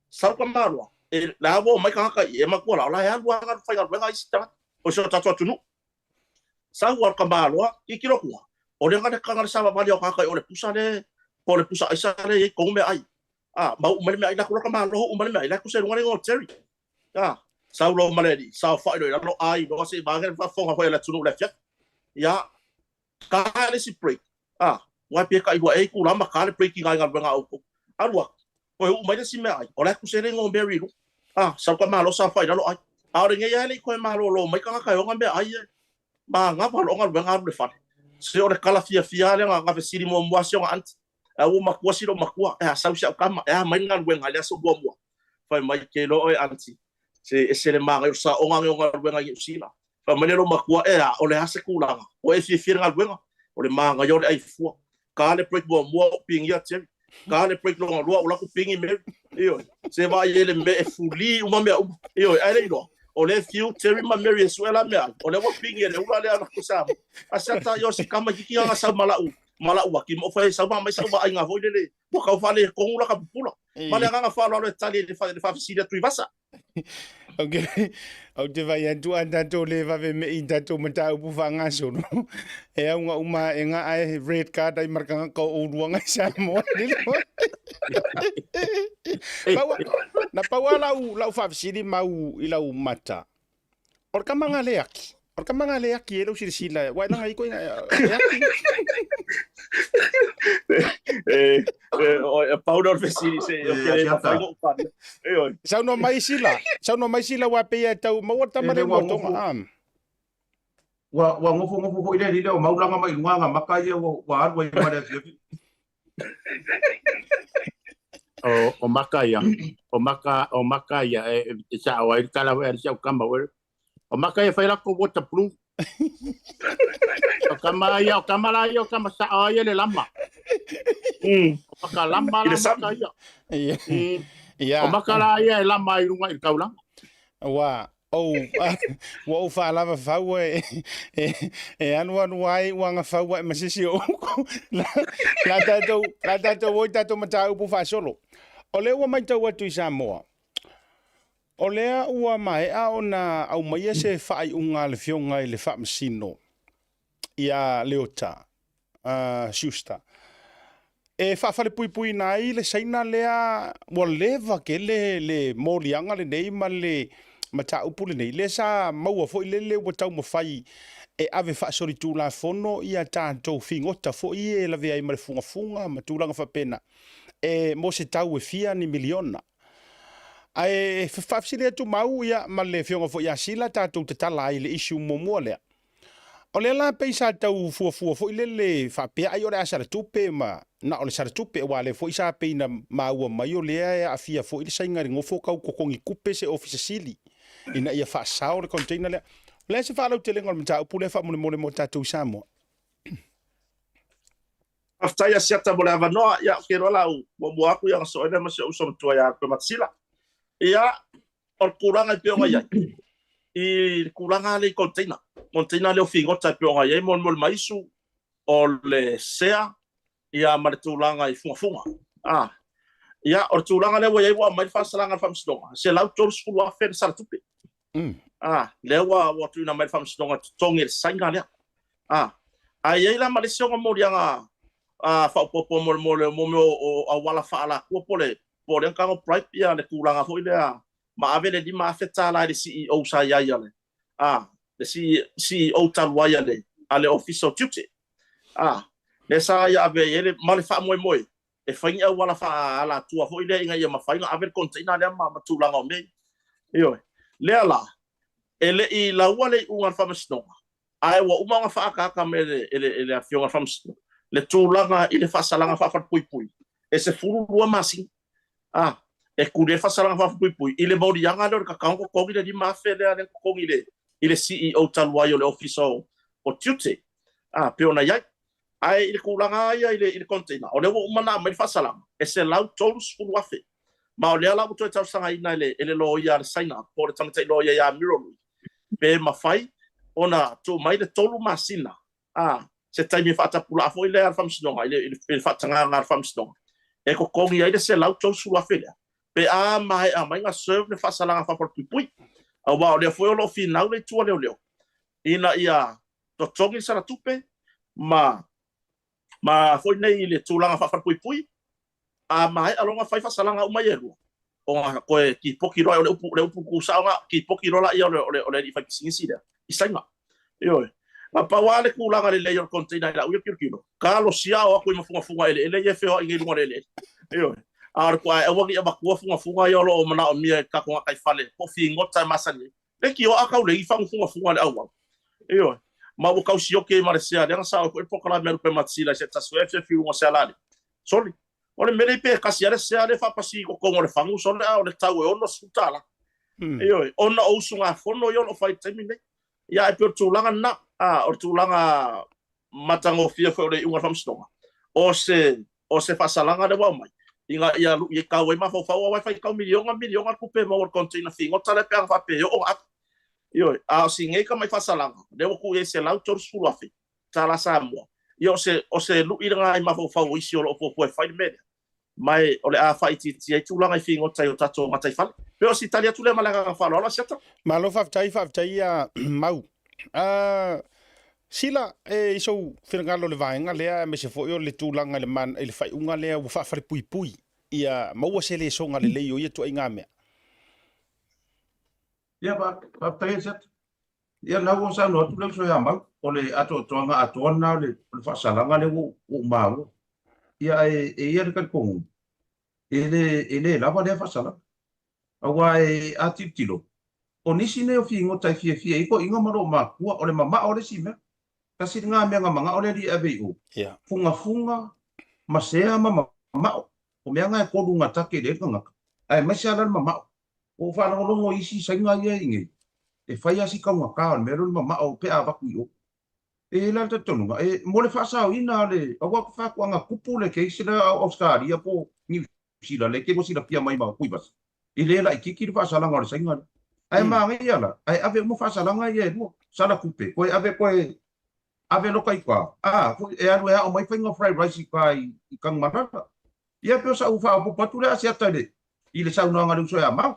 sau ka maloa, e, la ua omai tagata i, e matua la, o la e alu lava faigaluega isi tagata o si o tatou atunuu. Sau lava ka maloa, tilotilo atu, o lea na le savavali o tagata i o le pusa le, po o le pusa aisa le i ai tonu meaai. A, ma uu mai le meaai, la ku la ka malo, uu mai le meaai, la tusi ai i luga le igoa o Terry. A, sau loa ma le alii, saofai loa i lalo, ai loa seia vave le faafofoga foi a le atunuu i le afiafi. Ia, ka le isi break, a, ua pe tailua ea itula ma ka le break i nai galuega a outou. Alu atu, toe uu mai le isi meaai, o la e tusi ai le igoa o Mary i luga. A, sau ka malo saofai i lalo ai. A o lenei lava e le i toe malolo mai tagata e ona meaai e manava loa galuega alu i le fale. Se o le tala fiafia lava lea na fesili muamua si ona aunty. Ae ua matua si loomatua, e a sau si au tama, e a mai le galuega i le aso muamua. Fai mai, ke iloa oe aunty, se ese le manaia o le saoga nei o galuega i Niu Sila. Fai mai le loomatua, e a, o le a se tulaga, o e fiafia i le galuega? O le manaia o le ai fua. Ka le break muamua ou pigia Jerry, ka le break lona lua ou alu atu pigi Mary. Ioe, se vaai i ai le mea e fuli uma mea uma. Ioe, ae le iloa, o lea e fiu Jerry ma Mary e sue la meaai, o lea ua pigi e le ula lea na Samoa. A siata ia o se tama itiiti lana sau ma lau ma lau ati ma ou fai ai sau ma aumai sau vaaiga foi lele ua tau faaletonu laka pupula. Ma le agaga faaaloalo e tali i le faafesili a Tuivasa. Okay. Ou te vaai atu a tatou le vave me i tatou mataupu faagasolo. E auga uma e nga ae red card ai ma le tagata o oulua ngai Samoa. Pau, na pau a lau, lau faafesili mau i lau mata. O le tama nga le aki. O le tama nga le aki e lou silasila. Ua e laga i koe e aki. E pau lea o le fesili se i o ke le mafai ona ou tali. Ioe. Saunoa mai Sila. Saunoa mai Sila ua pei e tau maua le tama lea ua tonga. Ua nofonofo foi le alii lea o Maulaga mai luga ana maka ia ua alu ai ma le afiafi. O maka ia, o maka, o maka ia, e, e sao ai le tala foi a le si au tama foi. O maka ia fai latou waterproof. O tama ia, o tama la ia, o tama sao ai ia le lama. O maka lama I la le sami. maka ia. Ia. O Ia. maka la ia e lama ai i luga i le taulaga. Ua ou ua ou faalava fau e e e alualu ai ua gafau ae ma se isi o oukou. La la tatou la tatou o i tatou mataupu faasolo. O lea ua matau atu i Samoa, o lea ua maea ona aumaia se faaiuga a le Afioga i le Faamasino ia Leota Schuster e faafalepuipuiina ai le Saina lea ua leva tele le moliaga lenei ma le mataupu lenei, lea sa maua foi lele ua taumafai e ave faasolitulafono ia tatou figota foi e lavea ai ma le fugafuga ma tulaga faapena e mo se tau e fia ni miliona. Ae faafesili atu Mau ia ma le afioga foi ia Sila tatou tatala ai i le issue muamua lea. O lea la pei sa tau fuafua foi lele faapea ai o le a sala tupe ma na o le sala tupe aua lea foi sa pei na maua mai o lea e aafia foi le saiga i le gofo tau totogi tupe se Ofisa Sili ina ia faasao le container lea. O le a se faalautelega o le mataupu lea faamolemole mo tatou i Samoa? Faafetai Asiata mo le avanoa. Ia, ou te iloa o le a ou muamua atu ia ona soo ai lea ma si ou uso matua ia Lupematasila. Ia, o le tulaga e pei ona i ai, i le tulaga lea i container, container lea o figota e pei ona i ai mo le maisu, o le sea, ia ma le tulaga i fugafuga. A, ia, o le tulaga lea ua i ai ua aumai le faasalaga a le Faamasinoga, $130,000 le sala tupe. A, lea ua tuuina mai le Faamasinoga e totogi e le Saina lea. A, ae i ai la ma le isi ona moliaga faaopoopo mo le mea o auala faaalatua po o le tago bribe ia le tulaga foi lea ma ave le $5,000 i le CEO sa i ai a le a le CEO talu ai a le a le Ofisa o Tiute. A, lea sa ia ave i ai le, ma le faamoemoe e fai ni auala faaalatua foi lea ina ia mafai ona ave le container lea ma tulaga o mea ia. Ioe. Lea la, e le i laua le iuga a le Faamasinoga, ae ua uma ona faaataata mai e le Afioga i le Faamasino le tulaga i le faasalaga faafalepuipui e 12 masina. A, E kuli ai le faasalaga faapuipui i le moliaga lea o le kakao totogi le $5,000 lea lea totogi i le i le CEO talu ai o le Ofisa o o Tiute a pei ona i ai. Ae i le tulaga lava ia i le i le container, o lea ua uma ona aumai le faasalaga e $130,000. Ma o lea la ua toe talosagaina e le e le loia a le Saina po o le tamaitai loia ia Miro Lui pe mafai ona tuu mai le tolu masina a, se taimi e faatapulaa foi lea a le Faamasinoga i le, i le faatagaga a le Faamasinoga e totogi ai le $130,000 lea pe a maea mai ona serve le faasalaga faafalepuipui. Aua o lea foi o lo o finau le itu a leoleo ina ia totogi le sala tupe ma ma foi nei i le tulaga faafalepuipui A maea loa ona fai faasalaga uma ia e lua, ona toe tipoki loa, o le upu, le upu tusao lena, tipoki loa laia o le, o le, o le alii faipisinisi lea i Saina. Ioe. Na pau lava le tulaga lelei o le container i lau ia tilotilo, talosia o atu i ma fugafuga eleele ia e feoai nei i luga o le eleele. Ioe. A o le ae aua ne i avatua fugafuga ia o lo o manaomia e tatou gataifale po o figota e masani ai. Leitioa tau leai fagu fugafuga i le auala. Ioe. Ma ua tau sioki ai ma le sea lea na sao ai foi le polokalame a Lupematasila i se tasi foi afiafi i luga o se alaale. Sole, o le mea lea pe tasi lava le sea lea e faapasi i totonu o le fagu sole a o le tau e $60. Ioe, ona o usugafono ia o lo o fai i le taimi lenei. Ia ae pei o le tulaga lena, a, o le tulaga matagofie foi o le iuga o le Faamasinoga, o se, o se faasalaga lea ua aumai, ina ia lu'i ai tau ai mafaufau aua e faitau miliona miliona le tupe e maua i le container figota lea pe ana faapea e oo ona ave. Ioe, a o si nei tamai faasalaga, lea ua tuu i ai $130,000 tala Samoa, ia o se, o se lu'i lena i mafaufau o isi o lo o fuafua e fai le mea lea, ma e, o le a faaitiitia ai tulaga i figota i o tatou gataifale. Pei o si tali atu lea ma le agaga faaaloalo, Asiata. Malo faafetai, faafetai ia Mau. Uh, Sila, e i sou finagalo i le vaega lea aemaise foi o le tulaga i le, man, i le faaiuga lea ua faafalepuipui ia maua se lesoga lelei o ia tuaiga mea. Ia, faafetai Asiata. Ia lena ua saunoa atu le uso ia Mau, o le atoatoaga atoa lena o le faasalaga lea ua ou maua. Ia ae e i ai le talitonuga, e le, e le lava lea faasalaga. Aua e, a tilotilo, o nisi nei o figota e fiafia i toeaiina ma loomatua, o le mamao le isi mea. Tasi lena mea na manao le alii e ave i o, fugafuga ma sea ma mamao. O mea na e tolu na take i le tagata, aemaise lava la le mamao. Ua ou faalogologo i isi Saina ia i inei, e fai lava si taugata o le mea lea o le mamao pe a avatu i o. E i ai la le talitonuga, e mo le faasaoina o le, aua ou te fai atu ana tupu le case lea a Ausetalia po o Niu Sila lea e te lua silafia mai ma Tuivasa, e le laitiiti le faasalaga o le Saina lea. Ae manaia la, ae ave uma faasalaga ia e lua, sala tupe, toe ave toe ave loka i uta, a, foi e alu e ao mai faiga o fried rice i uta i Tanumalala. Ia pei o sau faaopoopo atu lea Asiata i le i le saunoaga a le uso ia Mau.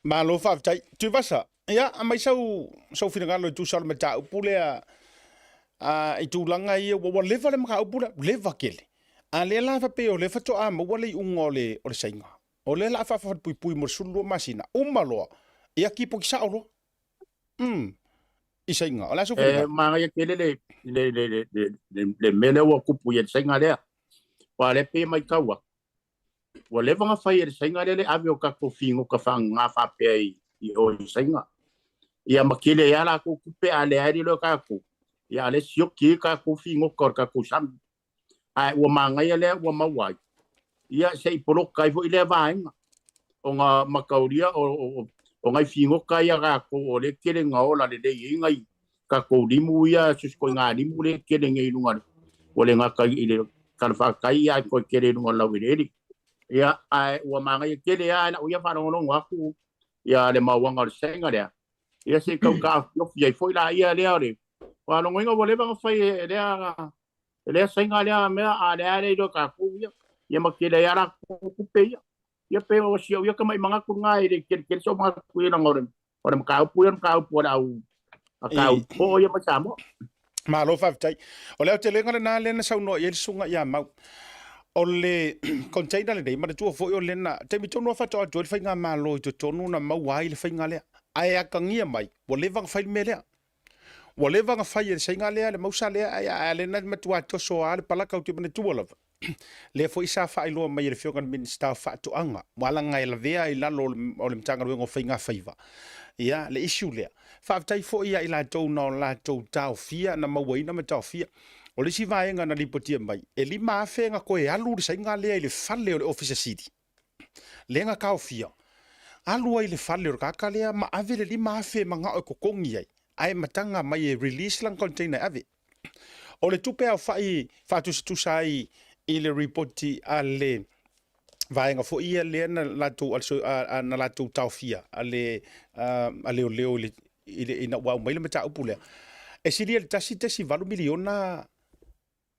Malo faafetai. Tuivasa, ia aumai sau sau finagalo e tusa o le mataupu lea a i tulaga ia ua, ua leva le mataupu lea, leva tele. A lea la faapea o lea faatoa maua le iuga o le o le Saina. O lea la faafapuipui mo le 12 masina, uma loa, ia kipoti sao loa. Mm. I Saina. O le a sou E finagalo? manaia tele le, le, le, le, le, le, le mea lea ua tupu i le Saina lea. Aua o lea pei e matau atu, ua leva ona fai e le Saina lea le ave o tatou figota faagagā faapea i, i o i Saina. Ia ma tele ai lava latou tupe a leai loa tatou, ia a o lea e sioki ai tatou figota o le tatou sami. Ae ua manaia lea ua maua ai, ia se i poloka ai foi lea vaega, ona mataulia o, o, o nai figota ia tatou o lea e tele ina ola lelei ai nai tatou limu ia, se isi limu lea e tele nei i luga, ua le gata i le talafatai ia ae toe tele i luga o le laueleele. Ia, ae ua manaia tele lava i lau ia faalogologo atu ia le mauaga o le Saina lea, ia se i tau taofiofi ai foi laia lea o le faalogoina ua leva ona fai e lea e lea Saina lea mea, a lea le iloa tatou ia, ia ma tele ai lava latou tupe ia. Ia pe o si au ia tamai manatu lena e le tele tele sou manatu i leaga o le o le mataupu ia o le mataupu a le au a tau po ia mai Samoa. Malo faafetai. O le aotelega lena lea na saunoa i ai le susuga ia Mau. O le container lenei, manatua foi o lena, taimi tonu lava faatoa atu ai le faigamalo i totonu na maua ai le faiga lea. Ae atagia mai, ua leva ona fai le mea lea. Ua leva ona fai e le Saina lea le mausa lea, ae a lena matua toso lava le palaka ou te manatua lava. Lea foi sa faailoa mai e le Afioga i le Minisita o Faatoaga, ua alaga e lavea i lalo o le Matagaluega o Faiga Faiva ia le issue lea. Faafetai foi ia i latou na o latou taofia, na mauaina ma taofia. O le isi vaega na lipotia mai, e 5,000 na toe alu le Saina lea i le fale o le Ofisa Sili. Lea na taofia, alu ai i le fale o le tagata lea ma ave le 5000 e manao e totogi ai, ae mataga mai e release lana container e ave. O le tupe aofai faatusatusa ai i le ripoti a le vaega foi ia lea na latou, na latou taofia a le a leoleo i le, ina ua aumai le mataupu lea, e silia i le $1.8 miliona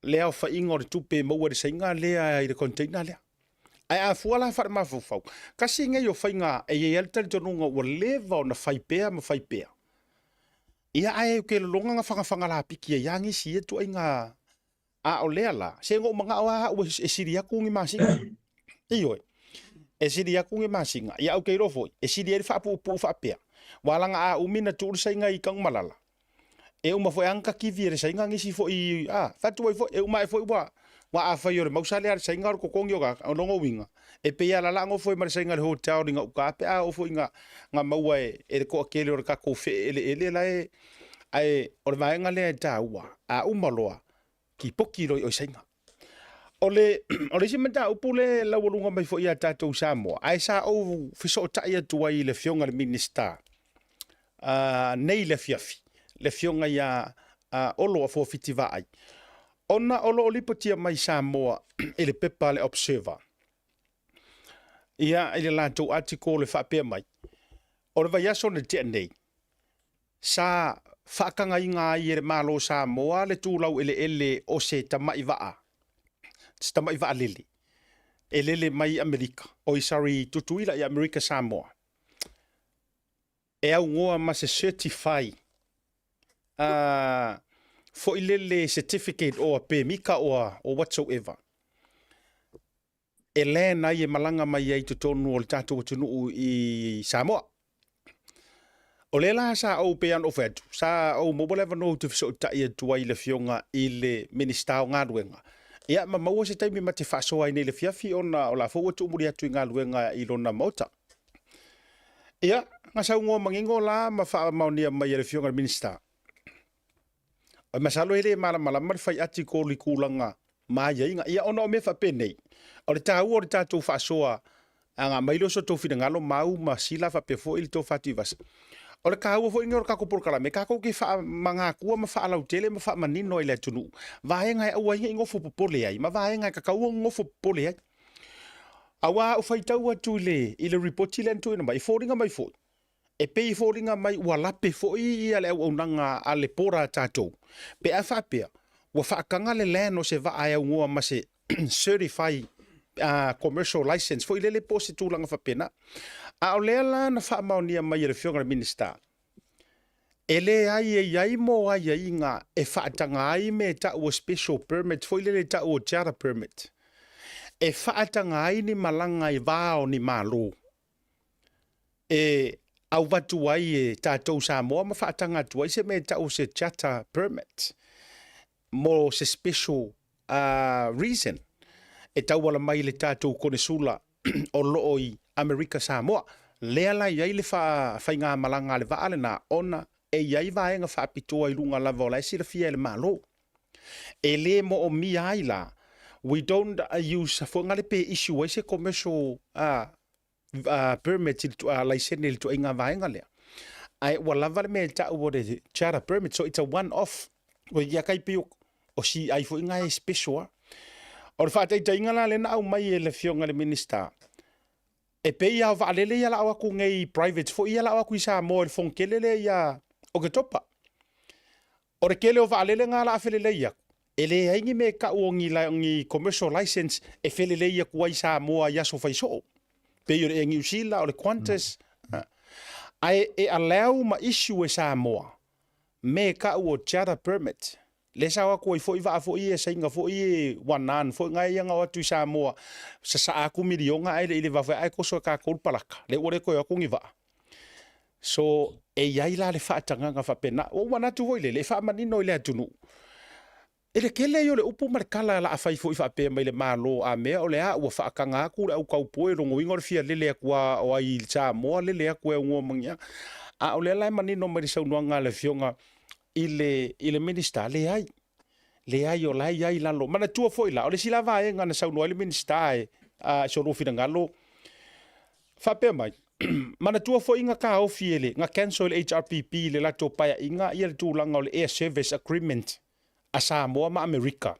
le aofaiga o le tupe e maua e le Saina lea i le container lea. Ae a fua la faalemafaufau, tasi nei o faiga e i ai lava le talitonuga ua leva ona fai pea ma fai pea. Ia ae ou te lagona na fagafaga lapiki ai lava nisi i ia ituaiga. A o lea la, se na ou manao lava au e sili atu ni masina. Ioe, e sili atu ni masina. Ia ou te iloa foi, e sili ai le faapuupuu faapea. Aua leaga a umi na tuu le Saina i Tanumalala, e uma foi lava na takivi e le Saina nisi foi, a, fatu ai foi, e uma ae foi ua, ua afai o le mausa lea a le Saina o le totogi o tagata, o lona uiga, e pei lava la nofo ai ma le Saina i le hotel i gauta pe a oo foi ina na maua e, e le toatele o le tatou fee eleele la e, ae o le vaega lea e taua, a uma loa, tipoki loa i o i Saina. O le, o le isi mataupu lea e laualuga mai foi ia tatou i Samoa, ae sa ou fesootai atu ai i le Afioga i le Minisita nei i le afiafi, le Afioga ia Olo Afoa Fitivaai, ona o lo o lipotia mai Samoa i le pepa a le Observer, ia, i le latou article e faapea mai, o le vaiaso na tea nei, sa faatagaina ai e le Malo o Samoa le tulau eleele o se tamai vaa, se tamai vaalele e lele mai Amerika, oi sorry, Tutuila i Amerika Samoa, e aunoa ma se certify foi lele certificate or pemika or whatsoever e land ai e malaga mai ai i totonu o le tatou atunuu i Samoa. O lea la sa ou pei ona ou fai atu, sa ou maua le avanoa ou te fesootai atu ai i le Afioga i le Minisita o Galuega, ia ma maua se taimi ma te faasoa ai nei i le afiafi ona o la foi ua tuumuli atu i galuega i lona maota. Ia, na saunoa manino la ma faamaonia mai e le Afioga i le Minisita, Masalo e le malamalama le fai article i tulaga ma aiaiga. Ia ona o mea faapenei, o le taua o le tatou faasoa a aumai lea o so outou finagalo mau ma sila faapea foi le tofa Tuivasa. O le taua foi lenei o le tatou polokalame, tatou te faamagatua ma faalautele ma faamanino ai i le atunuu vaega e aua ai ne i nofo popole ai ma vaega e tatau ona nofo popole ai. Aua a ou faitau atu i le lipoti lea na tuuina mai, e foliga mai foi E pei e foliga mai ua lape foi ia le auaunaga a le border a tatou, pe a faapea ua faataga le land o se vaa e aunoa ma se certify commercial license foi lele po o se tulaga faapena. A o lea la na faamaonia mai e le Afioga i le Minisita, e leai e i ai mo aiaiga e faataga ai mea e tau o special permit foi lele e tau o charter permit, e faataga ai ni malaga i va o ni Malo. e auvatu ai e tatou Samoa ma faataga atu ai se mea e tau o se charter permit mo se special reason e tauala mai i le tatou konesula o lo o i Amerika Samoa. Lea la e i ai le faigamalaga a le vaa lena ona e i ai vaega faapitoa i luga lava o la e silafia e le Malo. E le moomia ai la, we don't use, foi ngale pe issue ai se commercial permit i le laisene i le tuaiga vaega lea. Ae ua lava le mea e tau o le charter permit, so it's a one off. Ua ia kai pei o CI foi nga e special a. O le faataitaiga la lea na aumai e le Afioga i le Minisita, e pei lava o vaalele ia la o atu nei private foi ia la o atu i Samoa i le fonotele lea ia Oketopa. O le tele o vaalele na la a felelei atu, e leai ni mea e tau o ni, ni commercial license e felelei atu ai i Samoa i aso fai soo. Pei o le Air New Zealand, o le Qantas. Ae e allow ma issue e Samoa mea e tau o charter permit. Lea sa o atu ai foi vaa foi ia Saina foi e Wanan foi na ia na o atu i Samoa, sasaa atu miliona ae le i le va foi ae toso e tatou le palaka. Lea ua le toe o atu ni vaa. So, e i ai la le faatagaga faapena. Ua ou manatu foi lele, e faamanino i le atunuu, i le tele ia o le upu ma le tala la a fai foi faapea mai le Malo a mea o le a ua faataga atu le au taupoe, lona uiga o le fia lele atu a o ai i Samoa lele atu e aunoa ma ni a. A o lea la e manino mai le saunoaga a le Afioga i le, i le Minisita, leai, leai o la e i ai i lalo. Manatua foi la, o le isi la vaega na saunoa ai le Minisita e, a, i so lua finagalo, Faapea mai, manatua foi na taofi e le, na cancel e le HRPP i le latou paeaiga ia le tulaga o le Air Service Agreement a Samoa ma Amerika.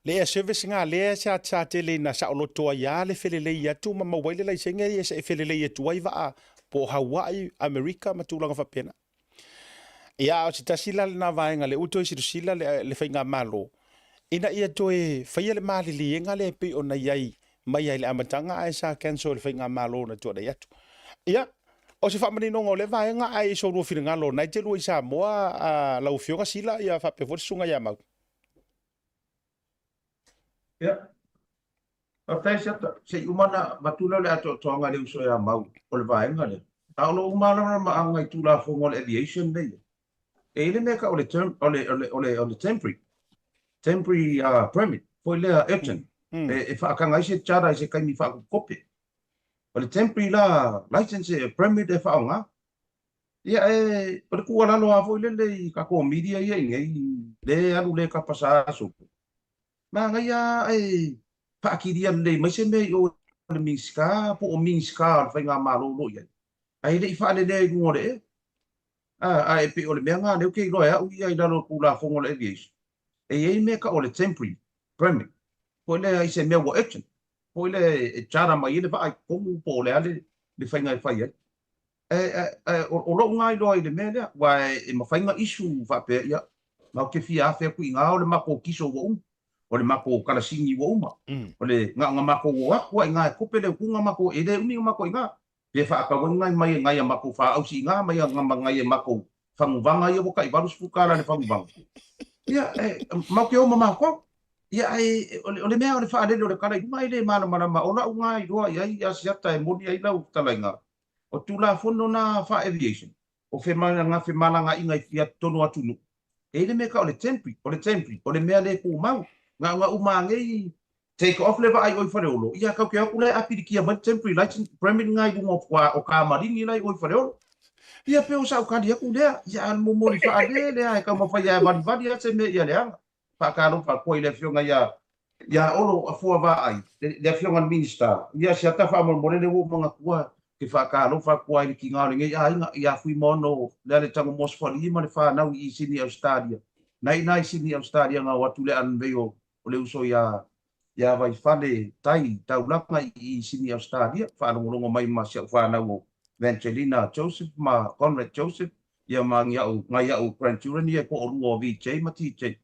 Le Air Service na lea sa, sa tele ina saoloto ai lava le felelei atu ma maua ai le laisene ia e felelei atu ai vaa po o Hawaii, Amerika ma tulaga faapena. Ia, a o se tasi la lena vaega lea ua toe silasila le, le faigamalo ina ia toe faia le maliliega lea e pei ona i ai mai ai i le amataga ae sa cancel e le faigamalo na tuanai atu. Ia, o se faamaninoga o lea vaega ae i so lua finagalo o lena e te lua i Samoa a lau Afioga Sila ia faapea foi le Susuga ia Mau. Ia, faafetai Siata. Se i uma ona avatu lea o le atoatoaga i le uso ia Mau o le vaega lea. A o lou malamalamaaga i Tulafono o le Aviation lea e i ai, e i ai le mea e tau o le term, o le, o le, o le, o le temporary, temporary permit, foi lea urgent, e faataga ai se charter i se taimi faakopekope. O le temporary la license e permit e faaaoga. Ia e, o le tuualalo lava foi lele i tatou media ia i inei, le alu le tapa sa aso. Manaia lava ae faatilia lelei mai se mea i o i le Minisita po o Minisita o le Faigamalo o lo o i ai, ae le i faalelea i luga o le ea. A, ae pei o le mea lena lea ou te iloa e au ia i lalo o le Tulafono o le Aviation, e i ai mea e tau o le temporary permit, foi lea i se mea ua urgent, foi lea e charter mai ai le vaa i totonu po o le a le faiga e fai ai. O lou lena iloa i le mea lea, aua e mafai ona issue faapea, ia, matou te fia afe atu i ina o le matou kiso ua uma, o le matou kalasini ua uma, o le na ona matou o atu lava i ina e kope le utuga matou, e le umi ona matou i ina, pe faatau ai nai mai nai a matou faausi i ina mai ma nai a matou faguvaga ia ua tai $80 le faguvaga. Ia, e, matou te o ma matou. Ia, ae o le mea o le faalele o le tala i luga e le malamalama, o lau lena iloa i ai Asiata e moni ai lau fetalaiga, O Tulafono na faa-aviation, o femalagaaiga i fia totonu o atunuu, e i ai le mea e tau o le temporary, o le temporary, o le mea le tumau. Na ona uma nei take off le vaa i o i Faleolo, ia tau te o atu la e apilikia mai le temporary license permit lena i luga o kamalini la i o i Faleolo. Ia pei o sau tali atu lea, ia a o le momoli faalele lava e taumafai lava e valivali lava se mea ia leaga. Faatalofa atu ai i le Afioga ia ia Olo Afoa Vaai, le Afioga i le Minisita. Ia siata faamolemole lea ua ou manatua ke faatalofa atu ai i le tiga o lenei aiga ia Fuimaono Lealetago Mosfalii ma le fanau i Sini Ausetalia. Na i ina i Sini Ausetalia na o atu le unveil o le uso ia ia Vaifale Tai Taulaga i Sini Ausetalia, faalogologo mai ma si au fanau o Vangelina Joseph ma Conrad Joseph, ia ma ni au, nai au grandchildren ia e toalua o VJ ma TJ.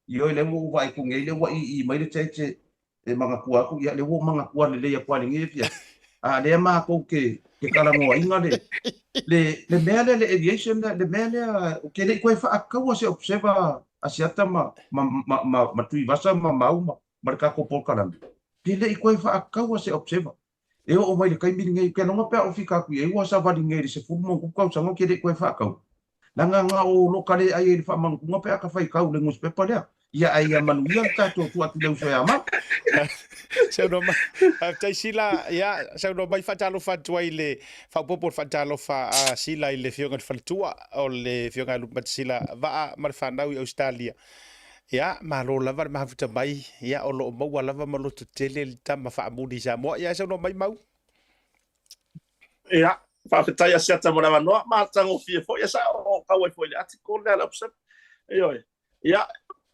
Ioe, lea ua ou vaai atu nei, lea ua ii mai le tete e manatua atu, ia lea ua ou manatua lelei atu lava i lenei afiafi. A lea matou te, te talanoaina le, le, le mea lea, le aviation lea, le mea lea, ou te le i toe faataua se observer a Asiata ma, ma, ma, ma, ma Tuivasa ma Mau ma, ma le tatou polokalame. Te le i toe faataua se observer. E oo mai le taimi lenei, ou te lagona pe a ou fika atu i ai ua savali nei i le 10 ma ono tausaga ou te le i toe faatau. Leaga na o loka le ai i le faamanukuga pe a ka faitau i le nusipepa lea. Ia ai ia manuia le tatou tuu atu i le uso ia Mau. Saunoa mai, faafetai Sila, ia saunoa mai faatalofa atu ai i le faaopoopo o le faatalofa a Sila i le Afioga i le Faletua o le Afioga ia Lupematasila Vaa ma le fanau i Ausetalia. Ia, malo lava le mafuta mai, ia o lo o maua lava ma lototele le tama faamuli i Samoa. Ia, saunoa mai Mau. Ia, faafetai Asiata mo le avanoa, matagofie foi, ia sa o tau ai foi i le article lea a le Observer. Ioe. Ia,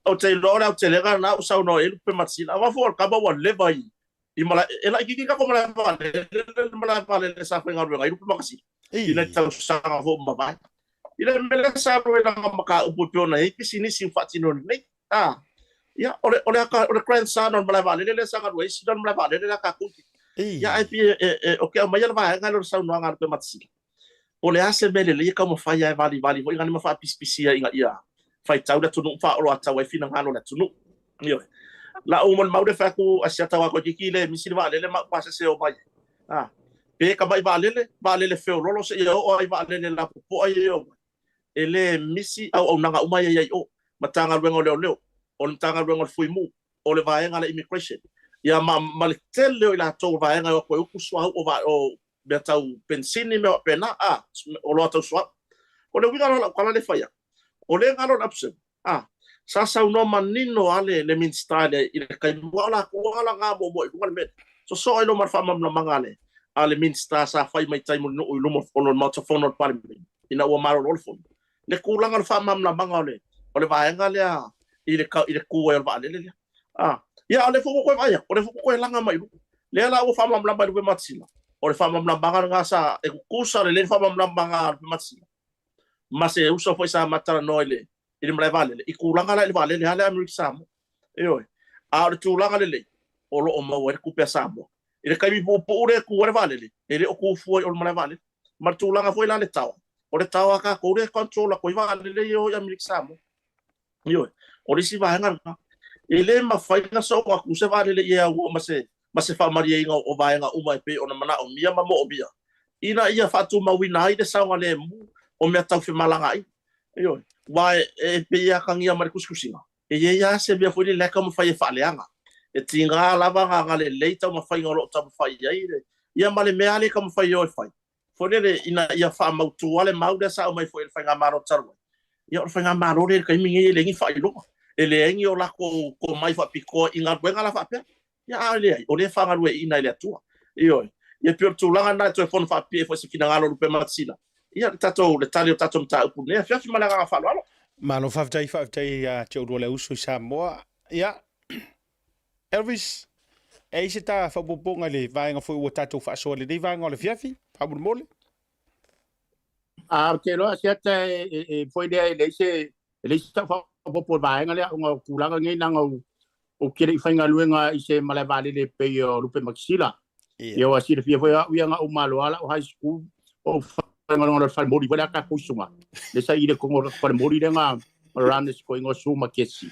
ou te iloa o le aotelega lena ua saunoa i ai Lupematasila. Aua foi o le tama ua leva i i malae, e laitiiti tatou malae vaalele, le malae vaalele sa faigaluega ai Lupematasila i nai tausaga foi ua mavae. I le mea lea sa alu ai lana mataupu e pei ona i ai pisinisi ua faatino nei. A, ia, o le, o le, o le grandson o le malae vaalele lea sa galue ai, sila o le malae vaalele lea a tatou. Ia, ae pei e, e, ou te aumaia le vaega lea o le saunoaga a Lupematasila. Po o le a se mea lelei e taumafai lava e valivali foi ina ma faapisipisia ina ia faitau le atunuu ma faaoloatau ai finagalo o le atunuu. Ioe. Lau molimau lea fai atu a si ata aua toeitiiti le misi le vaalele ma au pasese e omai ai. A, pe tamai vaalele, vaalele feololo seia oo lava i vaalele lapopoa ia e omai, e le misi auaunaga uma ia e i ai i o. Matagaluega o Leoleo, o le Matagaluega o le Fuimu, o le vaega a le Immigration, ia ma, ma le tele o i latou o vaega e o atu e utu suauu o, o mea tau penisini, mea faapena, a, oloa tau suauu. O le uiga la o lau tala lea e fai atu, o lea e galo le Upson, a, sa saunoa manino lava le, le Minisita i le, i le taimi, aua o latou lava na muamua i luga le mea lea. Sosoo ai loa ma le faamalamalamaga a le, a le Minisita sa fai mai tai Mulinuu i luma o le Maota Fono o le Palemene ina ua malolo le Fono, le tulaga o le faamalamalamaga o le o le vaega lea i le i le tu ai o le vaalele lea. A, ia, o lea foi ua toe vaai atu, o lea foi ua toe laga mai i luga. Lea la ua faamalamalama e Lupematasila, o le faamalamalamaga lena sa e tutusa lelei le faamalamalamaga a Lupematasila ma se uso foi sa ma talanoa i le i le malae vaalele, i tulaga la i le vaalele lava lea a Amerika Samoa. Ioe. A o le tulaga lelei, o lo o maua ai le tupe a Samoa. I le taimi puupuu lea e tu ai le vaalele, e le o tu fua i o le malae vaalele. Ma le tulaga foi la le taoa, o le taoa a tatou lea e control atu ai vaalele ia e o i Amerika Samoa. Ioe. O le isi vaega lena. E le mafai ona soona atu se vaalele i aua ma se ma se faamalieina o vaega uma e pei ona manaomia ma moomia ina ia faatumauina ai le saogalemu o mea tau femalagaaiga. Ioe. Aua e pei e atagia mai le tusitusiga, e i ai lava se mea foi lele la e taumafai e faaleaga. E tiga lava ona agalelei taumafaiga o lo o taumafai i ai le, ia ma le mea lava lea e taumafai e o e fai, foi lele ina ia faamautu lava le mau lea sa aumai foi e le Faigamalo talu ai. Ia o le Faigamalo lea i le taimi lenei e leai ni faailoga, e leai ni o latou tomai faapitoa i galuega la faapea. Ia a leai, o lea e faagalueaiina e le Atua. Ioe. Ia pei o le tulaga lena e toe fono faapipii ai foi i se finagalo o Lupematasila. Ia le tatou, le tali o le tatou mataupu i lenei afiafi ma le agaga faaaloalo. Malo faafetai, faafetai ia te oulua le uso i Samoa. Ia, Elvis, e i ai se ta faaopoopoga i le vaega foi ua tatou faasoa i lenei vaega o le afiafi, faamolemole? A, ou te iloa Asiata e foi lea e leai se e leai se tau faaopoopo i le vaega lea ona o tulaga nei leaga ou te le i faigaluega i se malae vaalele e pei o Lupematasila. Ia ua silafia foi au ia na ou malo lava lau high school o ou faigaluega loa i le falemoli foi lea a tatou usuga lea sa i le totonu o le falemoli lea na run e si toeaina o Sue Makesi.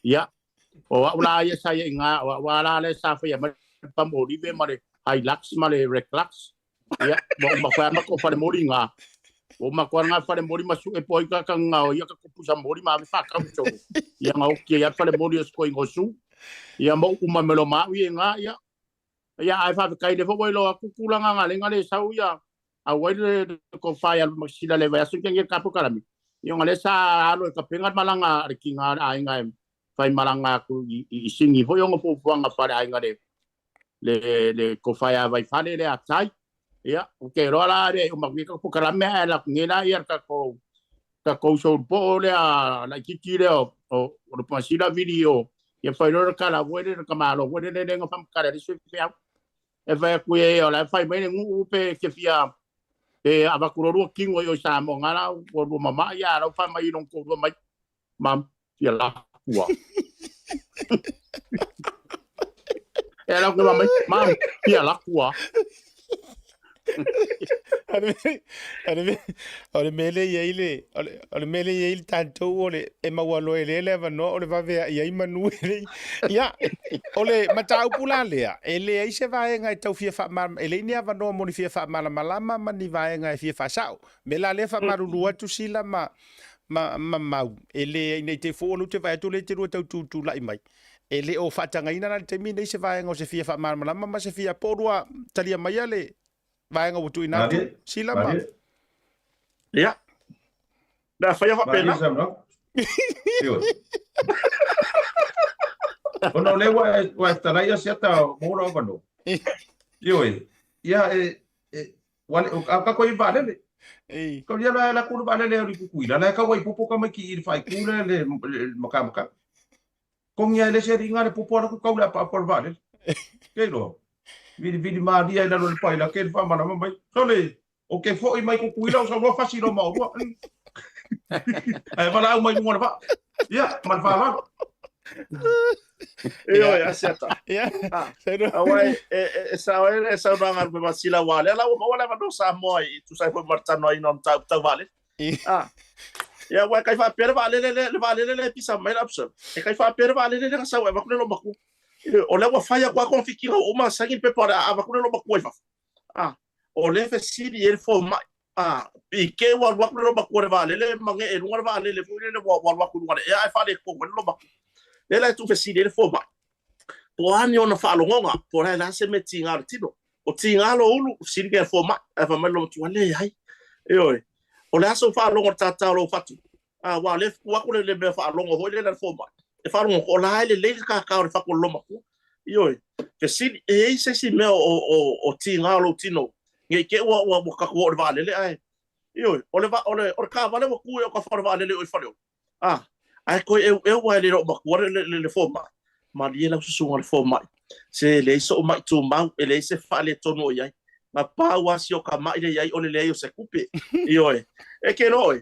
Ia o au la ia sa i ai i ina, o au lava la lea sa faia mai le pamu olive ma le Hilux ma le Reclux. Ia, ua uma koe ama ko whare mori ngā. Ua uma koe ngā whare mori ma su e poi ka ka ngā o ia ka kupusa mori ma ave whakau toro. Ia ngā oki ia whare mori o sko ingo su. Ia mo uma melo ma ui e ngā ia. Ia ai whawhe kai le fawai loa kukula ngā ngā lenga le sau ia. A wai le ko whai alu maksila le vai asu kengi kapu karami. Ia ngā le sa alo e kapenga malanga a ki ngā ainga e whai malanga aku i singi foi ongo fuafuaga whare ainga le le le ko whai a vai whare le a tai. Ia, o ke roa la re o maku ka pokalame a la nge la ia ka ko ka ko so po le a la kiki le o o le pasila vili o ia whai rora ka la voe le ka malo voe le le nga fam ka le se fia e whai ku e o la whai mai le ngu pe ke fia pe avakurorua kingo i o sa mo ngala o lo mama ia la whai mai long ko mai mam fia lakua. E lau ke mai, mam fia lakua. O le mea lea e i ai le, o le mea lea e i ai le tatou o le, e maua loa e lea le avanoa o le vave ae i ai manu e leai. Ia, o le mataupu la lea, e leai se vaega e tau fia faamalamalama, e leai ni avanoa mo ni fia faamalamalama ma ni vaega e fia faasao. O le mea la lea e faamalulu atu Sila ma, ma, ma mau, e le, ina i te fua o lea ou te vaai atu o lea e te lua tau tutulai mai, e le o faatagaina la i le taimi lenei se vaega o se fia faamalamalama ma se fia, po o lua talia maia le vaega ua tuuina atu, Sila ma. Ia. Le a faia faapena. Ona o lea ua e fetalai Asiata mo lou avanoa. Ioe. Ia e, e, Wale, o ka koe i vaalele. Ei. Kau ia la la kulu vaalele o li kukuila. La kau ai popo ka mai ki i le whaiku le le maka maka. Kongi ai le se ringa le popo ala ku kau le apa apa le vaalele. Kei loa. Vili vili malia i lalo le paila ke le whamalama mai. Sole, o ke foi mai kukuila o sau loa fasi lo maorua. Ai wala au mai lunga le vaa. Ia, ma le whaalalo. Ioe, Asiata. Ia. Ah. Aua e sao ai le saunoaga a Lupematasila aua o lea la ua maua le avanoa Samoa i tusa ai foi ma le talanoaina o le mataupu tau vaalele. Ah. Ia, aua e kai faapea le vaalele lea, le vaalele lea e pisa mai le Upsum. E kai faapea le vaalele lea na sau e avatu le loomatua. O lea ua fai atu lava togafitiga ua uma ona saini le pepa o le a avatu le loomatua i fafo. Ah. O lea e fesili i ai le fomai. A, i te i ua alu atu le loomatua i le vaalele ma nee i luga le vaalele foi lele ua alu atu i luga o le ea ae faaletonu ai le loomatua. Lea la e tuufesili ai le fomai, po o a ni ona faalogoga, po o le a se mea tiga o le tino. O tiga lou ulu, fesili nei a le fomai, ae fai mai le loomatua, leai. Ioe. O le a sou faalogo i le tātā o lou fatu? A, aua o lea e tuu atu le mea faalogo foi lele a le fomai, e faalogo atu o la e lelei le tātā o le fatu o le loomatua. Ioe. Fesili, e i ai se isi mea o, o, o tiga o lou tino, ne i te i ua, ua, ua tatou oo i le vaalele ae, ioe, o le, o le, o le taavale ua tu i autafa o le vaalele i o i Faleolo. A, ae toe eueu ae le o matua le, le, le, le fomai. Malie lau susuga i le fomai, se e leai sou mai tumau, e leai se faaletonu o i ai. Na pau lava si o ta mai lea i ai o le leai o se tupe. Ioe. E ke loa oe,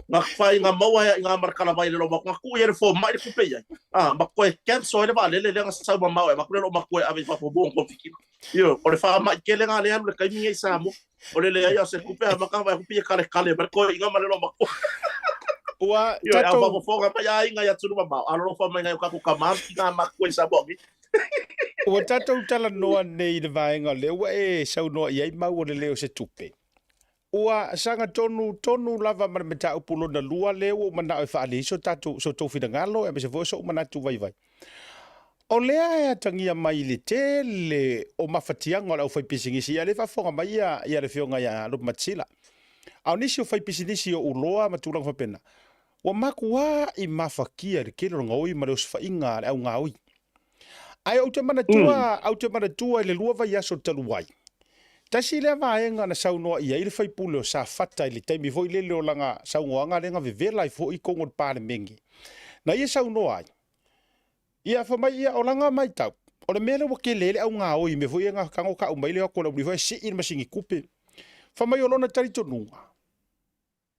na fai na maua ai i ngā ma le talavai le loma, na tuu i ai le fomai le tupe i ai. A, ma toe cancel ai le vaalele lea na sau mamao e avatu le loma matua e ave i fafo mo ona kofikina. Ioe, o le faamai tele lena lea e alu i le taimi lenei i Samoa. O le leai o se tupe amata ona vaai atu pei e kaletale mai le toeaina ma le loma matua. Ua Ioe, a tatou faafofoga mai aiga i atunuu mamao, alolofa mai nai o tatou tama ma tina matutua i Samoa nei. Ua tatou talanoa nei i le vaega lea ua e saunoa i ai mau o le leo o se tupe. Ua saga tonu tonu lava ma le mataupu lona lua lea ua ou manao e faaali ai so tatou, so tou finagalo aemaise foi o so'u manatu vaivai. O lea e atagia mai i le tele o mafatiaga o le aufaipisinisi, ia lea e faafofoga mai ia, ia le Afioga ia Lupematasila. A o nisi o faipisinisi o uloa ma tulaga faapena, ua matuai mafatia i le tele o le gaoi ma le osofaiga a le augaoi. Ae ou te manatua, ou te manatua i le 2 vaiaso talu ai, tasi lea vaega na saunoa i ai le sui usufono o Safata i le taimi foi lele o lana saunoaga lea na vevela ai foi i totonu o le Palemene, na ia saunoa ai, ia fai mai ia o lana matau, o le mea lea ua tele ai le augaoi i mea foi ia na tago tau mai le o atu o le aualii foi e sii le masini tupe. Fai mai o lona talitonuga,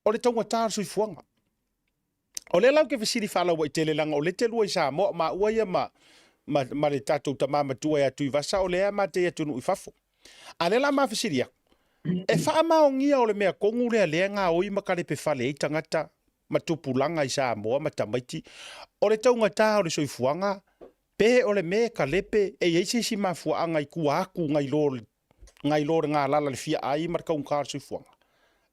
o le taugata o le soifuaga. O lea la ou te fesili faalauaitele leaga o lea te lua i Samoa, o maua ia ma, ma, ma le tatou tama matua ia Tuivasa, o lea ma te i atunuu i fafo. A lea la ma fesili aku, e faamaonia o le mea tonu lea lea e gaoi ma kalepe fale ai tagata ma tupulaga i Samoa ma tamaiti, o le taugata o le soifuaga, pe o le mea e kalepe e i ai se isi mafuaaga i tua atu nai lo nai lo le galala le fia ai ma le taugata o le soifuaga.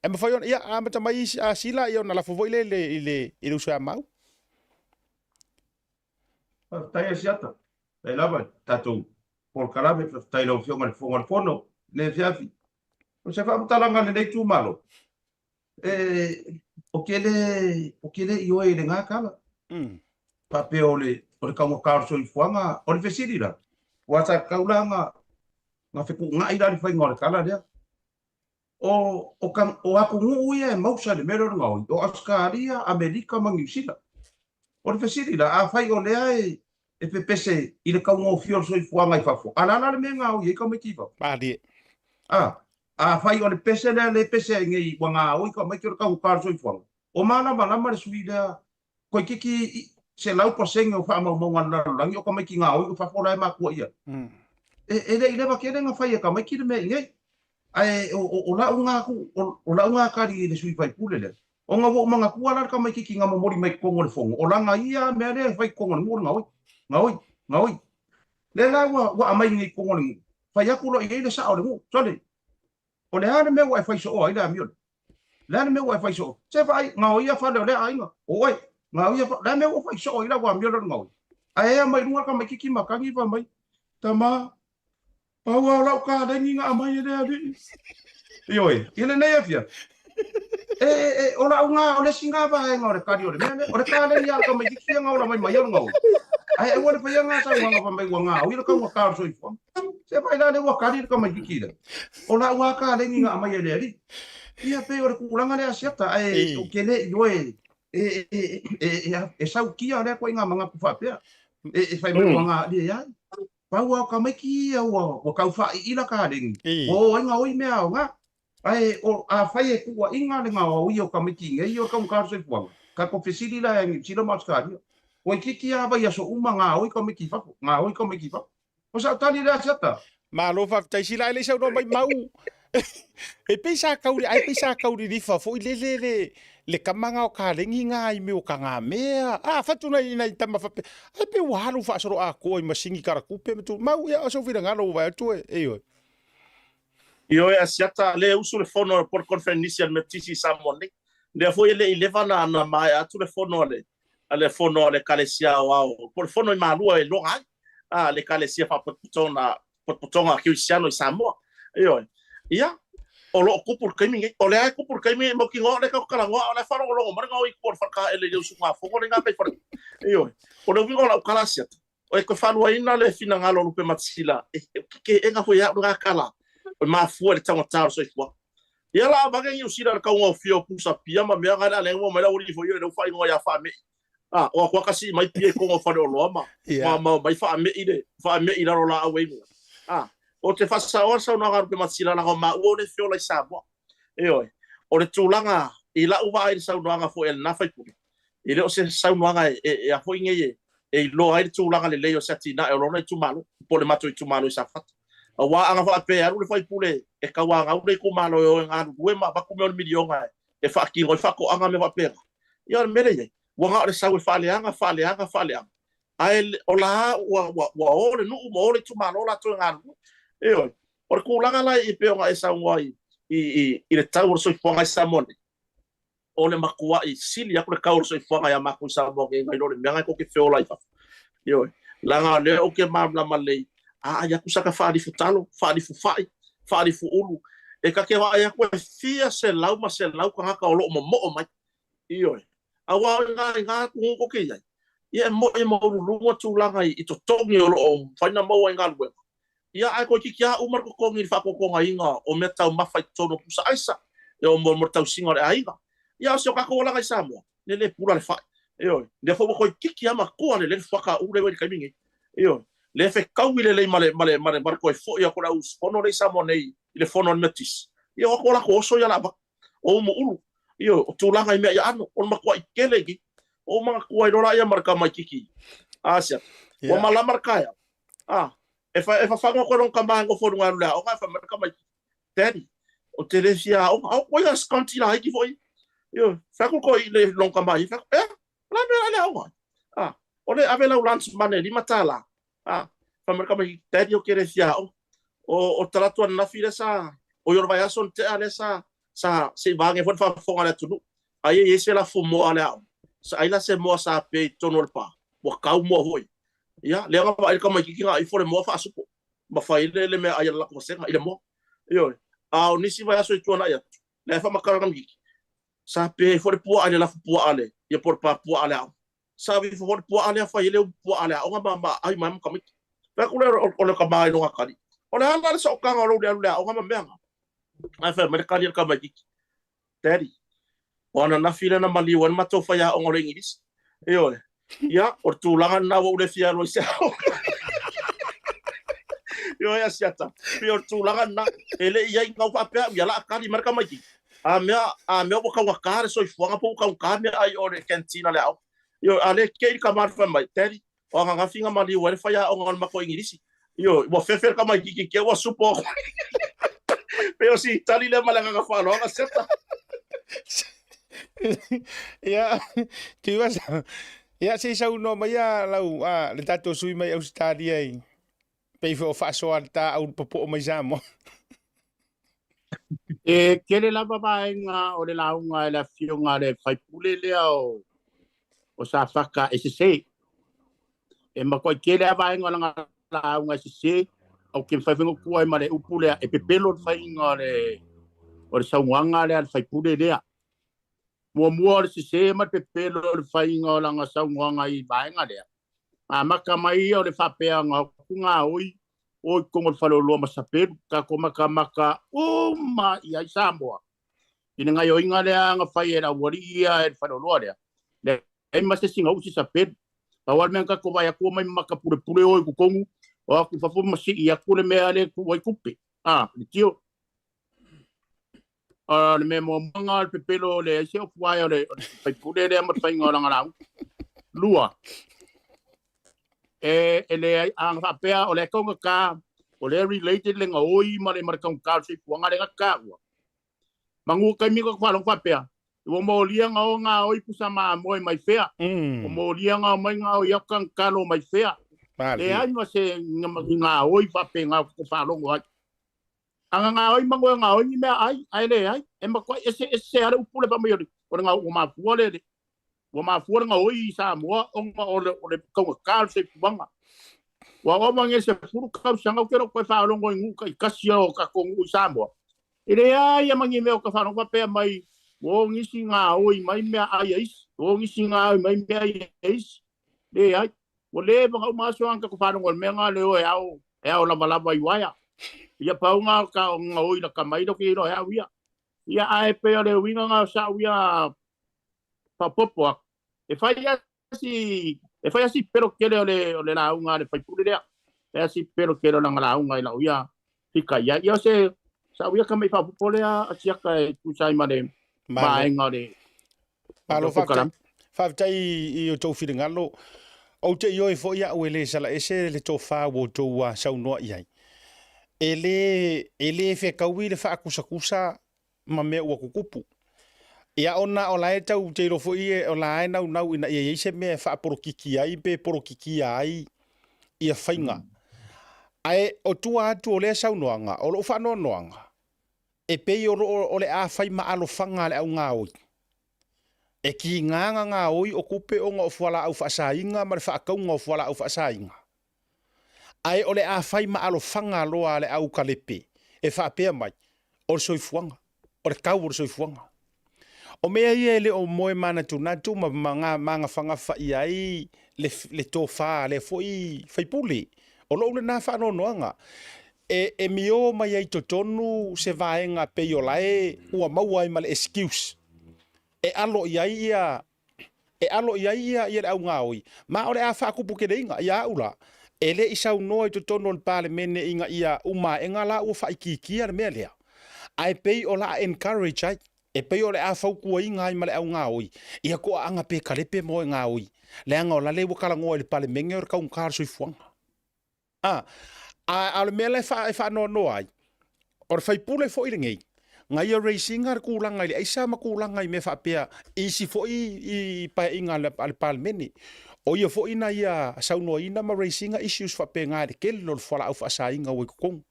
E mafai ona, ia, amata mai a Sila, ia ona lafo foi lea i le, i le, i le uso ia Mau. Faafetai Asiata. Faafetai lava i le tatou polokalame. Faafetai i lau Afioga i le Fofoga o le Fono i lenei afiafi. O se faamatalaga a lenei itumalo, e, ou te le, ou te le ioe i lena tala. Faapea o le, o le taugata o le soifuaga, o le fesili la, aua sa tatau la ona, ona fetuunai la le faiga o le tala lea. O, o, ka, o atunuu ia e mausa i le mea lea o le gaoi, o Ausetalia, Amerika ma Niu Sila. O le fesili la, afai o lea e, e pepese i le taugofie o le soifuaga i fafo, a o le a la le mea e gaoi ai tamaiti i fafo? Malie. A, afai o le pese lea lea e pese ai nei ua gaoi tamaiti o le taugata o le soifuaga, o malamalama le sui lea Toeitiiti 100% o faamaumauga a le lalolagi o tamaiti gaoi o fafo la e makua i ai. E le i leva tele na fai e tamaiti le mea i nei. Ae o lau na o lau na tali i le sui faipule lea, ona ua ou manatua la le tamaititi na momoli mai totonu o le fono, o lana ia mea lea e fai i totonu o le nuu o le gaoi, gaoi, gaoi. Lea la ua aumai nei i totonu o le nuu, fai atu loa i ai le sao o le nuu, sole, O le a le mea ua e fai soo ai le amio lea? Le a le mea ua e fai soo? Se vaai, gaoia fale o lea aiga. O oe, gaoia fale. Le a le mea ua fai soo ai lau amio lea o le gaoi? Ae ea mai luga le tamaititi matagi fai mai, Tama, pau lava o lau kaleni na aumai e le alii. Ioe, i lenei afiafi, e, e, e, o lau ngā, o le isi ngā vaega o le kali o le mea lea, o le kaleni a le tamaititi ia na ola mai ma ia o le gaoi. Ae aua le faia ngā saunoaga fai mai ua gaoi le taugata o le soifuaga. Se vaai la lea ua kali le tamaititi lea. O lau lava kaleni na aumai e le alii. Ia pei o le tulaga lea Asiata, ae ou te le ioe e, e, e, e, e sautia lea ituaiga manatu faapea. E, e fai mai ua leai. Pau lava o tamaiti ia ua, ua tau faaiila kaleni, ua o ai gaoi mea aoga. Ae o, afai e tuuaiga le gaoia o tamaiti nei o le taugata o le soifuaga, tatou fesili la ia Niu Sila ma Ausetalia. Toeitiiti lava vaiaso uma gaoi tamaiti i fafo, gaoi tamaiti i fafo. O sau tali lea Asiata. Malo faafetai Sila ae le i saunoa mai Mau. E pei sa kauri ai pei sa kauri rifa foi le le le le kama nga o kalegi nga i mea o ka nga mea. A fatu nai nai tama fape. Ai pe ua alu faasolo atoa i masini karakupe ma tu. Mau ia o sou finagalo ua vaai atu e ioe. Ioe Asiata, lea e usu le fono a le Board Conferenisi a le Metotisi i Samoa nei. Lea foi e le i leva na na maea atu le fono a le a le fono a le Ekalesia Aoao, po o le fono i Malua e iloga ai a le Ekalesia Faapotopotoga Potopotoga Kerisiano i Samoa. Ioe. Ia, o lo o tupu i le taimi nei. O lea e tupu i le taimi nei, mautinoa o lea tatou te talanoa a o la e faalogologo mai le gaoi i tua o le faletaele i le usugafono lenei gakai fale. Ioe. O le uiga o lau tala Asiata, E toe faaluaina le finagalo o Lupematasila, e kekeega foi ia au lena tala, e mafua i le taugata o le soifuaga. Ia la avane Niu Sila i le taugofie o pusa pia ma mea na, le alega ua omai le aualii foi ia lea ua faaigoa ia Faamei. A, o atu lava sii mai pia i totonu o faleoloa ma, ma, ma omai faamei le, faamei i lalo o laau e inu ai. A, ou te faasaoa le saunoaga a Lupematasila leaga o maua o lea e feola i Samoa. Ioe. O le tulaga i lau vaai i le saunoaga foi a lena faipule, e le o se saunoaga e, e, e a foi nei e, e iloa ai le tulaga lelei o se atinae o lona itumalo, po o le matou itumalo i Safata. Aua ana faapea e alu le faipule e tauanau le itumalo e o e galulue ma avatu mea o le miliona e, e faatino ai faatoaga ma mea faapena, ia o le mea lea e i ai, ua na o le sau e faaleaga, faaleaga, faaleaga, ae o la ua, ua, ua o le nuu ma o le itumalo latou e galulue. Ioe. O le tulaga la e pei ona e saunoa i, i, i, i le tau o le soifuaga i Samoa nei, o le matua'i sili atu le tau o le soifuaga iā matou i Samoa nei nai lo le mea na tou te feola ai i fafo. Ioe. Leaga o lea ou te malamalama lelei, a ai atu saka faalifu talo, faalifu fa'i, faalifu ulu, e ta te vaai atu e fia selau ma selau tagata o lo o momo'o mai. Ioe. Aua o i ina atunuu tou te i ai, ia e mo'i e maualuluga tulaga i totogi o lo o mafai ona maua i galuega, ia ae toeitiiti lava uma le totogi i le faatotogaina o mea taumafa i totonu o pusa aisa, ia mo le tausiga o le aiga. Ia a o si o tatou olaga i Samoa, e le pula le fai. Ioe. Lea foi ua toeitiiti lava matua lelei le fuata a ulu lea ua i le taimi lenei. Ioe. Lea e fetaui lelei ma le, ma le, ma le, ma le toe foi atu o le au usufono lea i Samoa nei i le fono a le Metotisi. Ia o atu o latou oso ia o le a avatu. O umu ulu, ioe, o tulaga i mea ia ano, o le matuaʻi tele i o manatua ai loa laia ma le tamaititi Asia. Ua malama le taeao, a, e, fa, e fafagu atu e lona tama e nofo i luga e alu i le aoga, e fai mai le tamaititi, Daddy, ou te le fia aoga. Au, koe ia scanty laiti foi. Ioe, fai atu koe i le lona tama i, fai atu, ea, o le a mea o le a le aoga ai? A, o le ave lau lunch money e $5. A, fai mai le tamaititi, Daddy, ou te le fia aoga. O, o talaatu ananafi lea sa, oi o le vaiaso na tea lea sa, sa, se i vage foi le faafofoga a le atunuu. Ai e i ai se lafo moa a le aoga. Sa ai la se moa sa pe i totonu o le pa, ua kau moa foi. Ia, lea na vaai le tamaititi na ifo le moa faasupo ma fai le, le meaai a le latou vasega i le moa. Ioe. A o nisi vaiaso i tuanai atu, lea e faamatala le tamaititi, sa pe ai foi le puaa i le lafo puaa a le, ia po o le pa puaa a le aoga. Sa ave ifo foi le puaa lea fai ai le upu puaa a le aoga ma, ma aai mai ma tamaiti. Fai atu lea o le tama i lona tali, O le a la le sootaga o lou le alu i le aoga ma mea na? Ae fai mai le tali a le tamaititi, Daddy, o ananafi lea na maliu ai le matou faiaoga o le Igilisi. Ioe. Ia, o le tulaga lena ua ou le fia alu ai i se aoga. Ioe, Asiata, pei o le tulaga lena, e le i ai gau faapea au ia la a tali mai le tamaititi. A mea, a mea ua taugata le soifuaga po ua taugata meaai o le canteen a le aoga. Ioe, a le kei le tama fai mai, Daddy, o ananafi na maliu ai le faiaoga o le matou Igilisi. Ioe, ua fefe le tamaititi kei ua supo atu. Pei o si tali lea ma le agaga faaaloalo, Asiata. Ia, Tuivasa, ia se i saunoa mai a lau a, le tatou sui mai Ausetalia i pei foi o faasoa le ta au popo'o mai Samoa. E tele lava vaega o le lauga e le afioga a le faipule lea o, o Safata e sese. E matuai tele lava vaega o lana lauga e sese, ou te mafai foi ona tua ai ma le upu lea, e pepelo le faiga o le, o le saunoaga lea a le faipule lea. Muamua o le sese ma le pepelo o le faiga o lana saunoaga i vaega lea. Amata mai ia o le faapea na atu gaoi o i totonu o le faleoloa ma sapelu, tatou matamata uma i ai Samoa i le gaioiga lea na fai e le aualii ia e le faleoloa lea, leai ma se isi na uu se sapelu. Pau lava le mea na tatou vaai atu omai ma maka pulepule o i totonu, o atu i fafo ma sii atu le mea lea e tuu ai tupe, a, le tio. O le mea muamua lena o le pepelo o le ai se upu ae o le faipule lea ma le faiga o lana lauga. Lua, e, e leai, a na faapea o lea e taugata, o lea e related le gaoi ma le, ma le taugata o le soifuaga lea na taua. Manu o taimi ko faalogo faapea, ua molia na o gaoi pusa mamoe mai fea, ua molia na omai gaoi atu tagitalo mai fea. Leai ma se gaoi faapena ko faalogo ai. A na gaoi ma goe gaoi ni mea ai, ae leai, e matuai eseese lava le upu lea fai mai o le, o le ua mafua le, ua mafua le gaoi i Samoa ona o le, o le taugata o le soifuaga. Ua ova nei 10 tausaga ou te le o toe faalogo i nuu taitasi o tatou nuu i Samoa. E leai lava ma ni mea o ta faalogo faapea mai ua o nisi gaoi mai meaai a isi, ua o nisi gaoi mai meaai a isi. Leai. Ua leva ona uma aso ana tatou faalogo i le mea lena le o e ao, e ao lavalava i uaea. Ia pau na ka o gaoi lata mai ou te iloa e au ia. Ia ae pei o le uiga na o sa'u ia faaopoopo atu, e fai lava si e fai lava si pelo tele o le o le lauga a le faipule lea. E fai lava si pelo tele o lana lauga i lau ia fika i ai. Ia o se sa'u ia tama'i faaopoopo lea a Siaka e tusa ai ma le vaega o le Malo faafetai. Faafetai i o tou finagalo. Ou te ioe foi au e le salaese le tofa ua outou saunoa i ai. E le, e le fetaui le faakusakusa ma mea ua tutupu. Ia ona o la e tau te iloa foi o la e naunau ina ia i ai se mea e faapolokiki ai pe polokikia ai ia faiga. Ae o tua atu o lea saunoaga, o lou faanoanoaga, e pei o lo o le a fai ma alofaga a le augaoi. E kiga na gaoi o tupe ona o fualaau faasaina ma le faatauga o fualaau faasaina. Ae o le a fai ma alofaga loa a le au kalepe e faapea mai, o le soifuaga, o le tau o le soifuaga. O mea ia e le o moe manatunatu ma magafagafa i ai le tofa a lea foi faipule. O lou lena faanoanoaga, e mio mai ai i totonu se vaega pei o la e ua maua ai ma le excuse e alo i ai ia e alo i ai ia ia le augaoi, ma o le a faatuputeleina. Ia au la, e le i saunoa i totonu o le Palemene ina ia uma aega la ua faaitiitia le mea lea, ae pei o le a encourage ai, e pei o le a fautuaina ai ma le augaoi, ia toaaga pe kalepe mo e gaoi, leaga o lale ua talanoa i le Palemene o le taugata o le soifuaga. A, a o le mea la e faanoanoa ai, o le faipule foi lenei, na ia raise ina le tulaga i le aisa ma tulaga i mea faapea i isi foi i paeaiga a le Palemene. O ia foi na ia saunoaina ma raise ina issues faapena i le tele o le fualaau faasaina ua i totonu.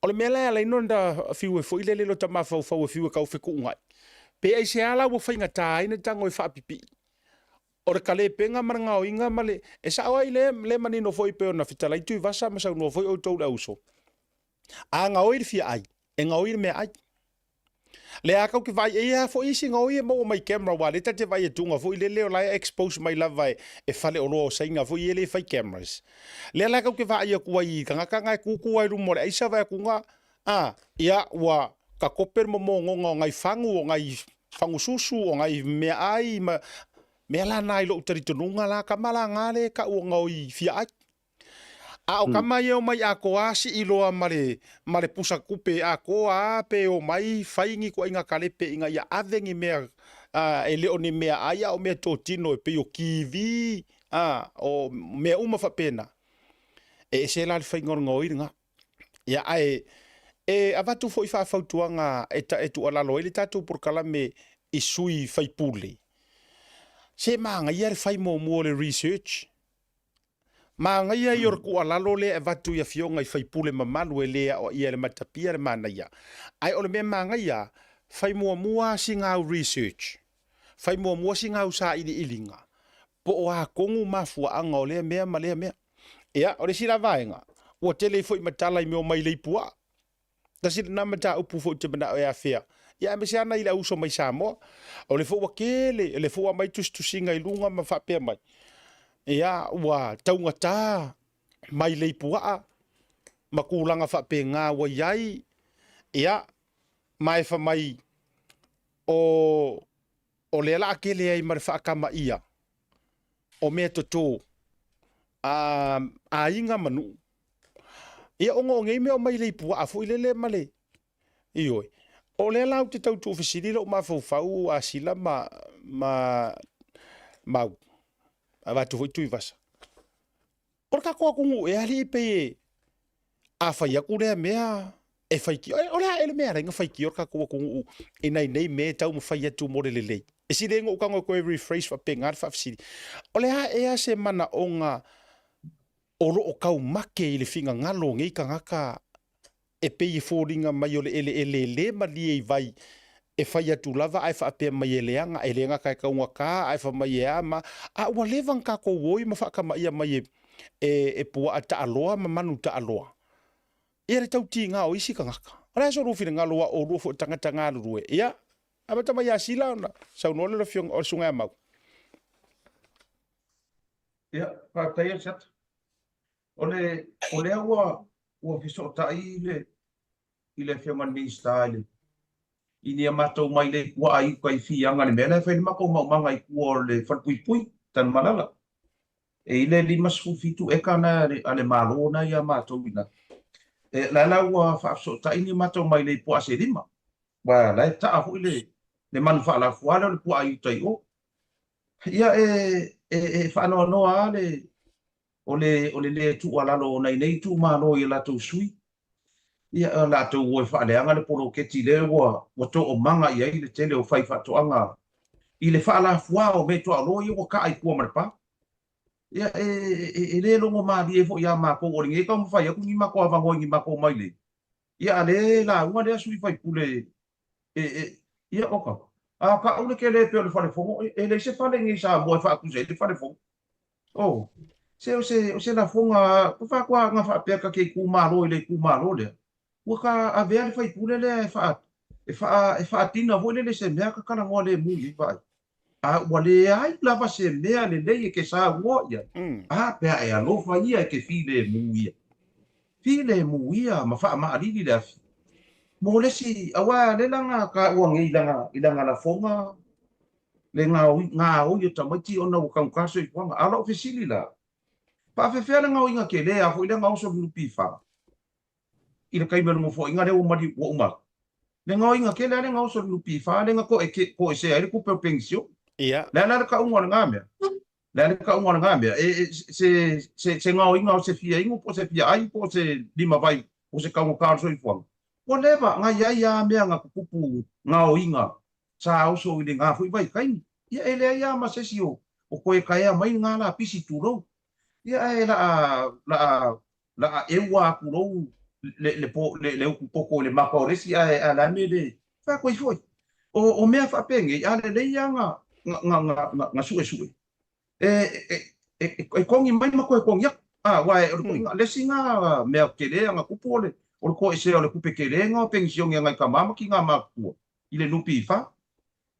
O le mea la e ala ai ona fiu e foi lele lota mafaufau e fiu e tau fetuunai, pe aisea la ua faigata ai ona tago e faapipii O le kalepega ma le gaoiga ma le. E sao ai le le manino foi pei ona fetalai Tuivasa ma saunoa foi outou le auso. A gaoi le fia ai, e gaoi le meaai. Lea a kau ke vaai e i a foi isi gaoi e maua mai camera aua lea ta te vaai atuga foi lele o la e expose mai lava e fale oloa o Saina foi ia lea e fai cameras. Lea la kau ke vaai atu ai i tagata na e tutu a i luma o le aisa vaai atu A, ia, ua takope le momogoga o nai fagu, o nai fagu susu, o nai meaai ma mea la na i lou talitonuga la, kama la na le kau o gaoi fia ai. A o kama ia e omai atoa sii loa ma le, ma le pusa tupe atoa a pe omai fai ni ituaiga kalepe ina ia ave ni mea a, e le o ni meaai a o mea totino e pei o kivi, a, o mea uma faapena. E ese la le faiga o le gaoi lena. Ia, ae e avatu foi faafautuaga e, ta, e tuualalo ai le tatou polokalame i sui faipule. Se manaia le fai muamua o le research. Manaia ia o le tuualalo lea e avatu i afioga i faipule mamalu e le aoaia e le matapia le manaia. Ae o le mea manaia, fai muamua sina au research. Fai muamua sina au sailiiliga po o a tonu mafuaaga o lea mea ma lea mea. Ia, o le isi la vaega, ua tele ai foi ma tala i mea o mailei puaa. Tasi lena mataupu foi ou te manao e afea, ia aemaise lava nai le au uso mai Samoa. O lea foi ua tele, o lea foi ua aumai tusitusiga i luga ma faapea mai, ia, ua taugata mailei puaa ma tulaga faapena ua i ai, ia, ma e fai mai o o lea la a tele ai ma le faakamaia o mea toto a aiga ma nuu. Ia ona o nei mea o mailei puaa foi lele ma le, ioe. O lea la ou te tau tuufesili lou mafaufau a Sila ma, ma Mau, avatu foi Tuivasa. O le tatou atunuu ea alii pei e a fai atu lea mea e faitio. O le a ea le mea e ala ai ona faitio le tatou atunuu i nai nei mea e taumafai atu mo le lelei? E sili ai ona ou tago e toe rephrase faapena le faafesili. O le a ea se manaoga o lo o taumate i le finagalo o nei tagata e pei e foliga mai o le eleele e le malie i vai e fai atu lava ae faapea mai e leaga, e le gata e taugata ae fai mai e a ma a ua leva ona tatou oi ma faakamaia mai e, e, e puaa taaloa ma manu taaloa ia le tautiga o isi tagata. O le a so lou finagalo aua o oulua foi o tagata galulue? Ia, amata mai ia Sila ona saunoa lea o le afioga o le Susuga ia Mau. Ia, faafetai Asiata. O le, o lea ua, ua fesootai i le, i le Afioga i le Minisita i le, i ni a matou mailei puaa i uka i Fiaga i le mea la e fai ai le matou maumaga i tua o le falepuipui, Tanumalala. E i ai le 57 eka na a le Malo na ia matou i ina. E, la la ua faafesootai ni matou mailei puaa se lima. Ua la e taa foi le, le manu faalafua lea o le puaa i uta i o. Ia e, e, e faanoanoa lava le, o le, o le lē tuualalo o nai nei itumalo i a latou sui, ia o latou o e faaleaga le poloketi lea ua, ua toomaga i ai le tele o faifaatoaga i le faalafua o meatuaolo ia ua kaa i tua ma le pa. Ia e, e, e lē logo malie foi ia matou o lenei taumafai atu ni matou avanoa i ni matou mailei, ia a lē lauga lea sui faipule e, e, ia oka. A kau le tele pei o le fale fono, e, e leai se fale i nei Samoa e faatusa ai le fale fono. Oh, se o se, o se lafoga, ka faatoaga faapea ka te itumalo i le itumalo lea, ua ka avea le faipule lea e faa, e faa, e faatina foi lele se mea ka talanoa lemu i ai vaai. A ua leai lava se mea lelei e ke saunoa i ai, a pe a e alofa ia e ke filemu ia. Filemu ia ma faamaalili le afi. Mo le isi, aua le laga taua nei i lana, i lana lafoga le gaoi, gaoi o tamaiti ona ua taugata le soifuaga. A o lau fesili la, faafefea le gaoiga tele a foi lea gaoso i le NPF? I le taimi o le nofoaiga lea ua maliu, ua uma atu. Le gaoiga tele lava le gaoso i le NPF lea na toeke, toesea ai le tupe o penisione. Ia. Le a la le tauga o lena mea? Le a le tauga o lena mea? E, e, se, se, se gaoiga o se fia inu po o se fia ai po o se limavai po o se taugata o le soifuaga. Ua leva, na i ai lava mea na tutupu gaoiga sa oso i lena foi vaitaimi. Ia e leai lava ma se isi o, o toe taea mai lena lapisi tulou. Ia ae la'a, la'a, la'a eua atu lou le, le, po, le, le utu poto i le mapa o le isi ae, ae la me le faakoi foi. O, o mea faapenei, a lelei lava na, na, na, na, na suesue, e, e, e, e togi mai ma toe togi atu. A, aua e, o le togiga, le isi na mea tele a na tupu o le, o le toesea o le tupe tele na o penisione a nai tama ma tina matutua i le NPF.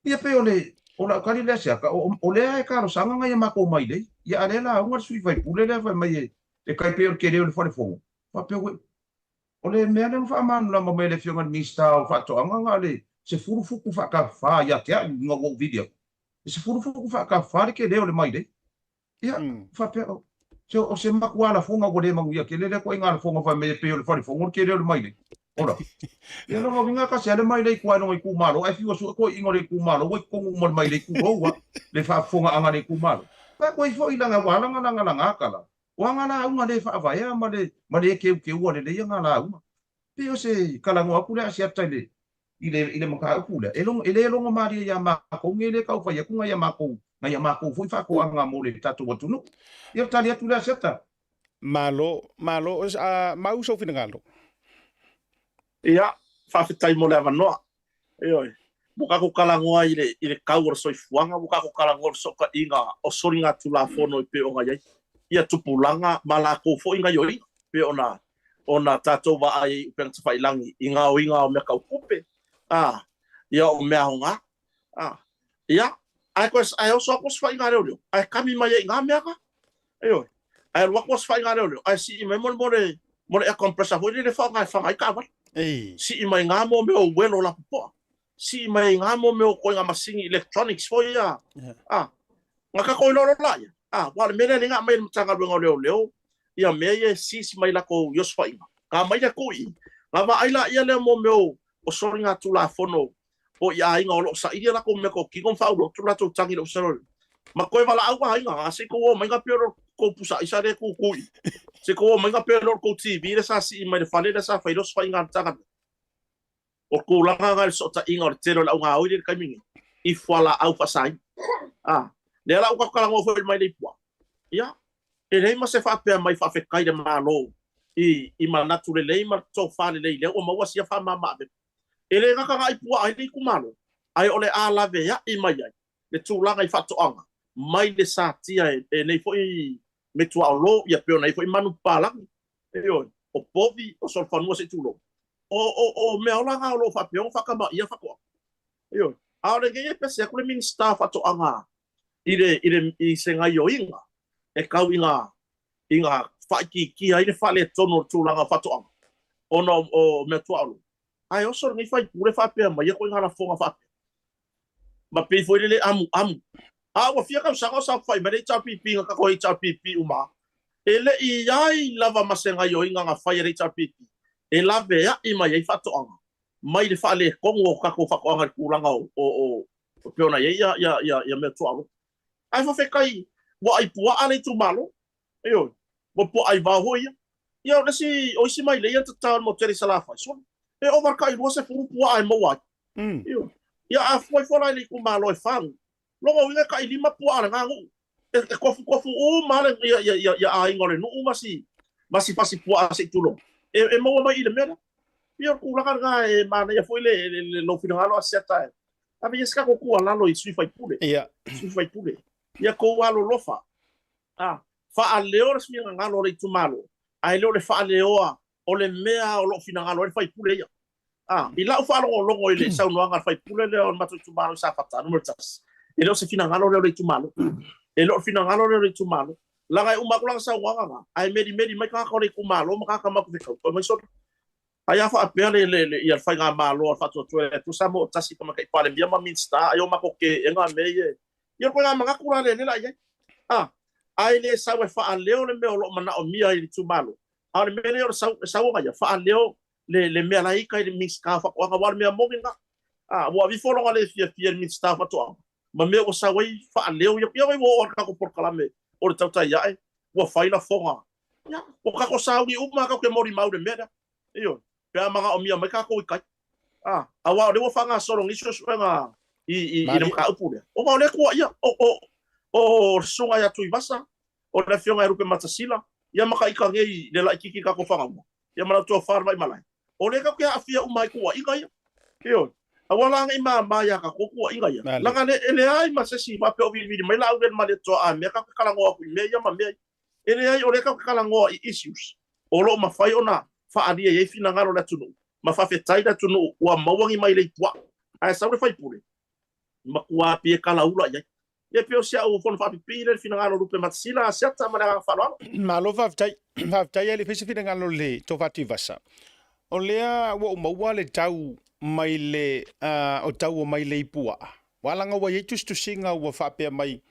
Ia pei o le, o lau tali lea Siaka, o, o lea e talosaga nai a matou mailei, ia a lea lauga le sui faipule lea fai mai e, e tai pei o le tele o le fale fono, faapea ua, o le mea lea na faamalamalama mai e le Afioga i le Minisita o Faatoaga na o le 10 futu faatafafa ia te au ina ua ou vili atu, e 10 futu faatafafa le tele o le mailei. Ia, faapea, se o se matua lafoga ua le manuia tele lea ituaiga lafoga fai mai e pei o le fale fono le tele o le mailei. Ola. Ia lona uiga tasi lava le mailei i tua i lona itumalo ae fiu e sue toeaiina o le itumalo ua i totonu uma o le mailei tulou a le faafofogaaga a le itumalo. Ae toe foi lana ua ala ona lagalaga tala, o ana lauga le faavaea ma le ma le keukeua lelei ana lauga. Pei o se talanoa atu lea Asiata i le i le, i le mataupu lea, e, logo, e le logo malie iā makou nei lea e tau fai atu nai a makou, nai a makou foi faatoaga mo le tatou atunuu. Ia, o le tali atu lea Asiata. Malo, malo, a, mau sou finagalo. Ia, faafetai mo le avanoa. Ioe, ua tatou talanoa i le, i le kau o le soifuaga, ua tatou talanoa i le fesootaiga o soligatulafono e pei ona i ai ia tupulaga ma latou foi gaioiga, e pei ona ona tatou vaai ai i upega tafailagi i gaoiga o mea tau tupe, a, ia o mea aoga, a, ia, ae toe, ae oso atu osofaiga a leoleo, ae kami mai ai i na mea na. Ioe, ae alu atu osofaiga a leoleo, ae sii mai mo le, mo le, mo le air compressor foi lele e faaaoga e faga ai taavale. Sii mai i na mo mea o uelo lapopoa. Sii mai i na mo mea o ituaiga masini electronics foi ia, a, na tatou iloa loa laia, a, aua o le mea lea lea na aumai e le Matagaluega o Leoleo ia mea ia e seize mai latou i osofaiga, na aumai lea tuu i i, na vaai laia lea mo mea o soligatulafono po i aiga o lo o saili a latou meatotino ma faauluatu latou tagi i le Ofisa o Leoleo, ma toe valaau aiga, a se i tou o mai na pei o lo tou pusa aisa lea e tutu i i, se i tou o mai na pei o lo tou TV lea sa sii mai le fale lea sa fai ai le osofaiga a le Matagaluega. O tulaga na i le fesootaiga o le tele o le augaoi lea i le taimi nei i fualaau faasaina. A, lea la ua tatou talanoa foi mai le puaa. Ia, e leai ma se faapea mai faafetai le Malo i, i manatu lelei ma le tofa lelei lea ua maua sia faamama-avega. E le gata na ai puaa ai le itumalo, ae o le a laveai mai ai le tulaga i faatoaga mai le satia e, e nei foi metuaolo, ia pei ona i ai foi manu papalagi. Ioe, o povi, o solofanua se i tulou. O, o, o meaola na o lo o faapea ona faatamaia faatoaga. Ioe, a o lenei e pese atu le Minisita o Faatoaga i le, i le, i se gaioiga. e tau ina ina faaitiitia ai le faaletonu o le tulaga o faatoaga ona o meatuaolo. Ae oso lenei faipule faapea mai ia ituaiga lafoga faapea. Ma pei foi lele amuamu. A ua fia tausaga o saofai mai le HRPP na tatou HRPP uma lava. E le i i ai lava ma se gaioiga na fai e le HRPP e laveai mai ai faatoaga mai le faaletonu o tatou faatoaga i le tulaga o o o pei ona i ai ia ia ia meatuaolo. Ae faafetai ua ai puaa le itumalo. Ioe, ua puaa ai vao foi ia. Ia o le isi o isi mailei ia na tatao i le motu tele i Salafai, sole, e ova i le tai 20 puaa e maua ai. Ioe. Ia a fua ifo la i le itumalo e fa nuu, lona uiga e tai lima puaa a lena nuu. E tofutofu uma lava ia ia ia ia aiga o le nuu ma si ma si fasi puaa se i tulou e, e maua mai i le mea lea. Ia o le tulaga lena e manaia foi le, le, le lou finagalo Asiata e ave ia se tatou tuualalo i sui faipule. Ia. Sui faipule. Ia tou alolofa. A, faaleo le finagalo o le itumalo, ae le o le faaleoa o le mea o lo o finagalo ai le faipule ia. A, i lau faalogologo i le saunoaga a le faipule lea o le matou itumalo i Safata Nu.1, e le o se finagalo lea o le itumalo. E le o le finagalo lea o le itumalo. Leaga e uma atu lana saunoaga lena, ae melimeli mai tagata o le itumalo ma tagata matou te fetau, fai mai sole. Ai a faapea le, le, le, ia le faigamalo a le Faatuatua i le Atua Samoa o tasi Tamaitai Palemia ma Minisita, ai o matou teena mea ia. Ia o le ituaiga manatu la lea la i ai. A, ae le sau e faaleo le mea o lo o manaomia i le itumalo. A o le mea lea o le sau, e sau ona ia faaleo le, le mea la e i tai i le Minisita o Faatoaga, aua o le mea moni lena. A, ua aveifo lona le fiafia i le Minisita o Faatoaga, ma mea ua sau ai faaleo ia. Ia ua oo lava le tatou polokalame o le tautai ae, ua fai lafoga. Ia, ua tatou sauni uma lava tatou te molimau i le mea lea. Ioe, pe a manaomia mai tatou i tai. A, aua o lea ua faagasolo nei suesuega i, i, i le mataupu lea. Ona o lea e tuuaia, o, o, o le susuga ia Tuivasa, o le afioga ia Lupematasila, ia ma ita nei le laitiiti i tatou fanauga, ia ma lau tofa le Vaimalae. O lea tatou te aafia uma ai i tuuaiga ia. Ioe. Aua la ne i mama ia tatou tuuaiga ia. Leaga e leai ma se isi faapea o vilivili mai Laauli ma Malietoa a mea tatou te talanoa atu i mea ia ma mea ia. E leai, o lea tatou te talanoa i issues o lo o mafai ona faaalia i ai finagalo o le atunuu ma faafetai le atunuu ua maua ni mailei puaa. Ae sau le faipule, matua pei e kalaula i ai. Ia pei o si au fono faapipii lea i le finagalo o Lupematasila Asiata ma le agaga faaaloalo. Malo faafetai. Faafetai e le fai se finagalo o le Tofa Tuivasa. O lea ua ou maua le tau mai le, o tau o mailei puaa. Ua laga ua i ai tusitusiga ua faapea mai,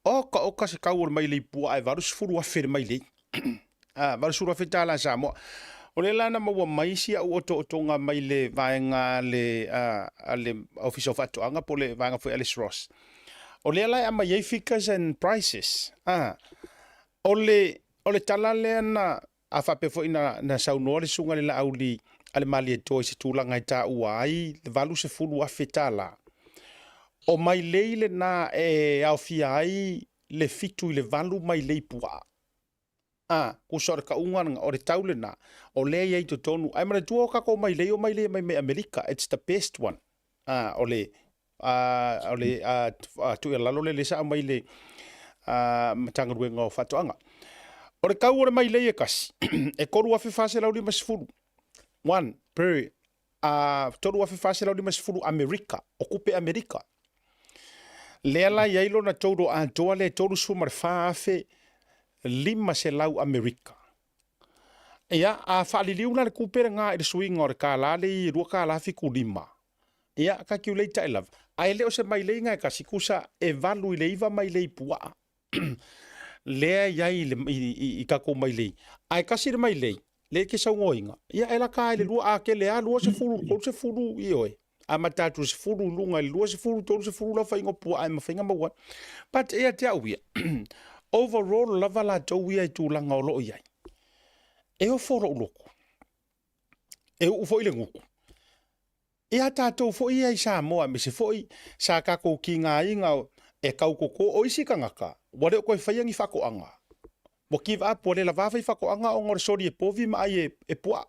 Oka oka se tau o le mailei puaa e 80,000 le mailei. A, 80,000 tala Samoa. O lea la na maua mai si au otootoga mai le vaega a le, a le Ofisa o Faatoaga po o le vaega foi a le SROS. O lea la e aumai ai figures and prices. A, o le, o le tala lea na, A faapea foi na, na saunoa le Susuga i le Laauli a le Malietoa i se tulaga e taua ai le $80,000, o mailei lena e aofia ai le 7 i le 8 mailei puaa. A, tusa o le tauga lena, o le tau lena, o lea e i ai i totonu. Ae manatua o tatou mailei o mailei e aumai mai Amerika, it's the best one. A, o le, o le tuualalo lea lea sa aumai le Matagaluega o Faatoaga. O le tau o le mailei e tasi, e $3,450, one per $3,450 Amerika, o tupe Amerika. Lea la i ai lona total atoa lea e $34,500 Amerika. Ia, a faaliliu la le tupe lena i le suiga o le $1 lea i $2.75, Ia, calculate ae lava. Ae le o se mailei na e tasi, tusa e 8 i le 9 mailei puaa lea e i ai i, le, i, i, i tatou mailei. Ae tasi le mailei, lea e te saunoaina, ia e lata lava i le lua, a tele lava 20, 30, ioe. Amata atu i le 10 i luga i le 20, 30 le aofaiga o puaa e mafai ona maua ai. But ia te au ia, overall lava latou ia i tulaga o lo o i ai. E ofo lou loto, e uu foi le gutu. Ia tatou foi ia i Samoa aemaise foi sa tatou tigaina e tau toto o isi tagata ua le o toe faia ni faatoaga. Ua give up ua le lava fai faatoaga ona o le soli e povi ma ai e puaa.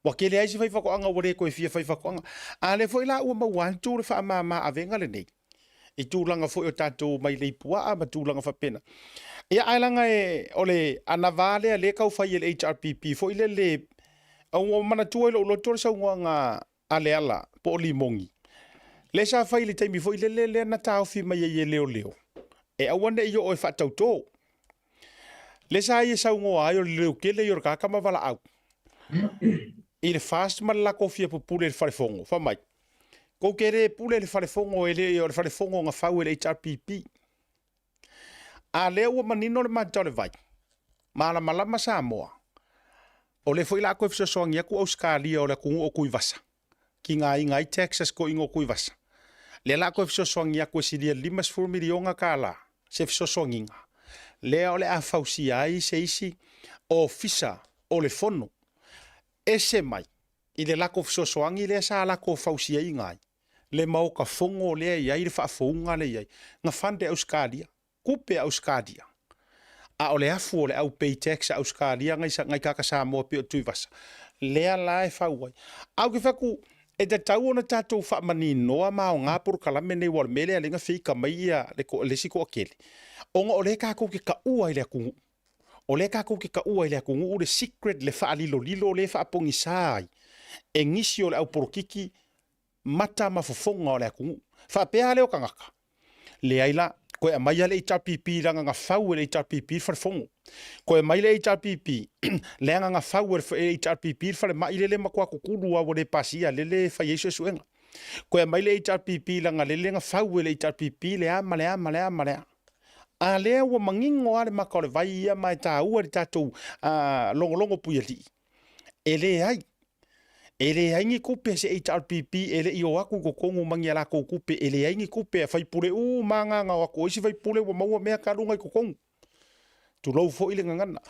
Ua tele ai isi fai faatoaga ua le toe fia fai faatoaga. A lea foi la ua maua atu le faamama avega lenei i tulaga foi o tatou mailei puaa ma tulaga faapena. Ia ae leaga e o le anava lea lea e tau fai e le HRPP foi lele ua manatua i lou loto le saunoaga a Leala po o Limogi lea sa fai i le taimi foi lele lea na taofi mai ai e leoleo e aua ne i oo e faatauto. Le sa ia saugoa ai o le leokele ia o le kaka ma valaau. I le FAST ma le lako fia pupule i le falefono, fai mai, Kou te le pule i le falefono e le o le falefono na fau e le HRPP. A lea ua manino le mata o le vai, malamalama Samoa, o lea foi la a toe fesoasoani atu Ausetalia o le atunuu o Tuivasa, tigaina ai taxes toeaiina o Tuivasa. Lea la a toe fesoasoani atu e silia i le $50 miliona tala se fesoasoaniga lea o le a fausia ai se isi ofisa o le fono ese mai i le lako fesoasoani lea sa lako fausiaina ai le maota fono lea e i ai le faafouga lea e i ai na fund e Ausetalia tupe a Ausetalia. A o le afu o le au pay tax a Ausetalia nai nai tagata Samoa pei o Tuivasa, lea la e fau ai. Ae ou te fai atu, e tatau ona tatou faamaninoa ma aoga polokalame nei aua o le mea lea lea na feika mai ia le le isi toatele, ona o lea tatou te taua i le atunuu. O lea tatou te taua i le atunuu le secret, le faalilolilo lea e faapogisa ai e nisi o le au polokiki mata ma fofoga o le atunuu. Faapea lea o tagata, leai la, toe aumai lava le HRPP leaga na fau e le HRPP le falefono. Toe aumai le HRPP leaga na fau e le HRPP le falemai lele e matua tutulu lava ua le pasia lele e fai ai suesuega. Toe aumai le HRPP leaga lele na fau e le HRPP le a ma le a ma le a ma le a. A lea ua manino lava le mata o le vai ia ma e taua i le tatou logologo puialii, e leai. E leai ni tupe a se HRPP e le i o atu i totonu ma ni a latou tupe, e leai ni tupe a faipule uma lava na o atu o isi faipule ua maua mea talu ona i totonu. Tulou foi le gagana.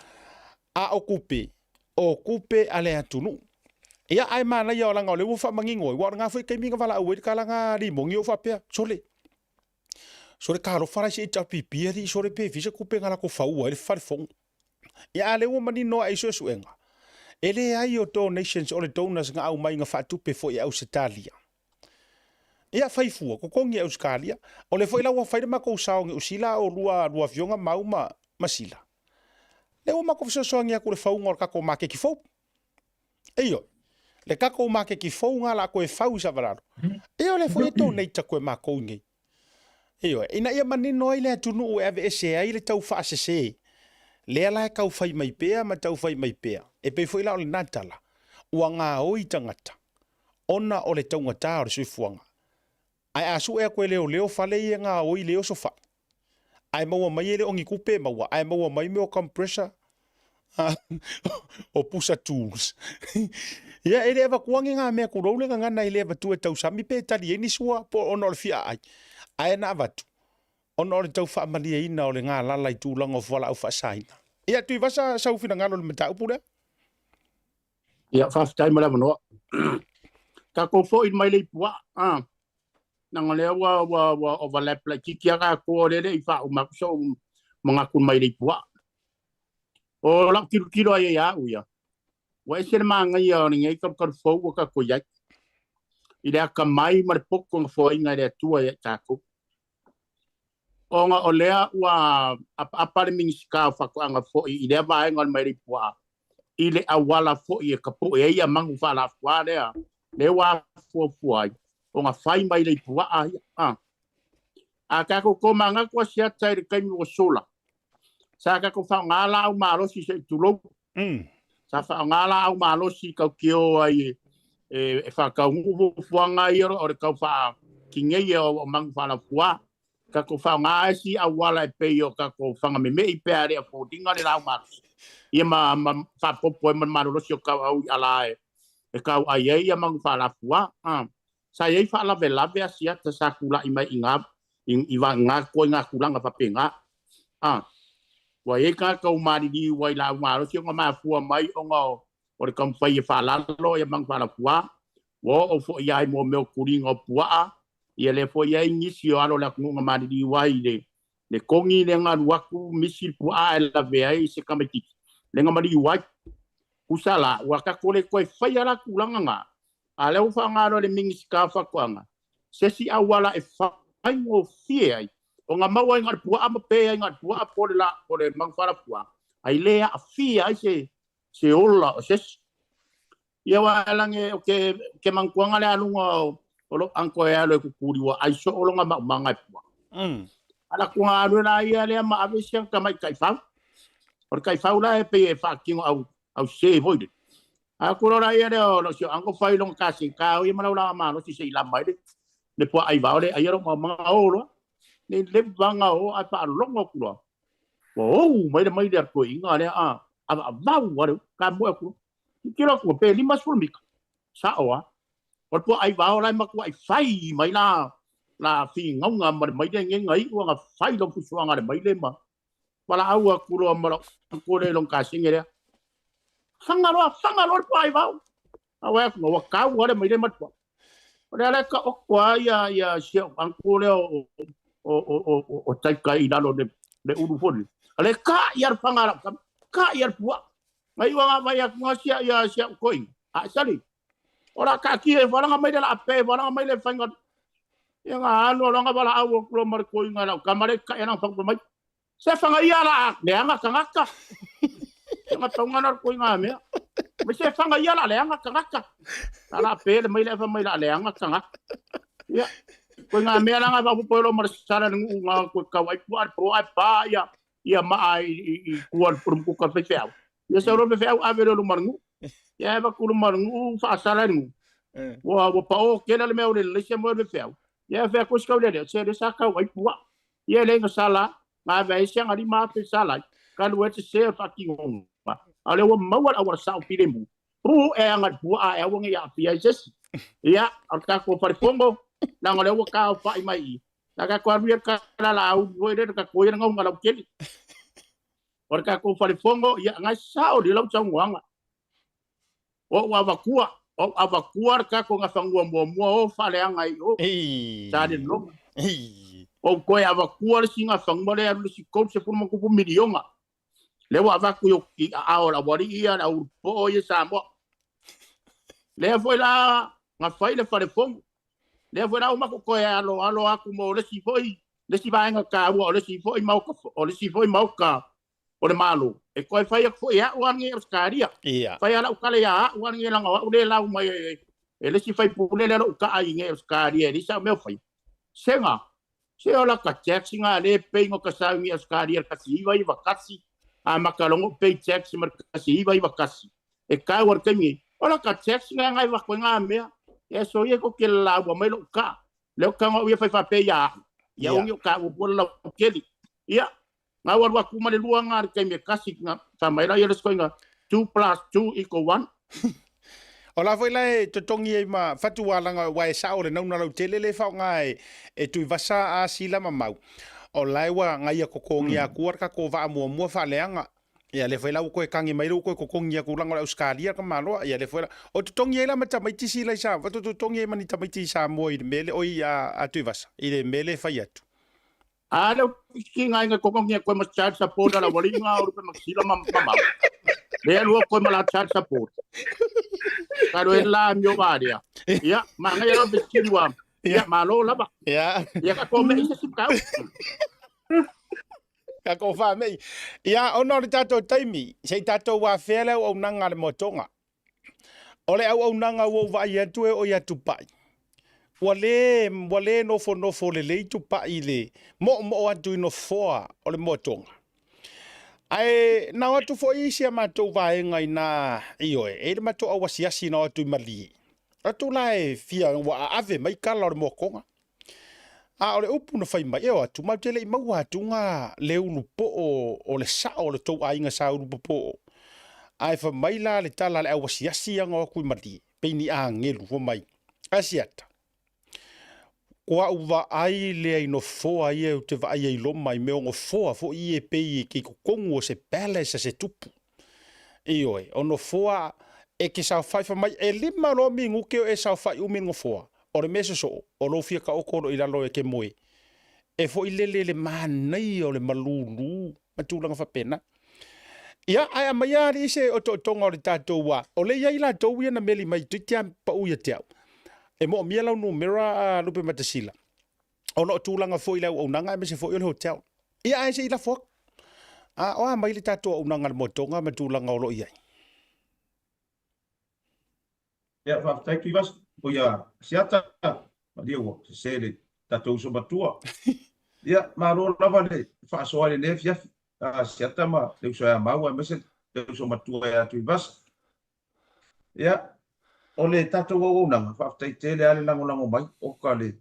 A o tupe, o tupe a le atunuu. Ia, ae manaia leaga o lea ua faamanino ai, aua o lena foi taimi na valaau ai le kalaga limoni o faapea, sole, sole talofa la i se HRPP alii sole pe fia se tupe na latou faua ai le falefono. Ia a lea ua manino ae i suesuega, e leai o donations o le donors na aumai na faatupe foi e Ausetalia. Ia fai fua, totogi e Ausetalia. O lea foi la ua fai le matou sao Niu Sila o lua, lua afioga Mau ma, ma Sila. Lea ua matou fesoasoani atu i le fauga o le tatou maketi fou. Ioe, le tatou maketi fou na la toe fau i Savalalo. Ia o lea foi e donate atu e matou i nei. Ioe, ina ia manino ai le atunuu e aveese ai le tau faasese, lea la e tau fai mai pea ma tau fai mai pea. E pei foi la o lena tala, ua gaoi tagata ona o le taugata o le soifuaga. Ae a sue atu e leoleo fale ia e gaoi le osofai, ae maua mai e le o ni tupe e maua, ae maua mai mea o compressor, o pusa tools. Ia, e le avatua ni ngā mea tulou le gagana e le avatua e tausami pe tali ai ni sua po ona o le fia aai. Ae na avatu, ona o le tau faamalieina o le galala i tulaga o fualaau faasaina. Ia, Tuivasa, sau finagalo i le mataupu lea. Ia, faafetai mo le avanoa. Tatou foi mai le ipuaa, ah. Leaga o lea ua, ua, ua overlap laitiiti lava tatou, o lea e le i faauma atu sou manatu mai le ipuaa. O lau tilotilo ai ia au ia, ua ese le manaia o lenei talukalu fou ua tatou i ai, i le atamai ma le poto na foaiina e le Atua ia i tatou. Ona o lea ua apaapa le Minisita o Faatoaga foi i lea vaega o le mailei puaa i le auala foi e tapoe ai ia manu faalafua lea, lea ua afuafua ai ona fai mailei puaa ia. A, a tatou tomanatu asiata i le taimi ua sola, sa tatou faaaoga laau malosi se i tulou. Sa faaaoga laau malosi tautio ai e, e, e faataunuu fuafuaga ia o le tau faakineia o manu faalafua. Tatou faaaoga isi auala e pei o tatou faga memei pe a le afford-ina le laau malosi. Ia ma, ma faapopo ai ma le malolosi o tauau i ala e, e tau ai ai ia manu faalafua. Ah. Sa i ai faalavelave asiata sa tulai mai i ngā, i, i ngā koe ngā tulaga faapena. Ah. Ua i ai tagata ua maliliu ai laau malosi ona mafua mai ona o, o le taumafai e faalalo ia manu faalafua. Ua oo foi ai mo mea o tuliga o puaa, ia lea foi i ai nisi o alo o le atunuu na maliliu ai i le, le kogi lea na alu atu misi le puaa ae lavea ai se tamaitiiti lea na maliu ai. Tusa la, ua tatou le toe faia la tulaga na, a lea ua faaaoga loa e le Minisita o Faatoaga se isi auala e faigofie ai ona maua ai na o le puaa ma pe ai na o le puaa po o le la, po o le manu faalafua, ai le aafia ai se, se ola o se isi. Ia aua e lage o ke, ke manatuaga lea a luga o, o lou uncle e alu e kukuli ua ai soo lona maumaga e puaa. Ala ku galue la ia lea ma ave si ana tamaitai fau. O le taifau la e pei e faatino au au sē foi le. A ku lola ia lea o si o ango fai longa kasi ka o ia ma lau laga malosi se i lama ai le le puaa ai vao le ai lo maga o loa. Le le vanga o ai faalogo atu loa. Ua ou mai le mai le toeaina lea a avavau a le ka moe atu. Tilotilo atu pe 50 mita. Sa'o a. O le puaa ai vao la e matuai fai mai la la finauga ma le maile ngega iu aga fai lo fusuaga le maile ma valaau atu loa ma lou atu lea i lona kasegi lea. Faga loa, faga loa le puaa ai vao. A ua atu, ua tau lava le maile ma le puaa. O lea la e taoto lava ia, ia si au uncle lea o, o, o, o, o, o Taika i lalo le, le ulu foi lele. A le ka ia le faga a lau tama, ka ia le puaa. Na iu anga vai atu nga sia ia si au toeaina. A sali, o la taatia e falaga mai le laa pe, falaga mai le faiga. Ia nga alu aloga valaau atu loa ma le toeaina lau tama le kai ana fai mai. Se fanga ia la leaga tagata. Se nga tonga na ko nga mea. Me se fanga ia la leaga tagata. La la pe le mai le fa mai la leaga tagata. Ia. Ko nga mea la nga va po lo mar sala ngu nga ko ka wai pu ar pro ai pa ia ia ma ai i ku ar pro ku ka fe fe au. Ia se ro fe fe au ave lo mar ngu. Ia va ku mar ngu fa sala ngu. Ua ua pa o kela le mea o le le se mo le fe au. Ia fe ko ska le se le sa ka wai pu. Ia le nga sala, nga ve ai sianga 5000 sala, ka lu e te se whakingonga. A le ua maua le auala sao pile mu. Ru e anga le pua a e aua nge ia apia i sesi. Ia, o le tākou wharefongo, langa le ua kā o whai mai i. Na ka koa ruia ka la la au foi le ka koia nga unga lau keli. O le tākou wharefongo, ia ngai sao li lau tau O ua avakua, o ua avakua le kako nga fangua muamua o faaleaga i o. Sa le loga. O ua toe avakua le isi gafagua lea alu le isi 30 ma tupu miliona. Lea ua avatu i o i aao o le aualii ia, le au ulupoo ia Samoa. Lea foi la na fai le falefono. Lea foi la ua matou toe aloalo atu mo le isi foi, le isi vaega taua o le isi foi maota, o le isi foi maota o le Malo, e toe fai atu foi e a'u a lenei Ausetalia. Ia. Fai a la'u tala iā a'u a lenei leaga o a'u lea e lau mai e, e le isi faipule lea lo'u ta'a i nei Ausetalia e leai sa'u mea o faia. Sega, se o laka tax nga le pay ngo ka sau ni Ausetalia le 1991, a maka logo pay tax ma le 1991. E kau a le taimi nei, o laka tax nga ngai vako i ngā mea, e so ia ko ke laua mai lo'u ta'a. Lea o taga o ia fai faapea iā a'u, ia Ia. ongi o ka ua pua le laukeli. Ia, Nga ua alu atu ma le lua nga le taimi e kasi nga fa mai la ia le sikoinga 2 plus 2 equal 1. O la foi la e totogi ai ma Fatualanga ua e sao le nauna lautele le faoga e e Tuivasa a Sila ma Mau. O la e ua gaia kokogi akua le kako vaa muamua faaleaga. Ia lea foi la ua koe kagi mai le ua koe kokogi aku laga o le Ausekalia ka maloa. Ia lea foi la o totogi ai la ma tamaiti Sila i Samoa. Totogi ai ma ni tamaiti i Samoa i le mea le oi a Tuivasa i le mea le fai atu. A leo ki ngai ngai koko ngia koe ma child support ala wali nga uru pe makisila ma ma mau. Le alu koe ma la child support. Ka lo la mio varia. Ia, ma ngai alo pe sili wa. Ia, ma lo lava. Ia. Ia ka ko me isa sip kau. Ka ko wha mei. Ia, ona o le tātou taimi, sei tātou wā whea le auaunaga a le motoga. O le auaunaga ua ou vaai atu e oo ia Tupai. Ua lē, ua lē nofonofo lelei Tupai i le moomoo atu i nofoa o le moatoga. Ae na o atu foi isi a matou vaega i nā, ioe, e i le matou auasiasi na o atu i Malie. Atu la e fia ua aave mai kala o le moatoga. A o le upu na fai mai, e o atu, matou te le i maua atu ga le ulu poo o le sao o le tou aiga sa ulu popoo. Ae fai mai la le tala a le auasiasi ia na o atu i Malie, pei ni agelu, fai mai, Asiata, ko a'u vaai lea i nofoa ia ou te vaai ai i loma i mea o nofoa foi ia e pei e ke i totonu o se palace a se tupu. Ioe, o nofoa e ke saofai fai mai, e lima loa minute o e saofai umi i le nofoa, O le mea sosoo, o lou fia taoto o lo o i lalo e ke moe, e foi lele le manaia o le malūlū ma tulaga faapena. Ia, ae aumaia alii se otootoga o le tatou a, o lea i ai latou ia na meli mai toeitiiti lava pau ia te au. E moomia lau numera a Lupematasila, ona o tulaga foi i le auaunaga aemaise foi o le hotel. Ia, ae se i lafo atu. A, o a mai le tatou auaunaga i le moetoga ma tulaga o lo o i ai? Ia, faafetai Tuivasa. O ia Asiata, malie ua sese le tatou uso matua. Ia, malo lava le faasoa i lenei afiafi. Asiata ma le uso ia Mau aemaise le uso matua ia Tuivasa. Ia, o le tatou auaunaga, faafetai tele lava le lagolago mai, oka le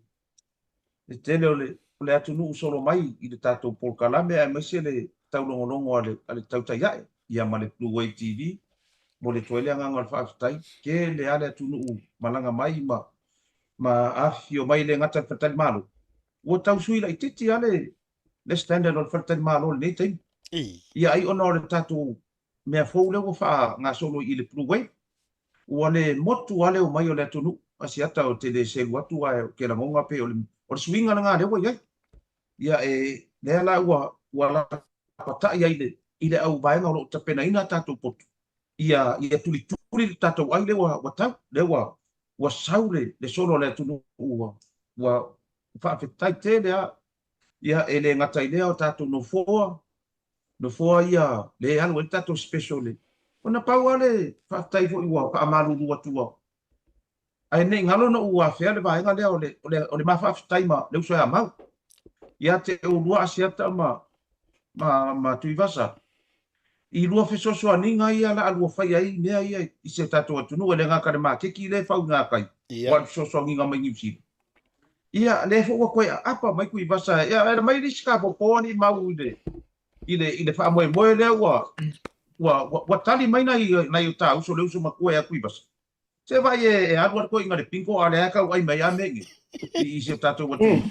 le tele o le o le atunuu solo mai i le tatou polokalame aemaise le taulogologo a le a le tautai ae, ia ma le Blue Wave TV. Momoli atu ai le agaga o le faafetai, tele lava le atunuu malaga mai ma ma afifio mai e le gata i le faletalimalo, ua tau sui laitiiti lava le le standard o le faletalimalo i lenei taimi. Ia ai ona o le tatou mea fou lea ua faagasolo i le Blue Wave, ua le motu lava le omai o le atunuu. Asiata ou te le selu atu ae ou te lagona pei o le o le suiga lena lea ua i ai. Ia e lea la ua ua lapatai ai le i le au vaega o lo o tapenaina a tatou potu ia ia tulituli le tatou ai lea ua ua tau, lea ua ua sau le le solo a le atunuu ua ua faafetai tele lava. Ia e le gata i lea o tatou nofoa, nofoa ia lea e alu ai le tatou special le ona pau lava le faafetai foi ua faamalulu atu ua ae ne i galo ona ou afea le vaega lea o le o le o le ma faafetai ma le uso ia Mau ia te oulua Asiata ma ma ma Tuivasa i lua fesoasoaniga ia la a lua fai ai mea ia i se tatou atunuu e le gata i le makeki lea e fau i gakai ua le fesoasoaniga mai Niu Sila. Ia, lea foi ua toe aapa mai Tuivasa, ia ae mai le isi tapopo ni mau i le i le i le faamoemoe lea ua ua ua tali mai nai nai o ta uso le uso matua ia Tuivasa. Se vaai e, e alu alu toeaiina i le bingo a o lea e tau ai mai lava mea i nei i, i si o tatou atunuu.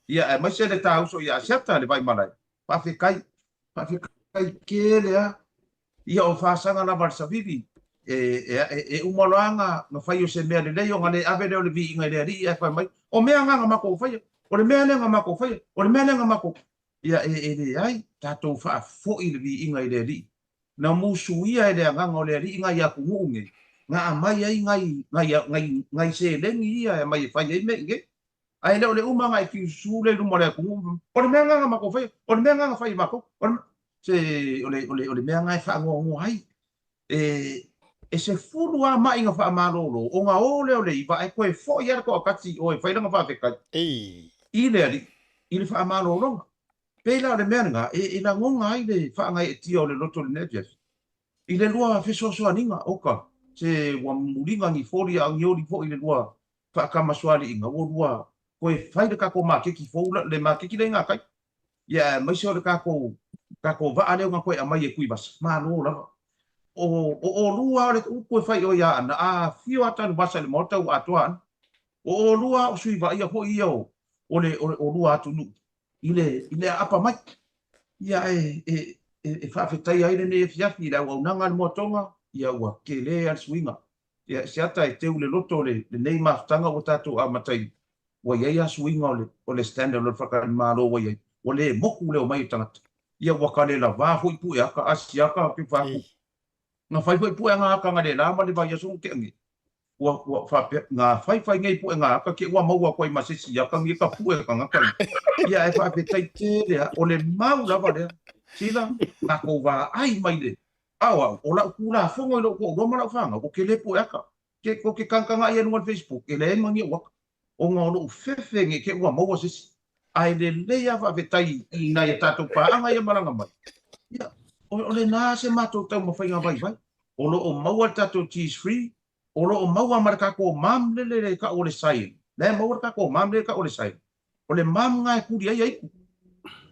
Ia, aemaise le ta uso ia Asiata le Vaimalae. Faafetai, faafetai tele lava. Ia o fasaga lava a le savili, e, e, e uma loa na, na fai o se mea lelei ona le ave lea o le viiga i le Alii ae fai mai, o mea na na matou faia, o le mea lea na matou faia, o le mea lea na matou... Ia e, e leai, tatou faafoi le viiga i le Alii. Na musuia e le Agaga o le Alii nai atunuu nei, na aumai ai nai, nai, nai, nai seleni ia e aumai e fai ai mea i nei. Ae le o le uma na e fiususu lea i luma o le atunuu, o le mea lena na matou faia, o le mea lena na fai e matou, o le, se, o le, o le, o le mea lena e faanoanoa ai. E, e sefulu lava mai na faamalolo, ona o lea o le iva ae toe foi lava le toakati i o e fai lana faafetai i le alii, i le faamalologa. Pei la o le mea lena e, e lagona ai le faagaeetia o le loto i lenei afiafi, i le lua fesoasoaniga, oka, se ua muliga ni foli a o ni oli foi i le lua faakamasoaliiga, ua lua toe fai le tatou makeki fou, le makeki lea i gatai, ia aemaise o le tatou, tatou vaa lea na toe aumai e Tuivasa, malo lava. O, o olua o le upu e fai i o ia Aana, a afio a Tanuvasa i le Maota ua atoa Aana. O olua o sui vaaia foi ia o, o le, o, o lua atunuu i le, i le aapa mai. Ia e, e, e, e faafetaia ai lenei afiafi i le auaunaga a le Moatoga, ia ua tele a le suiga. Ia, se ata e teu le loto le, lenei mafutaga ua tatou amataina, ua i ai a suiga o le, o le standard o le faletalimalo ua i ai, ua le moku le omai o tagata. Ia ua kale lavā foi pue aka, asi aka ke whāku. Nga whai foi pue nga aka nga le la ma le vaiaso nga ke ange. Ua, ua whapea, nga whai whai ngei pue nga aka ke ua maua koe ma sesi aka ngi ka pue ka ngaka i. Ia e whaafetai tele a, o le mau lava lea. Sila, nga kou wā ai mai le, Ao au, o la'u Tulafono i lo'u to'alua ma la'u fanau, o ke le po'e aka, ke, o ke kangakanga ia i luga o le Facebook, e leai ma ni'u aka, ona o lo'u fefe nei te ua maua se isi. Ae lelei a faafetai i nai a tatou paaga ia malaga mai. Ia, o, o lena se matou taumafaiga vaivai. O lo o maua le tatou cheese free, o lo o maua ma le tatou mum lele le tau o le Zion. La e maua le tatou mum lele tau o le Zion. O le mum lena e tuli ai aiku.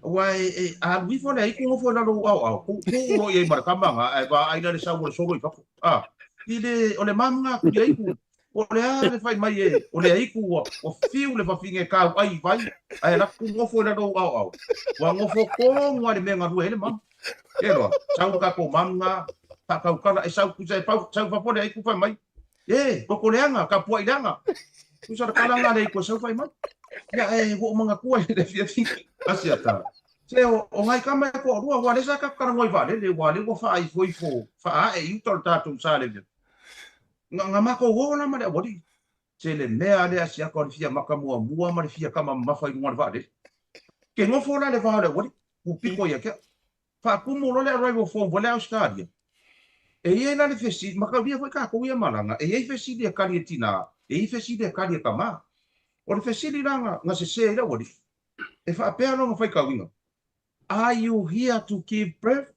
Aua e, e alu ifo le aiku nofo i lalo o ou aoao, tuu, tuu loa i ai ma le tama lena, ae vaai la le sau o le solo i fafo. A, i le, o le mum lena tuli aiku. O le a le fai mai e, o le aiku ua, ua fiu le fafine e kauai i vai, ae alu atu nofo i lalo o ou aoao. Ua nofo tonu lava i le mea e galue ai le mum. E loa, sau le tatou mum lena, faatautala, e sau, tusa e pau, sau i fafo le aiku fai mai, E, koko leaga, kapuaʻi leaga. Tusa le kala nga le i koe sau fai mai. Ia e ua ou manatua i le afiafi Asiata. Se o, o ngai kama e toalua, ua le sa tatou talanoa i vaalele, ua le ua faaifoifo, faaae i uta o le tatou sa le mea. Nga, nga matou o la ma le aualii. Se le mea lea Asiata o le fia maka muamua ma le fia kama mamafa i luga o le vaalele. Ke nofo la le va o le aualii, pupiko ia ke au. Faatumu loa le arrival form foi lea Ausetalia. E i ai la le fesili, mataulia foi tatou ia malaga, e i ai fesili e kali e tinā, e i ai fesili e kali e tamā. O le fesili la na, na sese ai le aualii, e faapea lona faitauina. Are you here to give birth?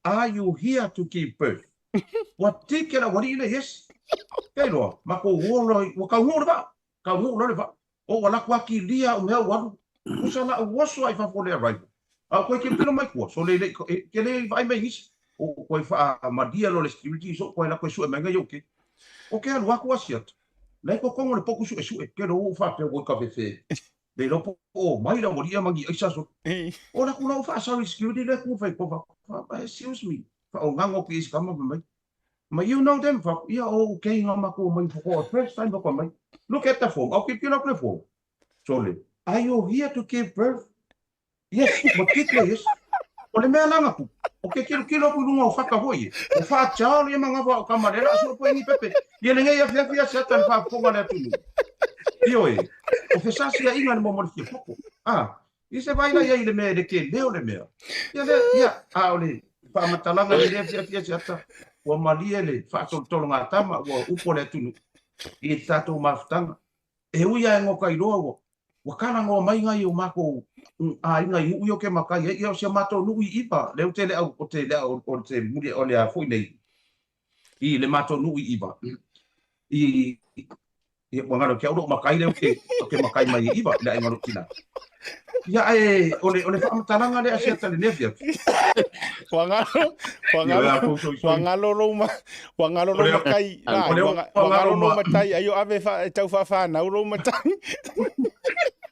Are you here to give birth? Ua tike le aualii le yes. Kei loa, makou o loa, ua kauguu le vaa, kauguu loa le vaa. O ua laku akilia au mea ua alu, usa la au oso ai fafo le arrival. A o koe tilotilo mai tua, so le le, ke le vaai mai nisi. O koe faamalia loa le security so koe la koe sue mai ngai okay. O ke alu aku asiata. Lai kokongo le poku suesue, ke lo ua faapea ua i kafefe. Le iloa po o mai le aualii ma ni aisa so. O la ku lau faasau i security le ku fai ko fa excuse me. Fa o ngango ki is kama mai. Ma you know them fa ia o ke nga ma ko mai for first time ko mai. Look at the form. I'll keep you up the form. Sole. Are you here to give birth? Yes, ma tikla yes. O le mea langa pu. O ke kilo kilo ku lunga o whaka hoi e. O wha chao le manga wa o kamarera aso po ingi pepe. Ia le ngei awhi awhi ase ata le wha le atunu. Io e. O fesasi a inga le mo mo le fia poko. Ah, i se vaila ia i le mea le ke leo le mea. Ia le, ia, a o le whaamatalaga le lea fia fia se ata. Ua malie le whaatolotolo ngā tama, ua upo le atunu. I te tātou mafutanga. E ui a e ngoka iloa ua ua kalagoa mai ngai o makou aiga i nuʻu i o ke makai ai ia o sia matou nuʻu i iva lea ou te le au o te le au o te muli o le a foi nei i le matou nuʻu i iva i i ua ngalo ke au loʻu makai lea ou ke o ke makai mai i iva i le aiga o loʻu tina. Ia ae o le o le faamatalaga lea sia tale nei afiafi. Ua ngalo, ua ngalo, ua ngalo lou ma, ua ngalo lou matai, la, ua ngalo lou matai, ai o ave fa, e tau whaawhanau lou matai.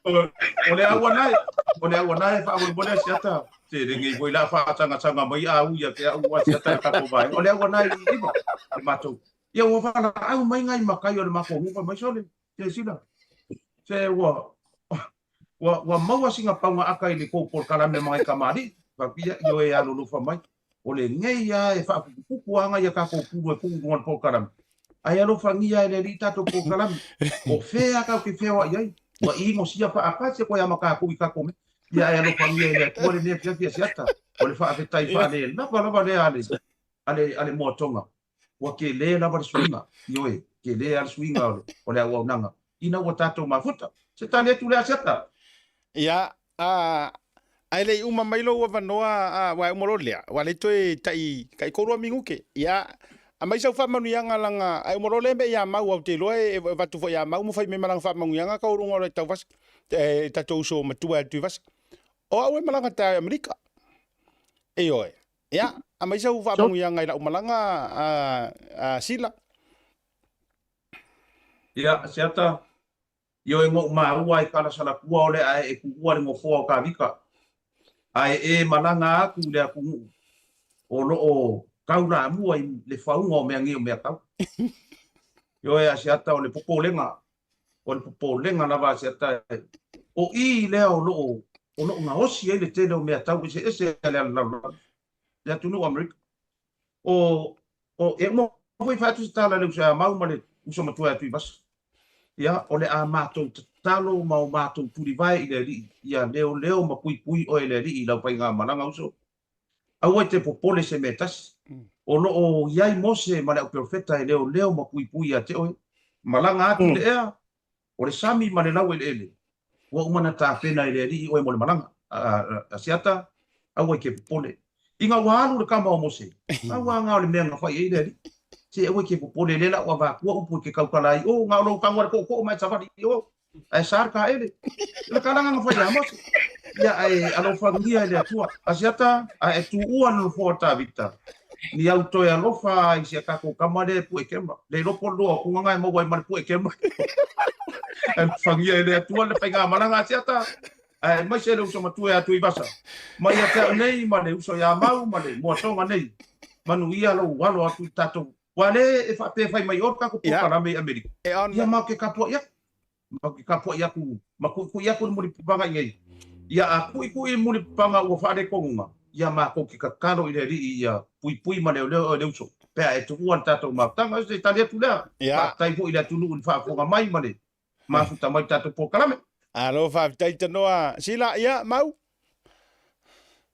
O le aua nae, o le aua nae whaamolemole a siata, te renge i voi la whaatangatanga mai a ui a te au a siata e kako vai. O le aua nae i iwa, le matou. Ia ua whalaau mai ngai makai o le mako hupa mai sole, te sila. Se ua, Ua, ua maua sina pauga aka i le kou polokalame ma ngai kamaliʻi, faapea ia, ioe e alolofa mai. O lenei a e faapupupupu a ngai a kakou pulu e kuu i luga o le polokalame. Ae alofagia e le Alii tatou polokalame. O fea kau ke feoaʻi ai? Ua inosia faakasi koe ama kakou i kakou mea. Ia ae alofagia e le Atua lenei afiafi asiata. O le faafetai faale lava lava lea a le, a le, a le Moatonga. Ua kele lava le suiga, ioe, kele lava le suiga o le, o le auaunaga ina ua tatou mafuta. Se tali atu lea Seta. Ia, a, ae le i uma mai lou avanoa, a, aua e uma loa lea, ua le toe tai, tai kolua minute. Ia, aumai sau faamanuiaga laga, ae uma loa lea mea ia Mau, aua ou te iloa e, e avatu foi ia Mau ma fai mai ma lana faamanuiaga taualuga o le tauvasa, e, tatou uso matua e Tuivasa. O au e malaga taeao i Amerika. Ioe. Ia, aumai sau faamanuiaga i lau malaga a, a Sila. Ia, Seata, ioe ngoʻu māua i kalasalakua ole ae e kuʻua le gofoa o Kavika, ae e malaga aku i le atunuu o loo kaulamua i le fauga o mea nei o mea tau. Ioe a Seata o le popolega, o le popolega lava a Seata o i lea o loo o loo gaosi ai le tele o mea tau eseese a le lalolagi, le atunuu o Amerika. O, o, e uma foi fai atu se tala i le uso ia Mau ma le uso matua ia Tuivasa. Ia, o le a matou tatalo ma o matou tulivae i le Alii, ia leoleo ma puipui oe e le Alii i lau faigamalaga uso. Aua e te popole se mea e tasi. O lo o i ai Mose ma le auperofeta e leoleo ma puipui ia te oe. Malaga atu i le ea, O le sami ma le laueleele, ua uma na tapena e le Alii oe mo le malaga, a Asiata, aua i ke popole. Ina ua alu le kama o Mose, aua nga o le mea na fai ai le Alii. Se aua i ke popole, lea la ua avakua upu i ke kaukala ai, o, nga o lou kago a le koʻokoʻo ma e savali i o, ae sa le kaele. O le kalaga na fai ia Mose. Ia, ae alofagia e le Atua. Asiata, ae e tuua le nofoa o Tavita, Ni au toe alofa ai si a kakou kama lea e pue kema. Le iloa po o le lua o kugaga e maua ai ma le pue kema. Alofagia e le Atua le faigamalaga a Siata, aemaise le uso matua ia Tuivasa. Mai ia te au nei ma le uso ia Mau ma le Moatonga nei. Manuia lou alo atu i tatou. Ua le e faapea e fai mai o le tatou polokalame i Amerika. Ia ma ke kapuaʻi aku. Ma ke kapuaʻi aku, ma kuʻikuʻi aku le mulipapaga i nei. Ia a kuʻikuʻi le mulipapaga ua faaletonu, ia makou ke tatalo i le Alii ia puipui ma leoleo oe le uso, pe a e tuua le tatou mafutaga, se tali atu lea. Faafetai foi i le atunuu i le faafofoga mai ma le mafuta mai i le tatou polokalame. Alo, faafetai tanoa Sila, ia, Mau.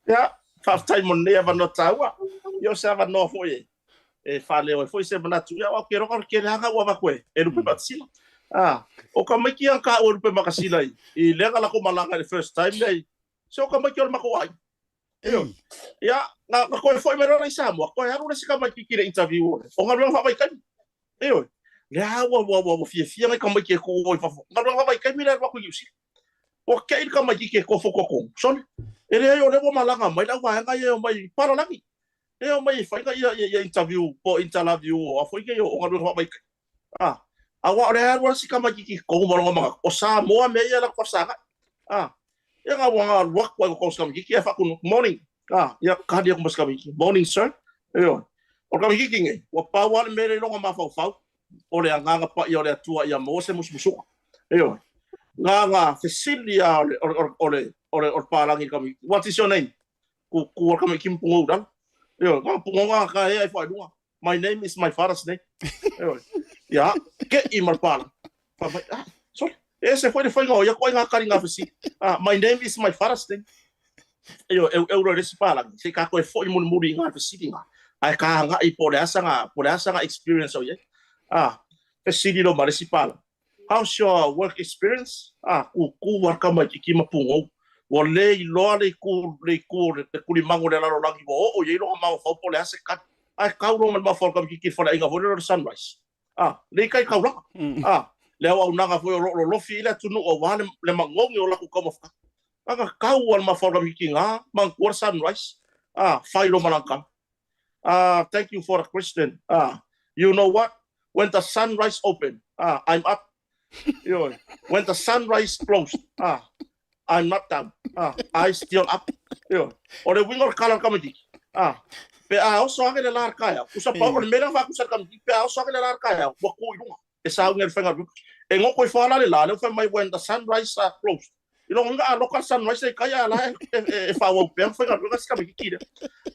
Ia, faafetai mo lenei avanoa taua. Ia o se avanoa foi e e faaleo ai foi se manatu. Ia, aua ou te iloa o le tele lava ua avatu e e lupe makasina. Ah, o ka maiki a ka ua lupe makasina i i lea na latou malaga i le first time lea i Se o tamaiti o le matou aiga. Ioe. Ia, na, na toe foi mai loa i Samoa, toe alu le isi tamaititi i le interview o, o galuega faavaitaimi. Ioe. Lea ua, ua, ua, ua fiafia nai tamaiti e tuu i fafo. Galuega faavaitaimi le alu atu i Niu Sila. Ua te i le tamaititi e tofo totonu. Sole, e leai o lea ua malaga mai le auvaega ia e omai palalagi. E omai e fai ia, ia, ia interview po o interview o a foi nei o galuega faavaitaimi. Ah, aua o lea e alu lava si tamaititi i totonu ma lona manatu, o Samoa mea ia e alu atu faafesagai. Ah, ia na ua na alu atu ai i totonu o si tamaititi ae faatonu, morning. Ah, ia tali atu ma si tamaititi, morning sir. Ioe. O le tamaititi nei, ua pau lava le mea lea i lona mafaufau, o le Agaga Paia o le Atua ia maua se musumusuga. Ioe. Na na fesili lava o le, o le, o le, o le, o le palagi i le tamaititi, what is your name? Kukū a le tamaititi ma pugou i lalo. Ioe, na pugou na ea ifo i luga. My name is my father's name. Ioe. Ia, ke'i ma le pala. Fai mai, ah, sorry. E ese foi le faiga o ia ituaiga taliga fesili. Ah, my name is my father's name. Ioe, eueu loa i le isi palagi, se i ka toe foi mulimuli i ngā fesili ngā. Ae ka agai po o le a saga, po o le a saga experience o i ai. Ah, fesili loa ma le isi palagi. How's your work experience? Ah, kūkū a le tamaititi ma pugou. Ua le iloa le itu, le itu o le tulimagu o le lalolagi ua oo i ai lona mafaufau po o le a se tali. Ae tau loa ma le mafaufau o le tamaititi i le faleaiga foi lea o le Sunrise. Ah, le i tai taulaga. Ah, le auaunaga foi o lo o lolofi i le atunuu aua le, le manogi o latou taumafataga. Aga tau a le mafaufau o le tamaititi na, manatua le Sunrise. Ah, fai loa ma lana tala. Ah, thank you for the question. Ah, you know what? When the sunrise open, ah, I'm up. Ioe. When the sunrise closed, ah, I'm not down. Ah, I still up. Ioe. O le uiga o le tala a le tamaititi. Ah, pe a oso ake le la i le taeao, tusa pau, o le mea lea na faakusa e le tamaititi, pe a oso ake le la i le taeao, ua tu i luga. E sauni ai le faigaluega. E goto ifo lava la le la, lea ua fai mai when the sunrise ah, closed. I lona uiga a loka le sunrise i tai a la e faaauau pea ma faigaluega si tamaititi lea.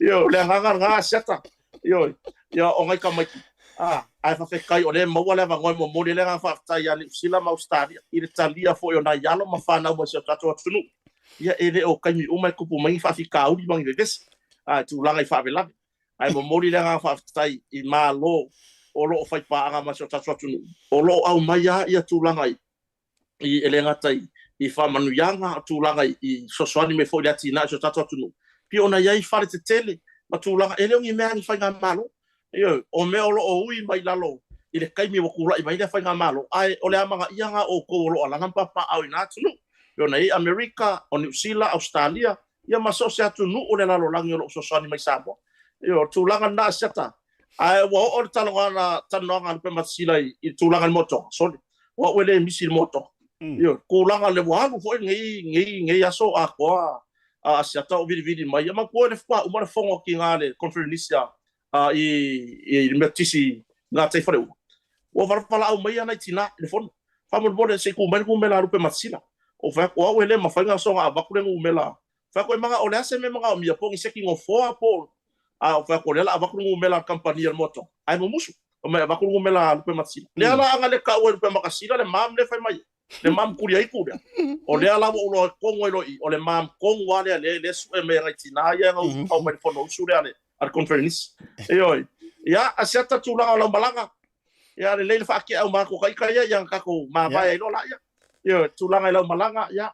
Ioe, o le agaga lena a Asiata. Ioe, ia o nai tamaiti. A, ae faafetai o lea e maua le avanoa e momoli ai le agaga faafetai ia Niu Sila ma Ausetalia i le talia foi o nai alo ma fanau mai si o tatou atunuu. Ia e le o taimi uma e tupu mai ni faafitauli ma ni vevesi a i tulaga i faalavelave. Ae momoli le agaga faafetai i Malo o lo o faipaaga ma si o tatou atunuu o lo o aumai lava ia tulaga i e le gata i faamanuiaga, o tulaga i fesoasoani mai foi i le atinae o si o tatou atunuu, pei ona i ai fale tetele ma tulaga, e le o ni mea a ni faigamalo. Ioe, o mea o lo o ui mai lalo i le taimi ua tulai mai lea faigamalo, ae o le amanaia lena o outou o lo o alaala ma papaaao i na atunuu, pei ona i ai Amerika, o Niu Sila, Ausetalia, ia ma so o se atunuu o le lalolagi o lo o fesoasoani mai Samoa. Ioe, o le tulaga lena a Asiata, ae ua oo le talanoaga talanoaga a Lupematasila i le tulaga i le motoga, sole, o au e le misi i le motoga. Ioe, tulaga le ua alu foi lenei, lenei, lenei aso atoa a Asiata o vilivili mai. Ia manatua le faatoa uma le fono a tina a le Conferenisia i, i le Metotisi i Gataifaleua. Ua valaau mai nai tina i le fono. Faamolemole se i tu mai le numera a Lupematasila. Ou fai atu, o au e le mafai ona soona avatu le numera. Fai atu, e manao, o le a se mea e manaomia, po o ni seki nofoa po o. A ou fai atu, o lea o le a avatu le numera a le kamupani a le motoga, ae mumusu. Fai mai, avatu le numera a Lupematasila. Lea la ana le taua e Lupematasila le mom lea e fai mai ai, le mom kuliaitu lea. O lea la ua ou iloa tonu ai loa i i, o le mom tonu lava lea lea e sue mai e nai tina ia na usufono mai le Fonousu lea a le Conferenisi. Ioe. Ia, Asiata tulaga o lau malaga, ia lelei le faateau ma atu ita ia, ia na tatou mavae ai loa laia. Ioe, tulaga i lau malaga, ia,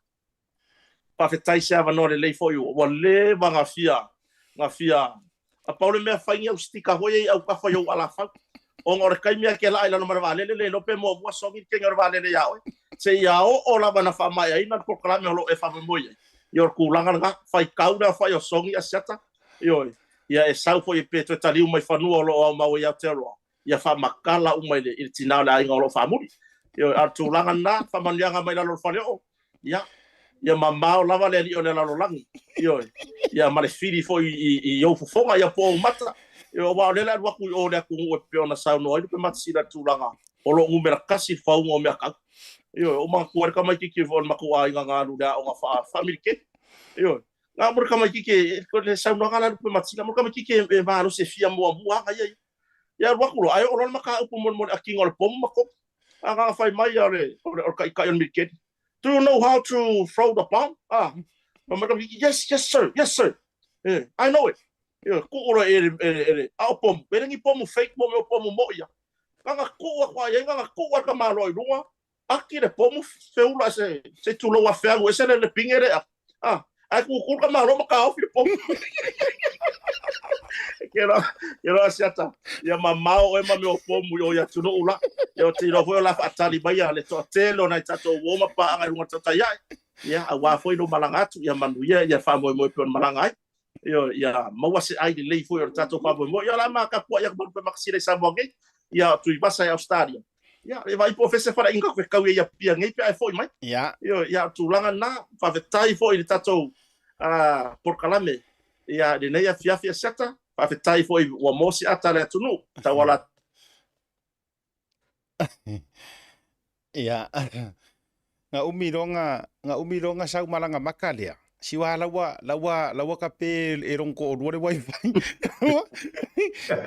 faafetai se avanoa lelei foi ua leva na fia, na fia, a pau le mea fai ni au sticker foi ia i autafa i ou alafau, ona o le taimi lava e te laa i lalo ma le vaalele, le iloa pe muamua sogi le kegi o le vaalele ia oe, seia oo lava ina faamaeaina le polokalame o lo o e faamoemoe i ai. Ia o le tulaga lena, faitau le aofai o sogi Asiata, ioe, ia e sau foi pe toe taliu mai fanua o lo o aumau ai Aotearoa, ia faamatala uma i le, i le tina o le aiga o lo o faamuli. Ioe, a o le tulaga lena, faamanuiaga mai lalo o le faleoo, ia, ia mamao lava le alii o le lalolagi, ioe, ia ma le fili foi i, i ou fofoga, ia po o ou mata, ioe, aua o lea le alu atu i o i le atunuu e pei ona saunoa ai Lupematasila i le tulaga o lo o numera tasi le faauga o meatau. Ioe, o manatua ai le tamaitiiti foi o le matou aiga na alu i le aoga faa, faa-Militeli. Ioe, na mo le tamaitiiti, e, le saunoaga la a Lupematasila, mo le tamaitiiti e, e malosi e fia muamua aga ia ia. Ia alu atu loa, ae oo loa le mataupu mo le atiga o le pomu ma kopu. A na fai mai o le, o le, o le taitai o le militeli, Do you know how to throw the bomb? Ah, fai mai le yes, yes sir, yes sir. Eh, I know it. Ioe, tuu loa e le, e le, e le, a o pomu, e le ni pomu fake mo mea o pomu mo'i ia. Na na tuu atu a i ai, na na tuu a le tamaloa i luga, ati le pomu feula se, se tulou a feagu ese le, le pine lea. Ah, Ae kukulu ka malo ma taofi le pomu. Ke loa Asiata, ia mamao oe ma mea o pomu i o i atunuu la. Ia ou te iloa foi o le a faatali mai le toatele o nai tatou uo ma paaga i luga tautai ae. Ia, aua foi lou malaga atu, ia manuia, ia faamoemoe pei ona malaga ai. Ioe, ia maua se ai lelei foi o le tatou faamoemoe. Ia o le a ma tapuai atu ma lupe makasina i Samoa nei, ia o Tuivasa i Ausetalia. Ia, e vaai po o fea se faleaiga tatou te tau i ai i Apia nei pe a e foi mai. Ia. Ioe, ia o le tulaga lena. Faafetai foi i le tatou polokalame ia i lenei afiafi Asiata. Faafetai foi ua maua se ata a le atunuu tauala Ia, na umi loa na umi loa na sau malaga maka lea. Siwa laua laua laua ka pe e long ko olua le wifi.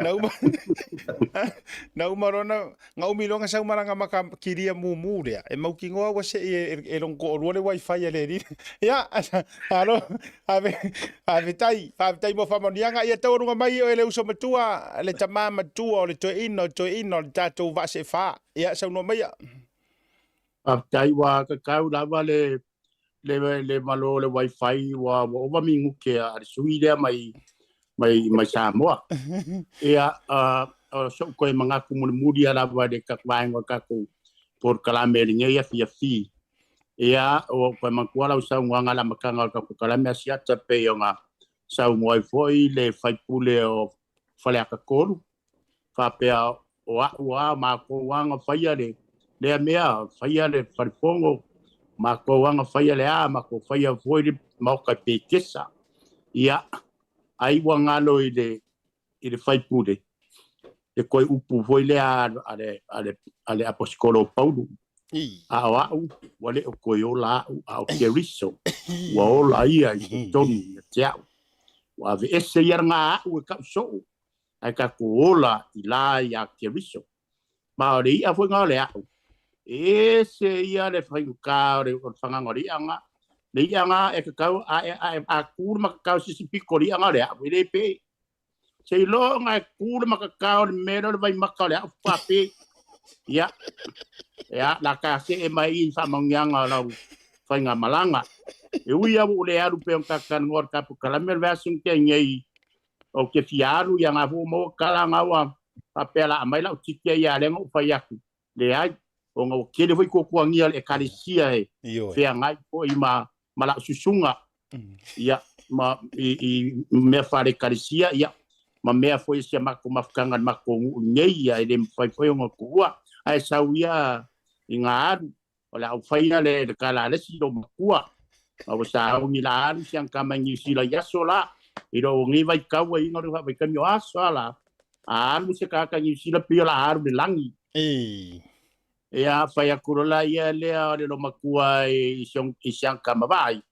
Na uma na uma loa na na umi loa na sau malaga maka kilia mumu lea. E mautinoa ua se'i e long ko olua le wifi a le alii. Ia, alo, ave, faafetai, faafetai mo faamanuiaga. Ia taualuga mai oe le uso matua, le tama matua o le toeaina o toeaina o le tatou vaa seefā. Ia, saunoa maia. Faafetai ua kakau lava le le le malo o le wifi ua ua ova minute a le sui lea mai mai mai Samoa. Ia o so'u toe manatu mulimuli a lava i le vaega o le tatou polokalame i lenei afiafi. Ia ua ou toe manatua lau saunoaga i le amataga o le tatou polokalame Asiata pei ona saunoa ai foi le faipule o Faleata 3 faapea o a'u a matou a na faia le lea mea faia le falefono matou a na faia le a matou faia foi le maota i Petesa ia ai ua galo i le i le faipule le toe upu foi lea a le a le a le aposetolo o Paulo a o a'u ua le o toe ola a'u a o Keriso ua ola ia i totonu ia te a'u ua aveese ia lena a'u e ka'u so'o ae tatou ola i la iā Keriso. Ma o le i'a foi na o le a'u, e ese ia le faigata o le fagaga o le i'a na. Le i'a na e kakau, a e, a e, a ku le makakao i se isi pito o le i'a na o le a'u, e le pe. Seiloga e ku le makakao o le mea lea o le vaimaka o le a'u faatoa pe. Ia, ia, la ta see mai i i faamanuiaga o lau faigamalaga. E ui lava ua ou le alu pei ona ta talanoa i le ta polokalame o le vaiaso na tea nei, Ou te fia alu ia ngā ua maua tala ngā ua faapea la aumai lau ticket ia lea na ou fai atu. Leai, ona ua tele foi tuatuagia o le Ekalesia e feagai foi ma ma lau susuga ia ma i, i mea faale-Ekalesia ia ma mea foi o si a matou mafutaga i le matou nuu nei ia e le mafai foi ona tuua ae sau ia i ngā alu O le a ou faia le le tala a le isi lou matua. Ma ua sauni la alu si ana tama i Niu Sila i aso la. I loo nei vaitau ai inga o le faavaitaimi o aso a la. A alu se tagata i Niu Sila pei o la alu le lagi. Ia fai atu loa la ia lea o le lou matua i si ana tama vaai.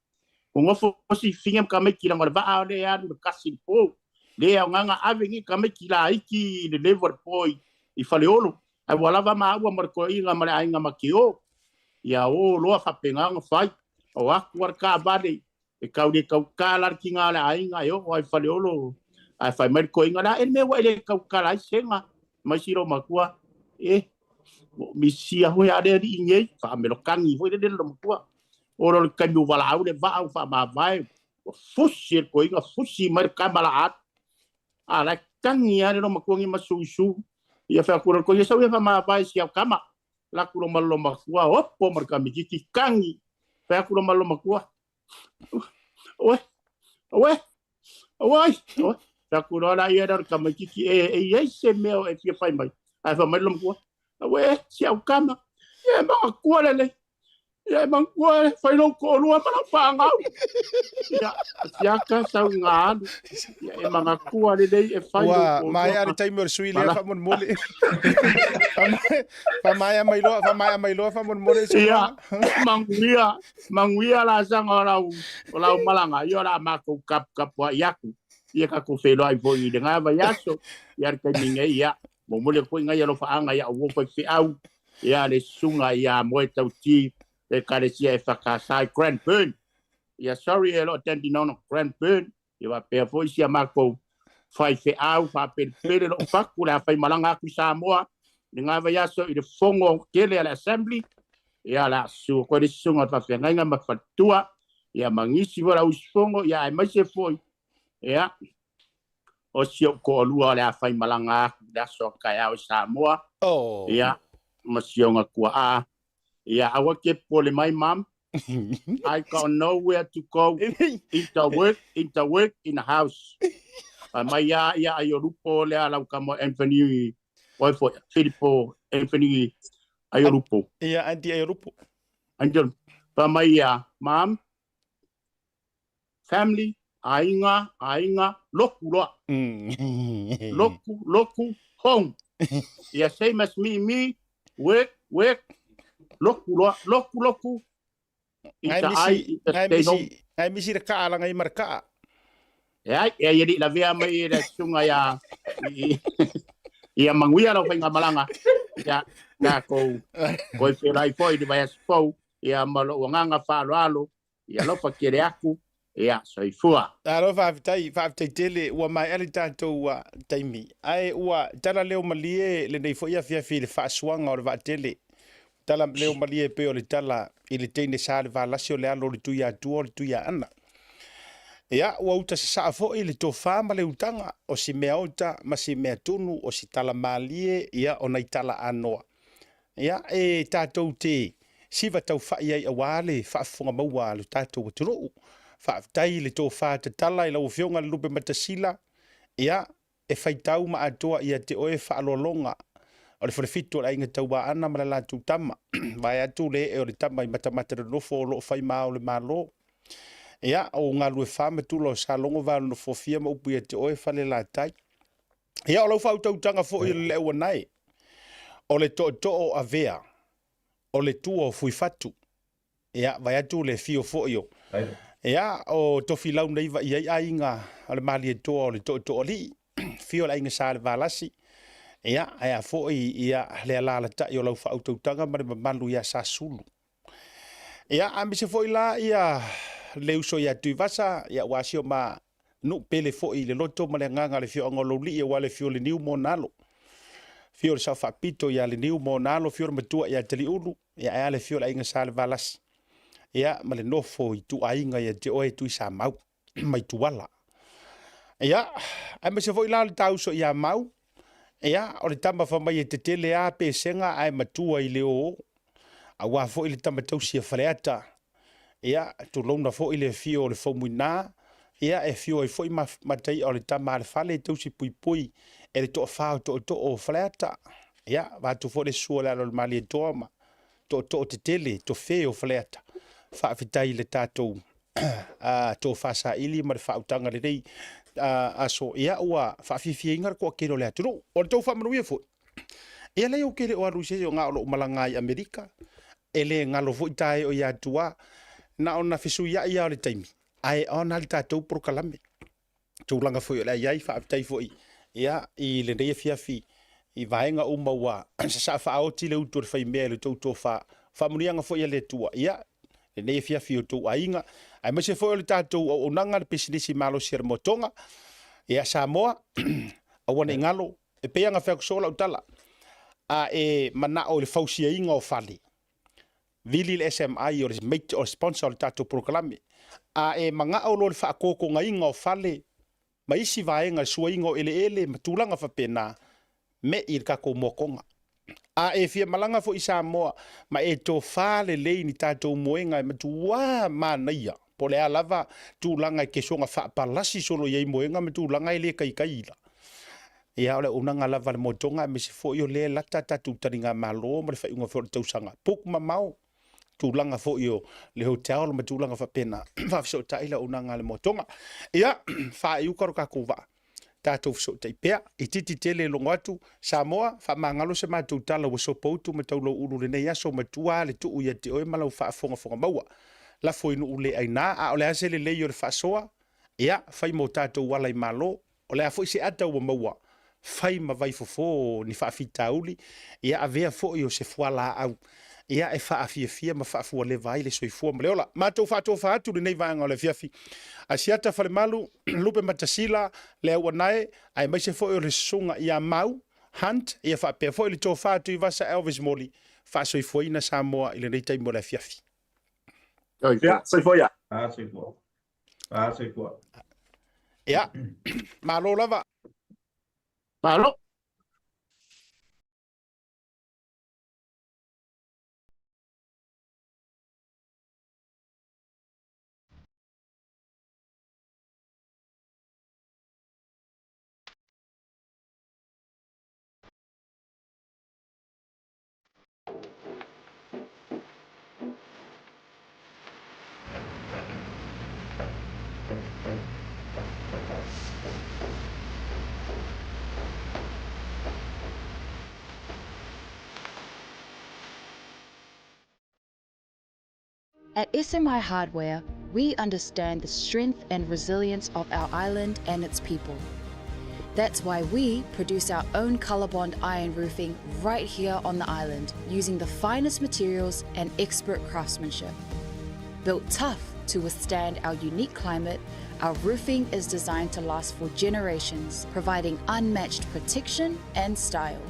Ua nofo si fafine ma tamaiti leaga o le vaa lea e alu i le kasi i le po. Le aoga na ave nei tamaiti laiti i le level o le po i Faleolo. Ae ua lava maua ma le toeaina ma le aiga ma Teo. Ia o loa faapena ona fai. O atu a le taavale e tau le tautala le tina o le aiga e oo lava i Faleolo. Ae fai mai le toeaina la, e le mea ua e le tautala ai sega mai si lou matua. E, ua ou misia foi a le alii nei, faamelokagi foi lele lou matua. O le taimi ua valaau le vaa ua faamavae, ua fusi e le toeaina, fusi mai le tama la atu. A la e tagi lava le loomatua nei ma suisu. Ia fai atu le toeaina, sau ia faamavae si au tama. La atu loa ma le loomatua, opo ma le tamaitiiti, tagi. Fai atu loa ma le loomatua, Oe, oe, oe, oe. Fai atu loa la ia le tamaitiiti, e, e i ai se mea o e fia fai mai. Ae fai mai le loomatua, Oe, si au tama, ia e manatua lelei. Ia e manatua e fai lou toalua ma lau fanau. Ia, siaka sau i ngā alu. Ia e manatua lelei e fai lou Ua toalua maea ma le taimi o le sui lea ma faamolemole. Faamaea mai loa, faamaea mai loa faamolemole i Ia, saunoaga. manuia, manuia laasaga o lau, o lau malaga, ia o le a matou tapuai atu. Ia tatou feiloai foi i lena vaiaso, ia le taimi nei, ia, momoli atu foi nai alofaaga i au uo faifeau, ia le susuga ia Moe Tauti, le Ekalesia EFKS i Cranbourne. Ia sorry e lo o Dandenong Cranbourne, ia faapea foi si a matou faifeau faapelepele lou fatu le a faimalaga atu i Samoa i lena vaiaso i le fono tele a le Assembly. Ia o le a susu atu ai le susuga o le faafeagaiga ma faletua. Ia ma nisi foi o le auusufono, ia aemaise foi ia o si ou toalua o le a faimalaga atu i le aso a taeao i Samoa. Oh. Ia ma si ona tuaa. Ia aua te popole mai mum. I got nowhere to go. Inta work, inta work in the house. Fai mai ia ia ai o lupo lea lau tama Anthony oe foi Filipo Anthony ai o lupo. Ia Andy ai o lupo. Andy fai mai ia mum family, aiga, aiga, loku loa. Loku, loku, home. Ia same as me, me, work, work, loku loa, loku, loku, i ta ai, i ta stay home. Ngai misi le kaa langa i mara kaa. E ai, e ai e lavea mai e le susuga ia, ia Manuia lau faigamalaga. Ia, tatou toe feiloai foi i le vaiaso fou, ia ma lou agaga faaaloalo, Ia alofa tele atu, ia soifua. Malo faafetai, faafetai tele, ua maea le tatou taimi, ae ua tala leo malie lenei foi afiafi i le faasuaga o le vaatele. Tala leo malie e pei o le tala i le teine sa le Valasi o le alo o le Tuiatua o le Tuiaana. Ia, ua uta sasaa foi le tofa ma le utaga o si mea ota ma si mea tunu o si tala malie, ia, o nai tala anoa. Ia, e tatou te siva taufai ai aua le faafofoga maua a lo tatou atunuu. Faafetai i le tofa tatala i lau Afioga le Lupematasila, ia, e faitau ma atoa ia te oe faaaloaloga o le falefitu o le Aiga Tauaana ma le latou tama, vaeatu le ee o le tama i matamata nonofo o lo o fai ma ao o le Malo. Ia, o Galuefa ma Tula o Salogo Vaononofofia ma upu ia te oe Falelatai. Ia, o lau faautautaga foi o le Leauanae, o le tootoo o Avea, o le tua o Fuifatu. Ia, vaeatu le afio foi o, ia, o Tofilau nei vaai ai aiga o le Malietoa o le Tootooalii, afio le Aiga Salevalasi, ia, ae a foi, ia, le alaalatai o lau faautautaga ma le mamalu ia Sasulu. Ia, aemaise foi la ia le uso ia Tuivasa, ia ua si o ma nuu pele foi i le loto ma le agaga o le afioaga o Loulii aua le afio o Leniu ma ona alo. Afio le Sao Faapito ia Leniu ma ona alo, afio le Matua ia Taliulu, ia ae a le afio o le Aiga Salevalasi. Ia, ma le nofo i ituaiga ia te oe Tuisamau mai Tuala. Ia, aemaise foi la o le ta uso ia Mau, ia, o le tama fai mai e tetele a pesega ae matua i le oo. Aua foi le tama tausi a Faleata, ia, tulouna foi le afio o le Faumuina, ia, e afio ai foi Mataia o le tama a le fale e tausi puipui e le toafa o tootoo o Faleata. Ia, vaeatu foi le susu o le alo o le Malietoa ma tootoo tetele, tofe o Faleata. Faafetai i le tatou tofa saili ma le faautaga lenei aso, ia, ua faafiafiaina le toatele o le atunuu. O le tou faamanuia foi. Ia leai ou te le o alu i se isi o na o lou malaga i Amerika, e le galo foi ta e o ia Atuā. Na ona fesuiai lava o le taimi, ae on lava le tatou polokalame. Tulaga foi o le a i ai, faafetai foi ia i lenei afiafi i vaega uma ua sasaa faaoti le utu o le faimea i le tou tofa. Faamanuiaga foi a le Atua ia lenei afiafi i o outou aiga, aemaise foi o le tatou auaunaga, le pisinisi malosi a le Motoga. Ia Samoa, aua ne i galo, E pei lava ona fai atu soo lau tala, a e manao i le fausiaina o fale, vili le SMI o le mate o le sponsor o le tatou polokalame. A e manao loa i le faatotogaina o fale ma isi vaega, le suaina o eleele ma tulaga faapena, me'i le tatou moatoga. A e fia malaga foi i Samoa ma e tofa lelei ni tatou moega e matua manaia, po o le a lava tulaga e te soona faapalasi solo i ai moega ma tulaga e le taitai la. Ia, o le auaunaga lava a le moetoga aemaise foi o lea e lata a tatou taligamalo ma le faaiuga foi o le tausaga, book mamao tulaga foi o le hotel ma tulaga faapena, faafesootai le auaunaga a le moetoga. Ia, faaiuka lo tatou vaa, tatou fesootai pea. Itiiti tele logo atu, Samoa, faamagalo se matou tala ua sopoutu ma taulouulu i lenei aso matua le tuu ia te oe ma lau faafogafoga maua. Lafo i nuu le aina, a o le a se lelei o le faasoa? Ia, fai mo tatou ala i Malo. O le a foi se ata ua maua, fai ma vaifofo ni faafitauli, ia avea foi o se fualaau, ia e faafiafia ma faafualeva ai le soifua ma le ola. Matou faatofa atu lenei vaega o le afiafi. Asiata Falemalu, Lupematasila, Leauanae, aemaise foi o le Susuga ia Mau Hunt, ia faapea foi le Tofa Tuivasa Elvis Moli, faasoifuaina Samoa i lenei taimi o le afiafi. Ia, soifua ia. A soifua. A soifua. Ia, malo lava. Malo. At SMI Hardware, we understand the strength and resilience of our island and its people. That's why we produce our own Colorbond iron roofing right here on the island using the finest materials and expert craftsmanship. Built tough to withstand our unique climate, our roofing is designed to last for generations, providing unmatched protection and style.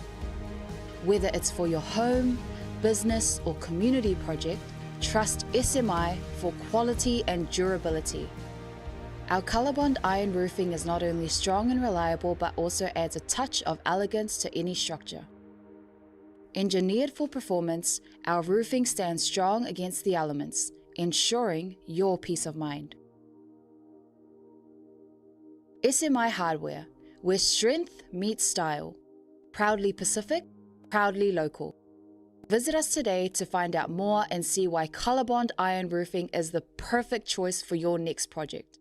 Whether it's for your home, business, or community project, trust SMI for quality and durability. Our Colorbond iron roofing is not only strong and reliable, but also adds a touch of elegance to any structure. Engineered for performance, our roofing stands strong against the elements, ensuring your peace of mind. SMI Hardware, where strength meets style. Proudly Pacific, proudly local. Visit us today to find out more and see why Colorbond Iron Roofing is the perfect choice for your next project.